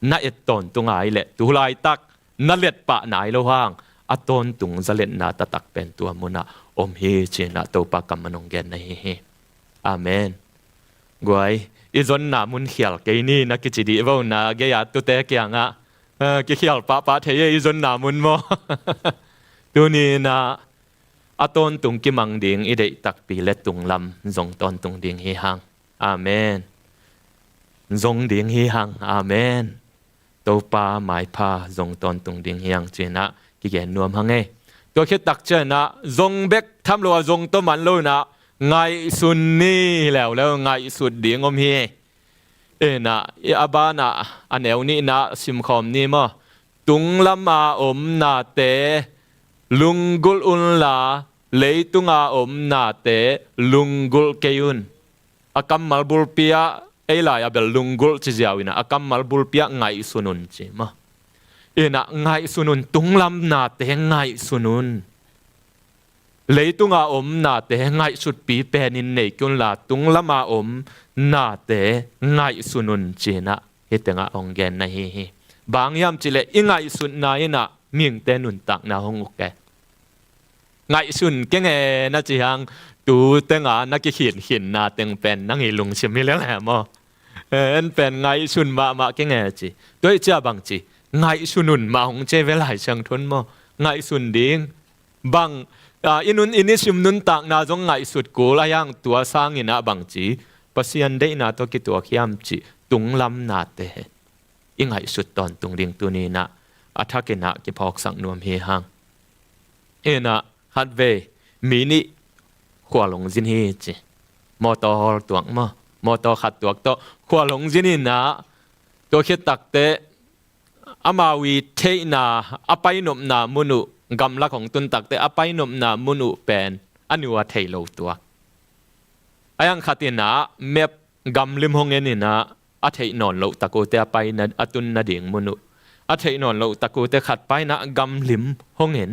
na et tawntunga ahih leh tu laitak na let pah nai lo hang a tawntung zaletna taktak pen tua munah om hi cinah Topa kam a nong genna hi hi. Amen. Guai, i zonna mun khial kei ni na kici dih vo na gei-a tute kiangah, eh, kikhial pahpah thei e i zonna mun maw? Tuninah a tawntung kimang ding i deih takpi leh tunglam zong tawntung ding hi hang. Amen. Zong ding hi hang. Amen. Topa maipha zong tawntung ding hi hang cinah kigen nuam hang e. Tua khit tak cianah zong bek tham lo a zong tawh man lo inah ngaihsun ni, leuleu ngaihsut ding om hi. Inah i a banah a neu nihna simkhawm ni maw? Tunglama omnate lunggulh unla, leitunga omnate lunggulh kei un. A kammal bulpi ah ei lai a bel lunggulh ci ziau inah a kammal bulpi ah ngaihsun un ci maw? Inah ngaihsun un, tunglam nate ngaihsun un. Leitunga om nate ngaihsutpi penin nei kei unla, tunglama om nate ngaihsun un cinah hih tengah hong genna hi hi. Bang hiam cihleh i ngaihsutna inah mihingte nuntakna hong uk e. Ngaihsun kei nge na ci hang, tu tenga na kikhinkhinna teng pen nang i lungsim hi lel e maw? En pen ngaihsun mahmah kei nge ci. Tua hi cia bang ci, ngaihsun un mah hong ci ve Lai Siangtho in maw? Ngaihsun ding. Bang, a, i nun, i nisim nuntakna zong ngaihsut kul, ahi hang tua sanginah bang ci, Pasian deihna tawh kituak hiam ci, tunglam nate i ngaihsut tawntung ding tuninah a thakinah kiphawksak nuam hi hang. Inah khatvei mi nih khual hong zin hi ci. Mawtaw hawl tuak maw? Mawtaw khat tuak tawh khual hong zin inah tua khit takte amau i theihna, a painopna mun uh, gamlak hong tun takte a painopna mun uh pen a nu a thei lo tuak. A yang khat in ah map gamlim hong en in ah a theih nawn loh tak uh te a pai na, a tun nading mun uh. A theih nawn loh tak uh te khat pai in ah gamlim hong en,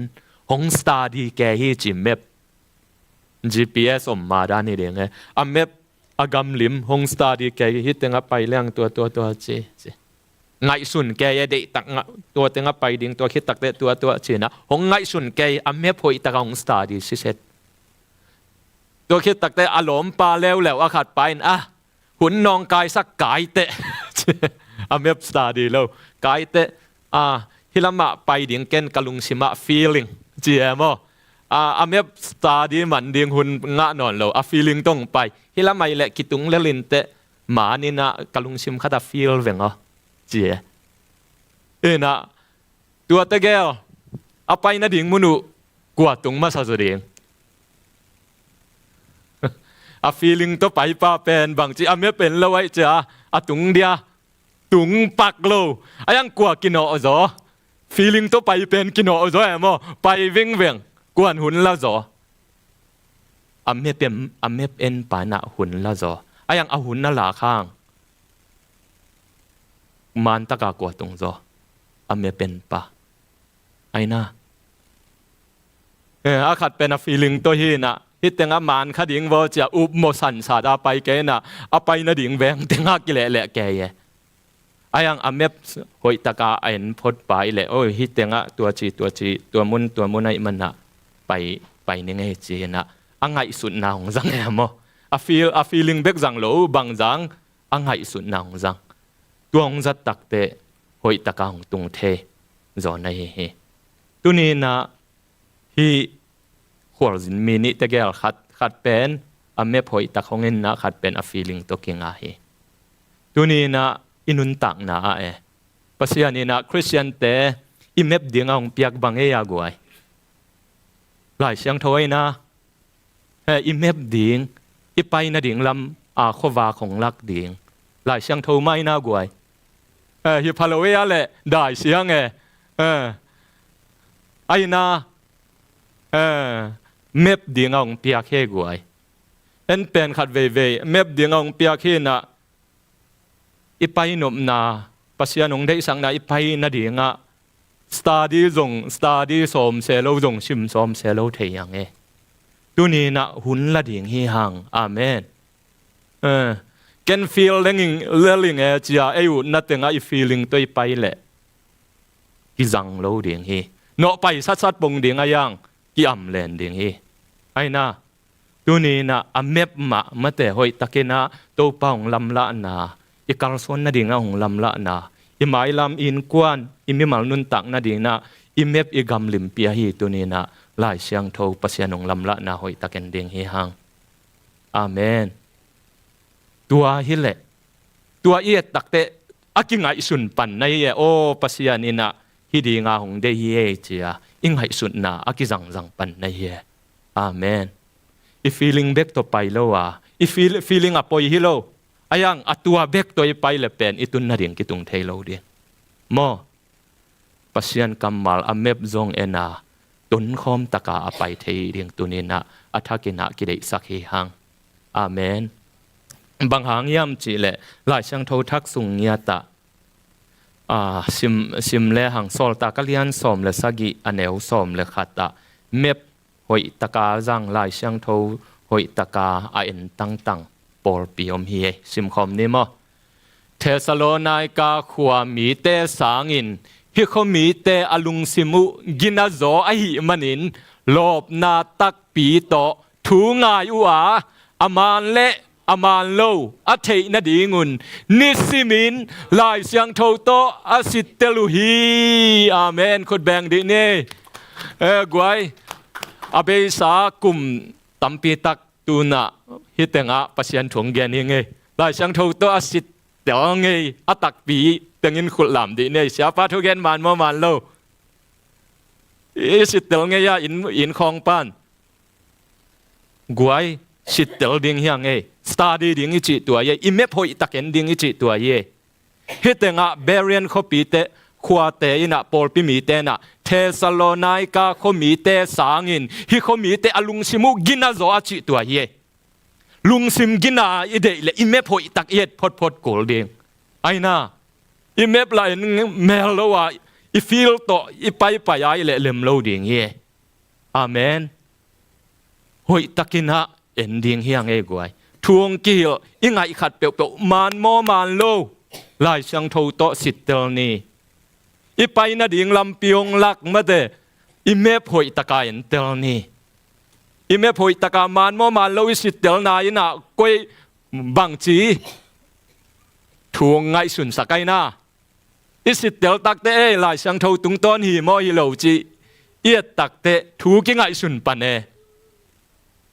hong study kei hi ci map. G P S om ma dan hi ding e. A map a gamlim hong study kei hi teng a pai leng tua tua tua ci, ci. Ngaihsun kei e, deihtak nga, tua teng a pai ding, tua khit takte tua tua ci in ah hong ngaihsun kei, a map hoih tak a hong study siset. Tua khit takte a lawmpa leuleu a khat pai in ah hun nawngkaisak kaiteh. A map study lo. Kaiteh, a, hih lamah pai ding ken ka lungsim ah feeling ci e maw. A, a map study man ding hun ngah nawn lo, a feeling tawh pai. Hih lamah i leh kitung lel inteh, man in ah ka lungsim khat a feel veng aw ci e. In ah tua tegel a pai nading mun uh kua tung masa zaw ding? A feeling tawh paipa pen bangci a map en lo ahih cia a tung dia, tung pak lo. A yang kua kinawh zaw? Feeling tawh pai pen kinawh zaw e maw? Pai vingveng. Kuan hun la zaw? A map en, a map en pa in ah hun la zaw. A yang a hun a lak hang man taka kua tung zaw? A map en pa. Ai na. Eh, a khat pen a feeling tawh hi in ah, hih teng a man kha ding vaw cia upmawh sansat a pai kei in ah, a pai nading veng teng a kilehleh kei e. A yang a map hoih taka a en phot pa i leh, oi, hih teng ah tua ci, tua ci, tua mun, tua mun ahih man ah pai, pai ning e ci in ah a ngaihsutna hong zang e maw. A feel, a feeling bek zang lo, bang zang, a ngaihsutna hong zang. Tua hong zat takte hoih taka hong tung thei zaw na hi hi. Tuni in ah hih khualzin mi nih tegel khat, khat pen a map hoih tak hong en in ah khat pen a feeling tawh kinga hi. Tuni in ah i nuntakna ah e, Pasian in ah Khristiante i map ding a hong piak bang ei a guai? Lai Siangtho ei na. Eh, i map ding, i pai nading lam a khuavak hong lak ding Lai Siangtho mah ei na guai. Eh, hi pha lo ei a leh dai siang e. Eh, ei na. Eh, map ding a hong piak hi guai. En pen khat veivei map ding a hong piak hi in ah i pai nopna, Pasian hong deihsakna i pai nading ah study zong, study sawm se lo, zong sim sawm se lo thei ang e. Tuni in ah hun la ding hi hang. Amen. Eh, ken feel leng ing, lel ing e cia ei utna teng ah i feeling tawh i pai leh kizang lo ding hi. Nawh pai satsat pong ding a yang ki-am len ding hi. Ai na. Tuni in ah a map mah mate hoih tak in ah Topa hong lamlahna, i kalsuan nading ah hong lamlahna, i mailam, i innkuan, i mimal nuntak nading in ah i map i gamlimpi ahi. Tuni in ah Lai Siangtho Pasian hong lamlahna hoih tak en ding hi hang. Amen. Tua hi leh, tua i et takte a kingaihsun pan na hi e. Aw, Pasian in ah hih ding a hong deih hi e cia i ngaihsutna a kizangzang pan na hi e. Amen. I feeling bek tawh pai lo a, i feel, feeling a poi hi lo. A yang a tua bek tawh i pai leh pen i tun nading kitung thei lo ding maw. Pasian kammal a map zong en a, tonkhawm taka a pai thei ding tuni in ah a thak in ah kideihsak hi hang. Amen. Bang hang hiam cih leh Lai Siangtho thak sung ngiat ah, ah, sim, sim le hang, Sawltak a lian sawm le sagih, a neu sawm le khat ah, map hoih taka zang, Lai Siangtho hoih taka a en tangtang pawlpi om hi e. Simkhawm ni maw. Thessalonika khua mite sangin hih khua mite a lungsim uh gina zaw ahih manin lawpna takpi tawh thu ngai uh a, a man le a man lo a theih nadingun nisimin Lai Siangtho tawh a sittel uh hi. Amen. Khut beng dih ni. Eh, guai, a beisa kum tampi tak tu-in ah hih tengah Pasian thu hong gen hi ing ei. Lai Siangtho tawh a sittel ngei a takpi tengin khut lam dih ni. Siapa thu gen man maw man lo? I sittel ngei a inn, inn khawng pan. Guai, sittel ding hi ing ei. Study ding i cih tua hi ei. I map hoih tak en ding i cih tua hi ei. Hih tengah Berean khuapite, khuate in ah, pawlpi mite in ah, Thessalonika khua mite sangin hih khua mite a lungsim uh gina zaw a cih tua hi ei. Lungsim gina i deih le i mep hoihtak i et photphot kul ding. Aina, i mep la en mel lo a, i feel tawh i paipai a i le lem lo ding hi. Amen. Hoihtakin ah en ding hi hang ei guai. Thu hong kihilh i ngaih khat peuhpeuh, man maw man lo, Lai Siangtho tawh sittel ni. I pai nading lampi hong lak mate, i mep hoihtaka entel ni. I mep hoihtaka man maw man lo i sittelna in ah koi bangci thu hong ngaihsunsak aina. I sittel takte ei Lai Siangtho tungtawn hi maw hi lo cih i et takte thu kingaihsun pan e.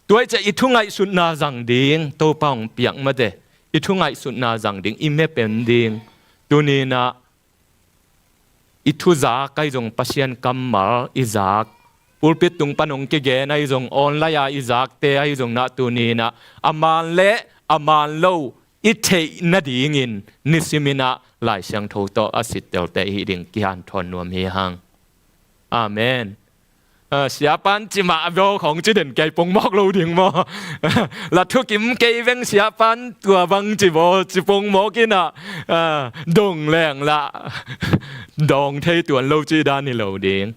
Tua i ciah i thu ngaihsutna zang ding, Topa hong piak mate, i thu ngaihsutna zang ding, i mep en ding. Tuni in ah i thu zak ahi zong, Pasian kammal i zak, pulpit tung pan hong kigen ahi zong, online a i zakte ahi zong in ah tuni in ah a man le a man lo i theih nadingin nisimin ah Lai Siangtho tawh a sittelte i hih ding kihanthawn nuam hi hang. Amen. Ah, siapan ci mah a baw khawng ci den kei pongmawk lo ding maw? La thukim kei veng siapan tua bang ci baw ci pongmawk in ah, ah, dong leng lah dawng thei tuan lo ci dan hi lo ding.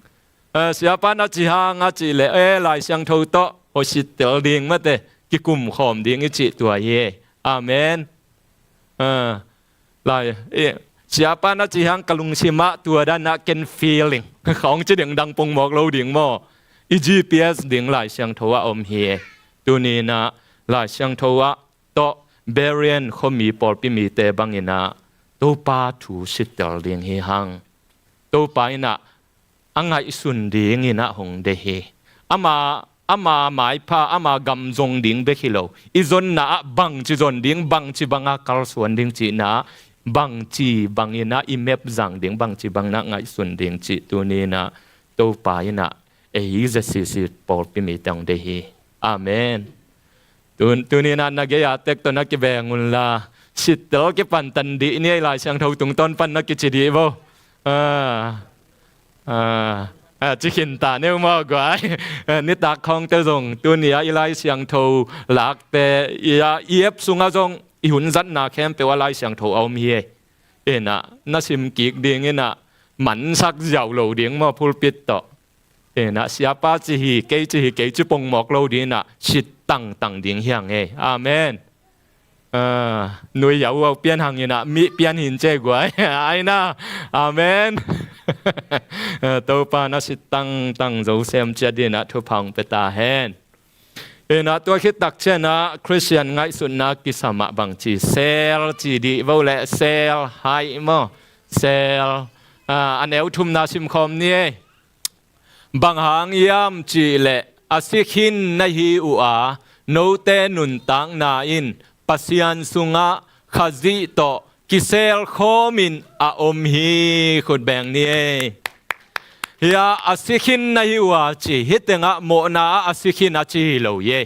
Ah, siapan a ci hang a cih leh, eh, Lai Siangtho tawh hong sittel ding mate, kikum khawm ding i cih tua hi. Amen. Ah, Lai, eh, siapan a ci hang ka lungsim ah tua dan ah ken feeling khawng ci ding dang pongmawk lo ding maw? I G P S ding Lai Siangtho ah om hi. Tuni in ah Lai Siangtho ah tawh Berean khuami pawlpi mite bangin ah Topa thu sittel ding hi hang. Topa in ah a ngaihsun dingin ah hong deih hi. Ama, ama maipha, ama gam zong ding bek hi lo, i zonna ah bangci zon ding, bangci banga kalsuan ding cihna, bangci bangin ah i mep zang ding, bangci bangin ah ngaihsun ding cih tuni in ah Topa in ah ei Z C C pawlpi mite hong deih hi. Amen. Tun, tuni in ah na gei a tek tawh na kibeng un la, sittel kipantan dih ni ei, Lai Siangtho tungtawn pan na kici dih bo. Ah, ah, ah, ci khin ta neu maw guai? Ah, nitak khawngte zong tuni a i Lai Siangtho lakte i a i app sungah zong i hun zatna khempeuh ah Lai Siangtho a om hi ei. Ina na sim kik dingin ah mansak ziau lo ding maw pulpit tawh? Ina siapa ci hi, kei ci hi, kei ci pongmawk lo dingin ah sit tangtang ding hi hang ei. Amen. Ah, nui yau au pian hangin ah mih pian hin ce guai. Aina. Amen. Ah, Topa na sit tangtang zo sem ciat dingin ah thupha hong pia ta hen. Ina tua khit tak ciangin ah Khristian ngaihsutna kisam ah bangci sel ci dih vo le sel hai maw? Sel. Ah, a neu thumna simkhawm ni ei. Bang hang hiam cih leh a si khin na hi uh a, note nuntakna in Pasian sungah Khazih tawh kisel khawmin a om hi. Khut beng ni ei. Hia a si khin na hi uh a ci, hih tengah mawhna ah a si khin a ci hi lo ei.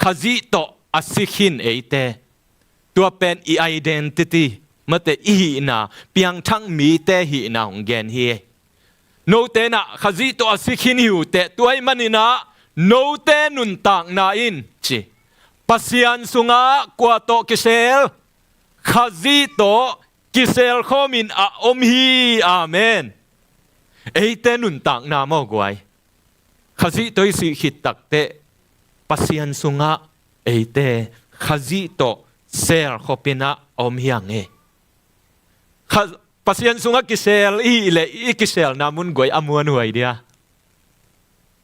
Khazih tawh a si khin eite. Tua pen i identity, mate i hihna, piangthak mite hihna hong gen hi. Note in ah Khazih tawh a si khin hi uh teh, tua ahih manin ah note nuntakna in ci. Pasian sungah kua tawh kisel? Khazih tawh kisel khawmin a om hi. Amen. Eite nuntakna maw guai? Khazih tawh i sih khit tak teh Pasian sungah eite Khazih tawh sel khopin ah a om hi hang ei. Kha-, Pasian sungah kisel i hih leh i kiselna mun guai a muanhuai dia.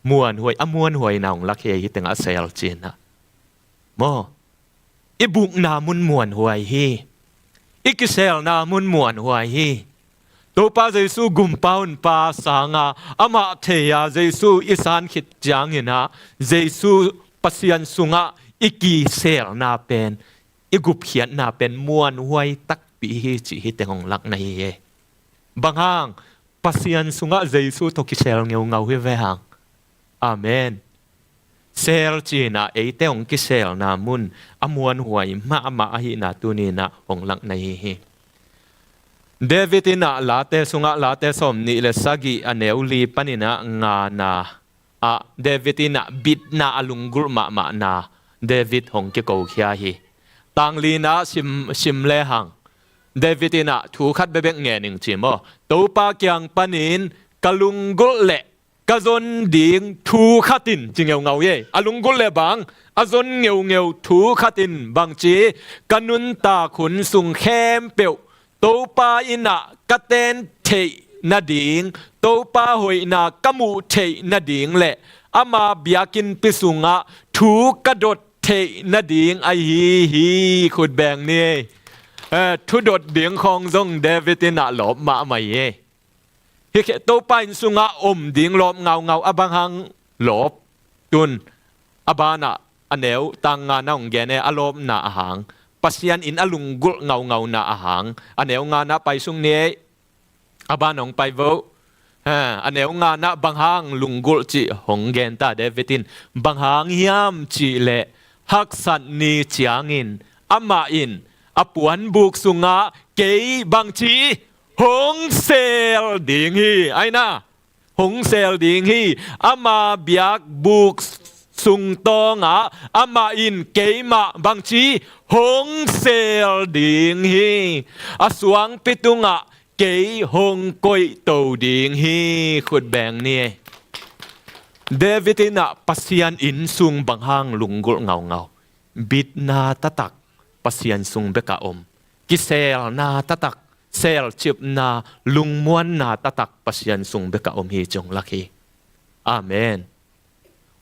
Muanhuai, a muanhuaina hong lak hi ei, hih tengah sel ci-in ah. Maw? I bukna mun muanhuai hi. I kiselna mun muanhuai hi. Topa Jesu gumpa honpa sanga amah thei-a Jesu i san khit ciangin ah Jesu Pasian sungah i kiselna pen, i gupkhiatna pen muanhuai takpi hi cih hih teng hong lak na hi ei. Bang hang? Pasian sungah Jesu tawh kisel ngeungau hi ve hang. Amen. Sel ci-in ah eite hong kiselna mun a muanhuai mahmah ahihna tuni-in ah hong lak na hi hi. David in ah Late sungah, Late sawmnih le sagih a neu li panin ah ngana ah David in ah bitna a lunggulh mahmahna, David hong kikokhia hi. Tang lina sim, sim lehang David in ah thu khat bekbek ngen ing ci maw? Topa kiang panin ka lunggulh le ka zon ding thu khat in ci ngeungau hi. A lunggulh le bang a zon ngeungeu thu khat in bangci, ka nuntak hun sung khempeuh Topa in ah ka ten theih nading, Topa hoihna ka muh theih nading le ama biakinnpi sungah thu ka dot theih nading ahi hi. Khut beng ni. Eh, thu dot ding khawng zong David in ah lawp mahmah hi. Hi kheh Topa inn sungah om ding lawp ngaungau, a bang hang lawp? Tun a banah a neu tang ngana hong gen e, a lawpna ahang, Pasian in a lunggulh ngaungauna ahang, a neu ngana pai sung ni. A ban hong pai vo. Ha, a neu ngana bang hang lunggulh cih hong gen ta David in, bang hang hiam cih leh haksat ni ciangin amah in a puanbuk sungah kei bangci hong sel ding hi. Aina, hong sel ding hi. Ama biakbuk sungtawngah amah in keimah bangci hong sel ding hi. A suangpi tungah kei hong koihto ding hi. Khut beng ni. David in ah Pasian inn sung bang hang lunggulh ngaungau? Bitna taktak Pasian sung bekah om. Kiselna taktak, selcipna, lungmuanna taktak Pasian sung bekah om hi ci hong lak hi. Amen.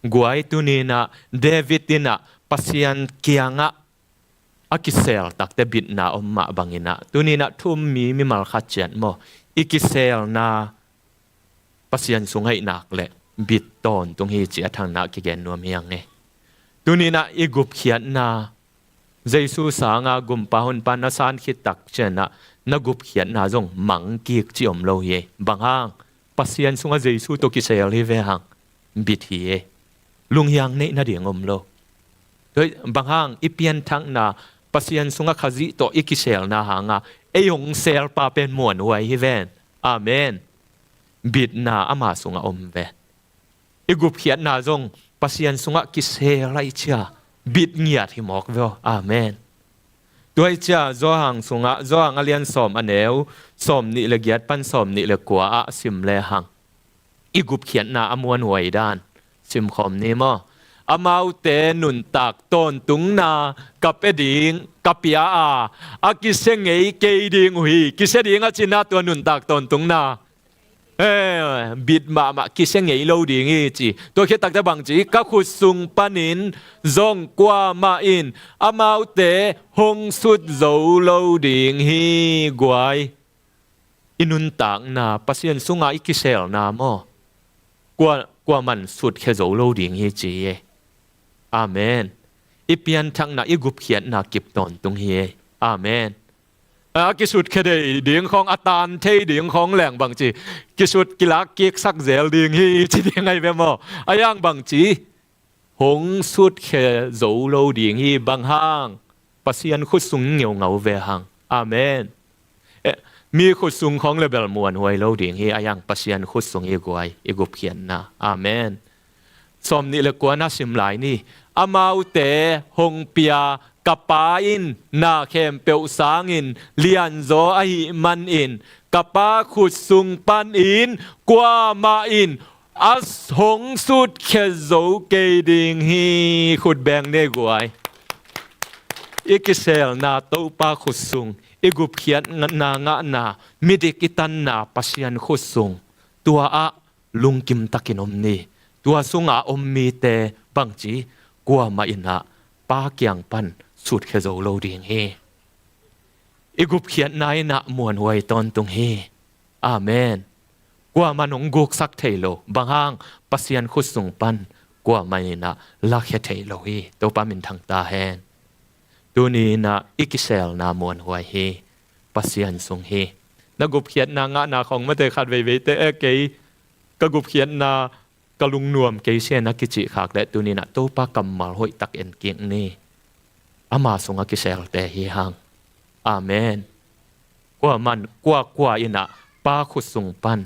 Guai, tuni in ah David in ah Pasian kiangah a kisel takte bitna om mah bangin ah, tuni in ah thu-um mi mimal khat ciat maw, i kiselna Pasian sungah i nak leh bit tawntung hi ci a thangna kigen nuam hi hang e. Tuni in ah i gupkhiatna, Jesu sanga gumpa honpa na san khit tak ciangin ah na gupkhiatna zong mang kik ci om lo hi. Bang hang? Pasian sungah Jesu tawh kisel hi ve hang, bit hi e. Lunghiang neih nading om lo. Tua bang hang? I pianthakna, Pasian sungah Khazih tawh i kiselna hanga ei hong selpa pen muanhuai hi ven. Amen. Bitna ama sungah om ve. I gupkhiatna zong Pasian sungah kisel ahih ciang bit ngiat hi mawk ve aw. Amen. Tua ahih ciang Johan sungah, Johan a lian sawm, a neu sawmnih le giat pan sawmnih le kua ah sim lehang, i gupkhiatna a muanhuai dan simkhawm ni maw? Amaute nuntak tawntungna ka pia ding, ka pia a, a kisia ngei kei ding uh hi. Kisia ding a cihna tua nuntak tawntungna, eh, bit mahmah, kisia ngei lo ding hi ci. Tua khit takte bangci, ka khut sung panin zong kuamah in amaute hong sut zo lo ding hi. Guai, i nuntakna, Pasian sungah i kiselna maw, kua, kuaman sutkhia zo lo ding hi ci hi. Amen. I pianthakna, i gupkhiatna kip tawntung hi. Amen. A kisutkhia thei ding khawng, a tan thei ding khawng leng bangci, kisut kilak kiksak zel ding hi ci ding ahi ve maw? A yang bangci, hong sutkhia zo lo ding hi. Bang hang? Pasian khut sung ngeungau ve hang. Amen. Eh, mi khut sung khawng le bel muanhuai lo ding hi. A yang Pasian khut sung hi guai, i gupkhiatna. Amen. Sawmnih le kuana sim lai ni. Amaute hong pia ka Pa in na khempeuh sangin lianzaw ahih manin ka Pa khut sung panin kuamah in a hong sutkhia zo kei ding hi. Khut beng ni guai. I kiselna Topa khut sung, i gupkhiatna ngahna, midik i tanna Pasian khut sung, tua ah lungkim takin om ni. Tua sungah om mite bangci, kuamah in ah Pa kiang pan sutkhia zo lo ding hi. I gupkhiatna in ah muanhuai tawntung hi. Amen. Kuamah in hong guksak thei lo. Bang hang? Pasian khut sung pan kuamah in ah lakhia thei lo hi. Topa minthang ta hen. Tuni in ah i kiselna muanhuai hi. Pasian sung hi. Na gupkhiatna ngahna khawng mate khat veiveite, eh, kei ka gupkhiatna ka lungnuam kei sia na kicih khak leh tuni in ah Topa kammal hoihtak en kik ni. Ama sungah kiselte hi hang. Amen. Kuaman, kuakua in ah Pa khut sung pan,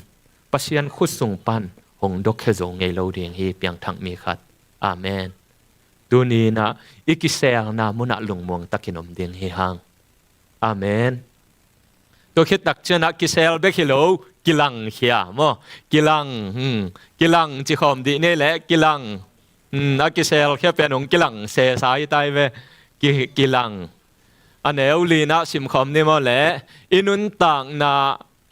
Pasian khut sung pan hong dawkhia zo ngei lo ding hi, piangthak mi khat. Amen. Tuni-in ah i kiselna munah lungmuang takin om ding hi hang. Amen. Tua khit takciangin ah kisel bek hi lo, kilangkhia maw? Kilang, hmm, kilang ci khawm dih ni leh, kilang. Hmm, a kiselkhia pen hong kilang sesa hi tai ve. Ki, kilang. A neu lina sim khawm ni maw leh, i nuntakna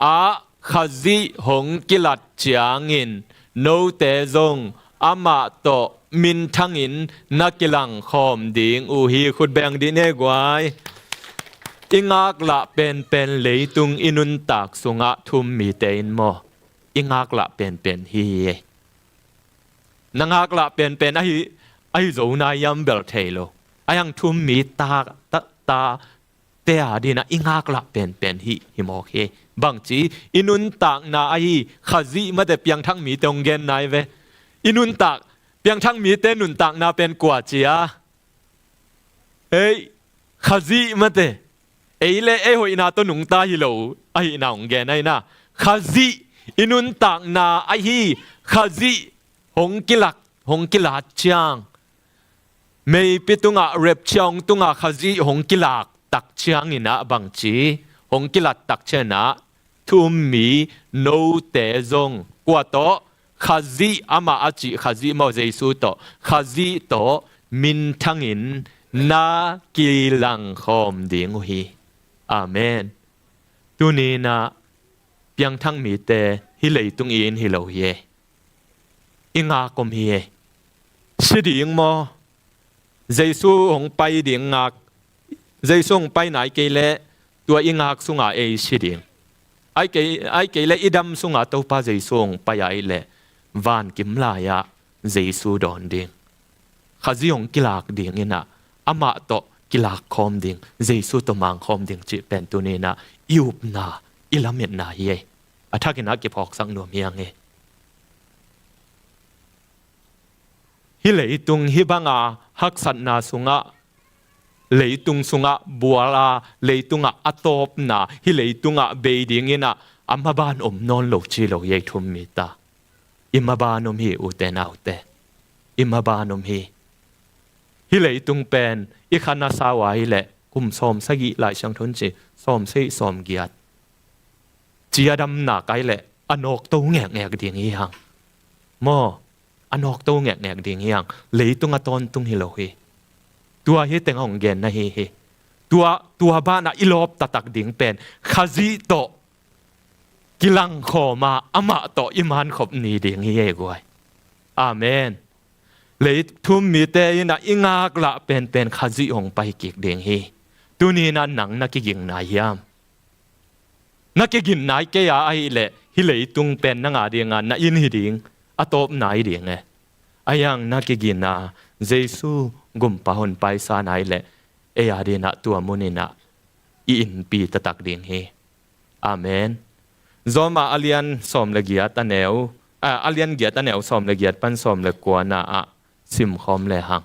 ah Khazih hong kilat ciangin note zong amah tawh minthangin na kilang khawm ding uh hi. Khut beng dih ni guai. I ngaklah penpen leitung i nuntak sungah thu-um mite in maw, i ngaklah penpen hi hi. Na ngaklah penpen ahi, ahi zo nai hiam bel thei lo. Ahi hang thu-um mi ta, ta, ta, te adingin ah i ngaklah penpen hi, hi mawk hi. Bangci, i nuntakna ahi Khazih mate piangthak mite hong gen nai ve. I nuntak, piangthak mite nuntakna pen kua ci a? Ei, Khazih mate. Ei le ei hoihna tawh nungta hi lo ahihna hong gen ahi na. Khazih, i nuntakna ahi Khazih hong kilak, hong kilat ciang, meipi tungah rapture hong tunga Khazih hong kilak tak ciangin ah bangci, hong kilat tak ciangin ah thu-um mi note zong kua tawh? Khazih, amah a cih Khazih maw, Jesu tawh, Khazih tawh minthangin na kilang khawm ding uh hi. Amen. Tuni-in ah piangthak mite hih leitung i inn hi lo hi e. I ngak om hi e. Si ding maw? Jesu hong pai ding ngak. Jesu hong pai nai kei leh tua i ngak sunga ei si ding. Ai kei, ai kei leh i dam sunga Topa Jesu hong pai ahih leh vankim lai-ah Jesu dawn ding. Khazih hong kilak dingin ah amah tawh kilak khawm ding, Jesu tawh mang khawm ding cih pen tuni-in ah i upna, i lametna hi e. A thakin ah kiphawksak nuam hi hang e. Hih leitung hih banga haksatna sungah, leitung sungah bual a, leitungah a tawpna, hih leitungah bei dingin ah a maban om nawn lo ci lo hi ei thu-um mite. I maban om hi, ute naute. I maban om hi. Hih leitung pen i khan a sau ahih leh kum sawmsagih, Lai Siangtho in ci, sawmsagih, sawmgiat. Ci a dam nak ahih leh a nawkto ngekngek ding hi hang. Maw, a nawkto ngekngek ding hi hang. Leitung a tawntung hi lo hi. Tua hi teng hong genna hi hi. Tua, tua banah i lawp taktak ding pen Khazih tawh kilang khawm a, amah tawh i mankhop ni ding hi ei guai. Amen. Lei thu-um mite in ah i ngaklah penpen Khazih hong pai kik ding hi. Tuni-in ah nang na kiging nai hiam? Na kigin nai kei a ahih leh hih leitung pen nang adingin na inn hi ding, a tawpna hi ding e. Ahi hang na kigin a, Jesu Gumpa hong paisa nai leh ei adingin ah tua mun in ah i innpi taktak ding hi. Amen. Roma a lian sawm le giat a neu, a, a lian giat a neu sawm le giat pan sawm le kuana ah sim khawm le hang.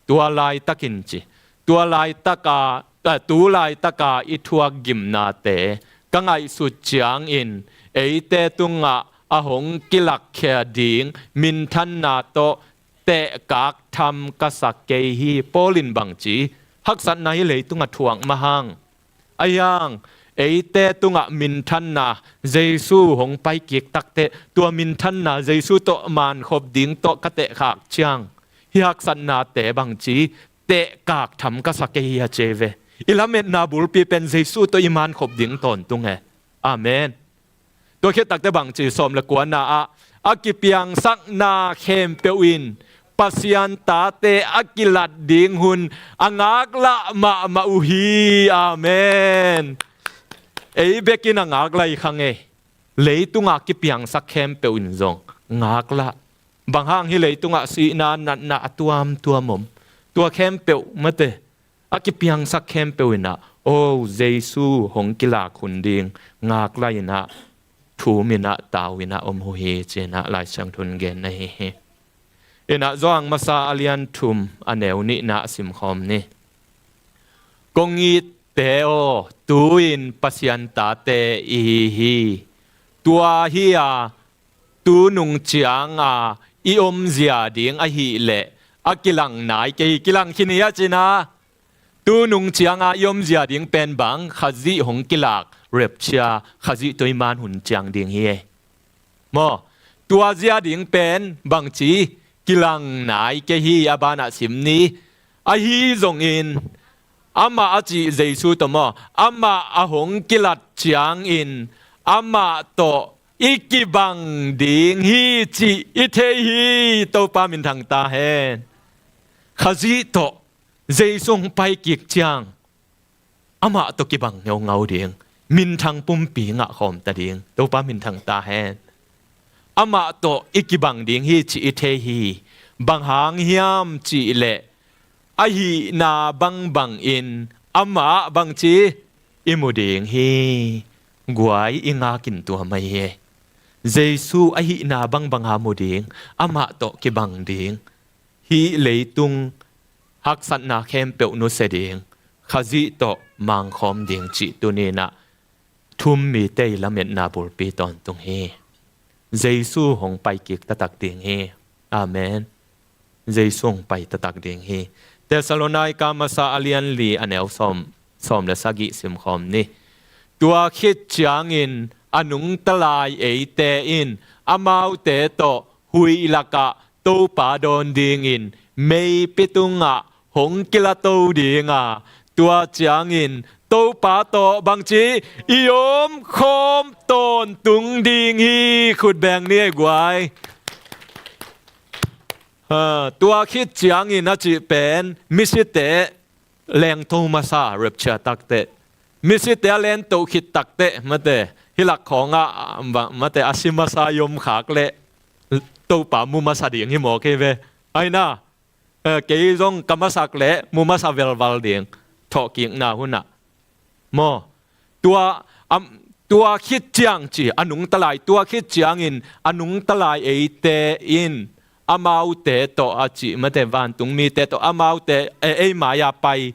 Tua laitakin ci. Tua laitaka, a, tu laitaka i thuak gimnate ka ngaihsut ciangin eite tungah a hong kilakkhia ding minthanna tawh tehkak tham ka sak kei hi. Paul in bangci, haksatna hih leitungah thuak mah hang. Ahi hang, eite tungah minthanna Jesu hong pai kik takteh, tua minthanna Jesu tawh mankhop ding tawh ka tehkak ciang, hih haksatnate bangci, tehkak tham ka sak kei hi a ci ve. I lametna bulpi pen Jesu tawh i mankhop ding tawntung e. Amen. Tua khit takteh bangci, sawm le kuana ah, a kipiangsakna khempeuh in Pasian tate a kilat ding hun a ngaklah mahmah uh hi. Amen. Ei bekin a ngaklah i kha ngei. Leitungah kipiangsak khempeuh in zong ngaklah. Bang hang hih leitungah sihna, natna a tuamtuam om. Tua khempeuh mate, a kipiangsak khempeuh in ah, o, Jesu hong kilak hun ding ngaklah in ah, thum in ah, tau in ah om uh hi, ci-in ah Lai Siangtho in gen ahi hi. In ah Johan masa a lian thum a neu nihna ah sim khawm ni. Kong itte aw, tu-in Pasian tate i hi hi. Tua hi a, tu nung cianga i omzia ding ahih leh A kilang nai kei hi, kilang khin hi a cina. Tu nung cianga i omzia ding pen bang, Khazih hong kilak rapture, Khazih tawh i man hun ciang ding hi ei. Maw, tua zia ding pen bangci, kilang nai kei hi, a banah sim ni. Ahi zongin amah a cih Jesu tawh maw, amah a hong kilat ciangin amah tawh i kibang ding hi cih i thei hi. Topa minthang ta hen. Khazih tawh Jesu hong pai kik ciang amah tawh kibang ngeungau ding, minthang pumpi ngah khawm ta ding. Topa minthang ta hen. Amah tawh i kibang ding hi cih i thei hi. Bang hang hiam cih leh, a hihna bangbangin amah bangci i mu ding hi. Guai, i ngakin tua mai hi. Jesu a hihna bangbanga mu ding, amah tawh kibang ding. Hih leitung haksatna khempeuh nusia ding, Khazih tawh mangkhawm ding cih tuninah thum mite i lametna bulpi tawntung hi. Jesu hong pai kik taktak ding hi. Amen. Jesu hong pai taktak ding hi. Thessalonika masa a lian li a neu sawm, sawm le sagih simkhawm ni. Tua khit ciangin a nungta lai eite in amaute tawh huih lakah Topa dawn dingin meipi tungah hong kilato ding a, tua ciangin Topa tawh bangci i omkhawm tawntung ding hi. Khut beng ni ei guai. Ha, tua khit ciangin a cih pen misite lengto masa, rapture takteh. Misite a lengto khit takteh, mate, hih lak khawngah, mate, a si masa i om khak leh Topa mu masa ding hi maw kei ve. Aina, eh, kei zong ka masak leh mu masa velval ding, thawhkikna hunah. Maw, tua, am, tua khit ciang ci, a nungta lai, tua khit ciangin a nungta lai eite in amaute tawh a cih, mate, vantung mite tawh amaute, e, ei mai-a pai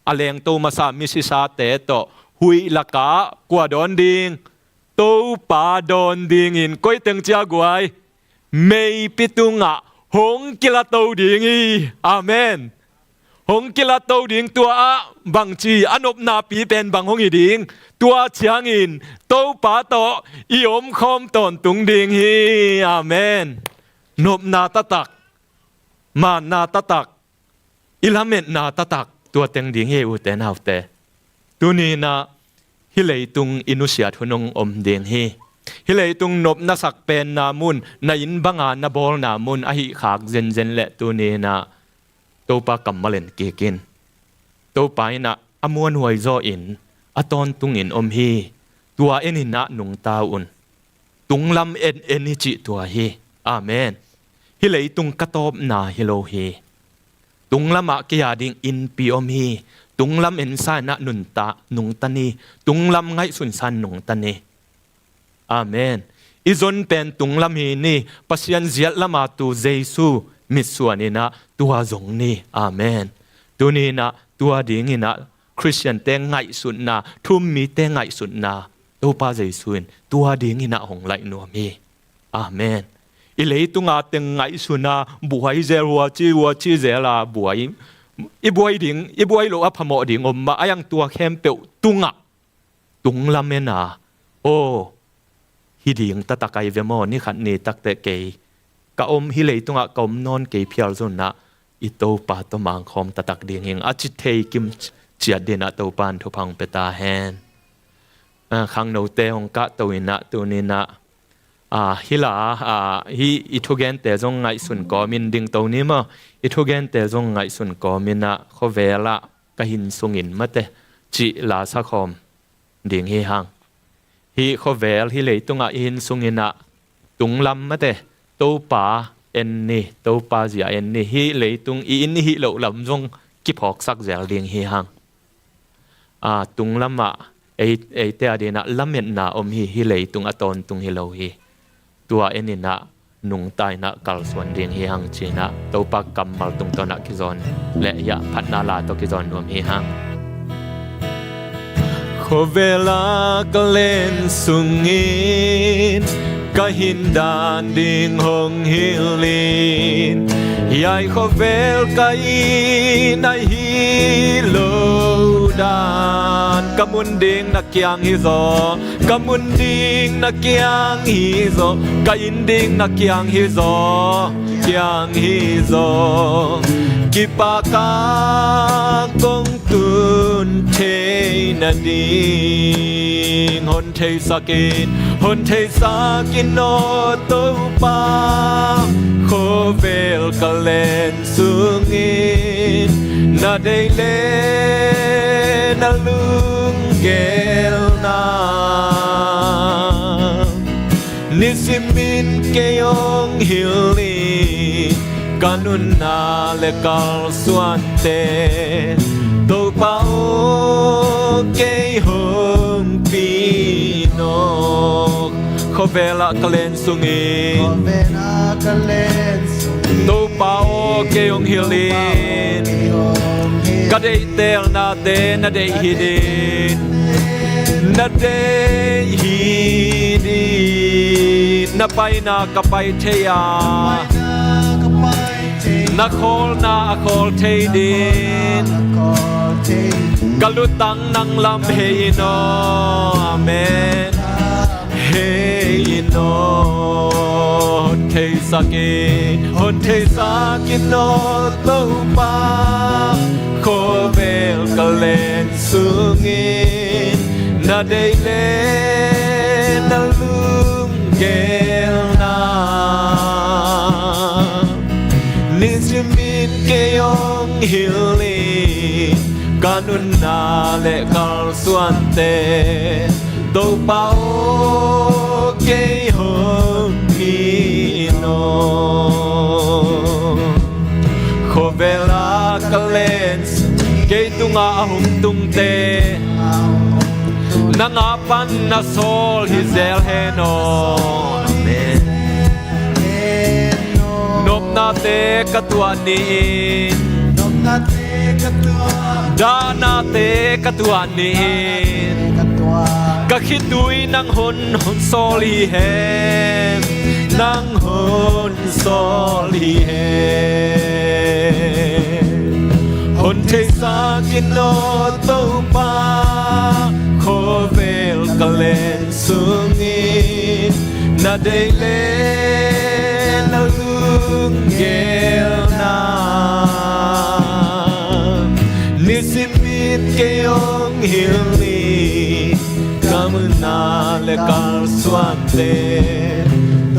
a lengto masa misisate tawh huih lakah kua dawn ding? Topa dawn dingin koi teng cia guai? Meipi tungah hong kilato ding hi. Amen. Hong kilato ding, tua ah bangci a nopnapi pen bang hong hi ding? Tua ciangin Topa tawh i omkhawm tawntung ding hi. Amen. Nopna taktak, manna taktak, i lametna taktak tua teng ding hi, ute naute. Tuninah hih leitung i nusiat hun hong om ding hi. Hih leitung nopna sak penna mun, na inn banga na bawlna mun ahi khak zenzen leh tuninah Topa kammal en kik in. Topa innah a muanhuai zawin a tawntungin om hi. Tua en innah nungta un. Tunglam en en i cih tua hi. Amen. Hih leitung ka tawpna hi lo hi. Tunglamah kei a ding innpi om hi. Tunglam ensa innah nunta, nungta ni. Tunglam ngaihsunsa nungta ni. Amen. I zon pen tunglam hi ni. Pasian ziatlama tu Jesu mitsuan innah tua zong ni. Amen. Tuninah tua dinginah Khristiante ngaihsutna, thummite ngaihsutna, Topa Jesu in tua dinginah hong laih nuam hi. Amen. I leitunga teng ngaihsuna buai zel, huaci huaci zela buai, i buai ding, i buai loh a phamawh ding om mah a, a yang tua khempeuh tungah tunglam en a, aw, hi ding taktak ai ve maw, ni khat ni takteh kei ka om, hih leitungah ka om nawn kei phial zonah i Topa tawh mangkhawm taktak ding hing a ci thei kim ciat dinah Topa in thupha hong pia ta hen. A, khangnote hong kahto innah tuninah, a, hih la, a, hih i thugente zong ngaihsun kawmin dingto ni maw, i thugente zong ngaihsun kawminah khuavelah ka hin sungin mate cih la sakhawm ding hi hang. Hih khuavel, hih leitungah i hin sunginah tunglam mate, Topa en ni, Topa zia en ni, hih leitung i inn i hih loh lam zong kiphawksak zel ding hi hang. A, tunglamah ei, eite a dinah lametna om hi, hih leitung a tawntung hi lo hi. Tua en innah nungta innah kalsuan ding hi hang cinah Topa kammal tungtawnah kizawn leh hiah phatna la tawh kizawn nuam hi hang. Khuavela ka len sungin Ka hin dan ding hong hilh in, hiai khovel ka inn ahi lo dan. Ka mun ding na kiang hi zaw, ka mun ding na kiang hi zaw, ka inn ding na kiang hi zaw, kiang hi zaw. Kipak a kong tun theihna ding hon theisak in, hon theisak in aw Topa. Khovel ka len sungin na deih le na lunggelna, nisimin kei hong hilh in, ka nunna le kalsuante Topa aw kei hong pi nawk. Khovel ah ka len sungin, khovel ah ka len sungin, Topa aw kei hong hilh in, kei hong hilh in, ka deihtelnate na deih hi ding, na deih hi ding. Na paina ka pai thei a, na khawlna a khawl thei ding. Ka lutang nang lam hei in aw. Amen. Hei in aw, hon theisak in, hon theisak in aw Topa. Khovel ka len sungin na deih le na lunggelna, nisimin kei hong hilh in, ka nunna le kalsuante Topa aw kei hong pi nawk. Khovel ah ka len, kei tungah a hong tungte, nang a pan na sawl hi zel hen aw. Amen. Nopnate ka tuah ni in, dahnate ka tuah ni in, ka khitui nang hon, hon sawl hi hen, nang hon sawl hi hen. Hon theisak in aw Topa, khovel ka len sungin na deih le na lunggelna, nisimin kei hong hilh in, ka nunna le kalsuante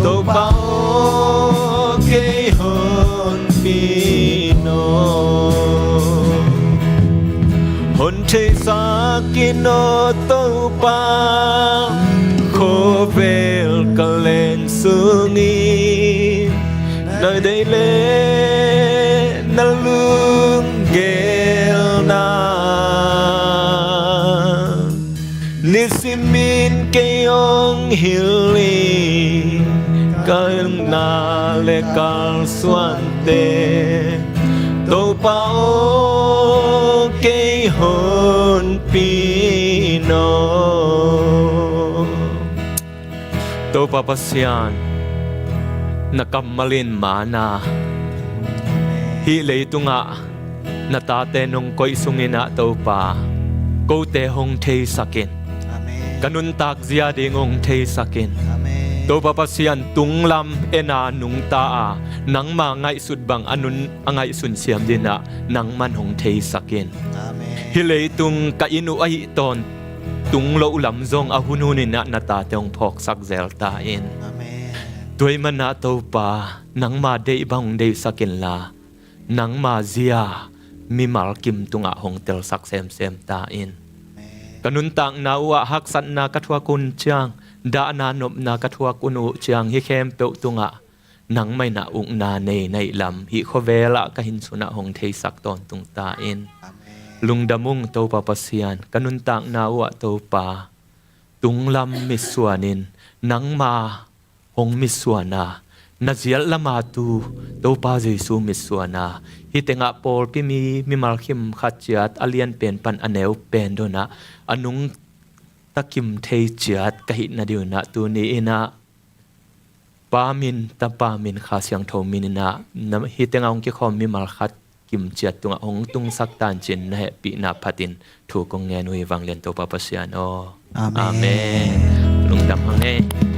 Topa aw kei hong pi nawk. Hon theisak in aw Topa, khovel ka len sungin na deih le na lunggelna, nisimin kei hong hilh in, ka nunna le kalsuante Topa aw kei hong pi nawk. Topa Pasian, na kammal in man a, hih leitungah na tate nong koih sungin ah Topa, kote hong theisak in. Amen. Ka nuntak zia ding hong theisak in. Amen. Topa Pasian, tunglam en a nungta a, nangma ngaihsut bang a nun a ngaihsun siam dingin ah nangman hong theisak in. Amen. Hih leitung ka inn uh ahih tawntung loh lam zong a hunhun in ah na tate hong phawksak zel ta in. Amen. Tua ahih manin ah Topa, nangma deih bang hong deihsak inla, nangma zia mimal kim tungah hong telsak semsem ta in. Amen. Ka nuntakna uh ah haksatna ka thuak uh ciang, dahna nopna ka thuak uh ciang, hih khempeuh tungah nangmah in ah ukna nei na hih lam, hih khovel ah ka hin sunah hong theisak tawntung ta in. Amen. Lungdam ung Topa Pasian, ka nuntakna uh ah Topa, tunglam mitsuan in nangma hong mitsuan a, na ziat lam a tu Topa Jesu mitsuan a, hih tengah pawlpi mi, mimal kim khat ciat a lianpen pan a neupen dong ah a nungta kim thei ciat ka hih nading un ah tuni in ah Pa min, Tapa min, Kha Siangtho min in ah, na, hih tengah hong kikhawm mimal khat kimciat tungah hong tungsak ta in ci-in na hehpihna phatin thu kong ngen uh hi, vanglian Topa Pasian aw. Amen. Amen. Lungdam hang ei.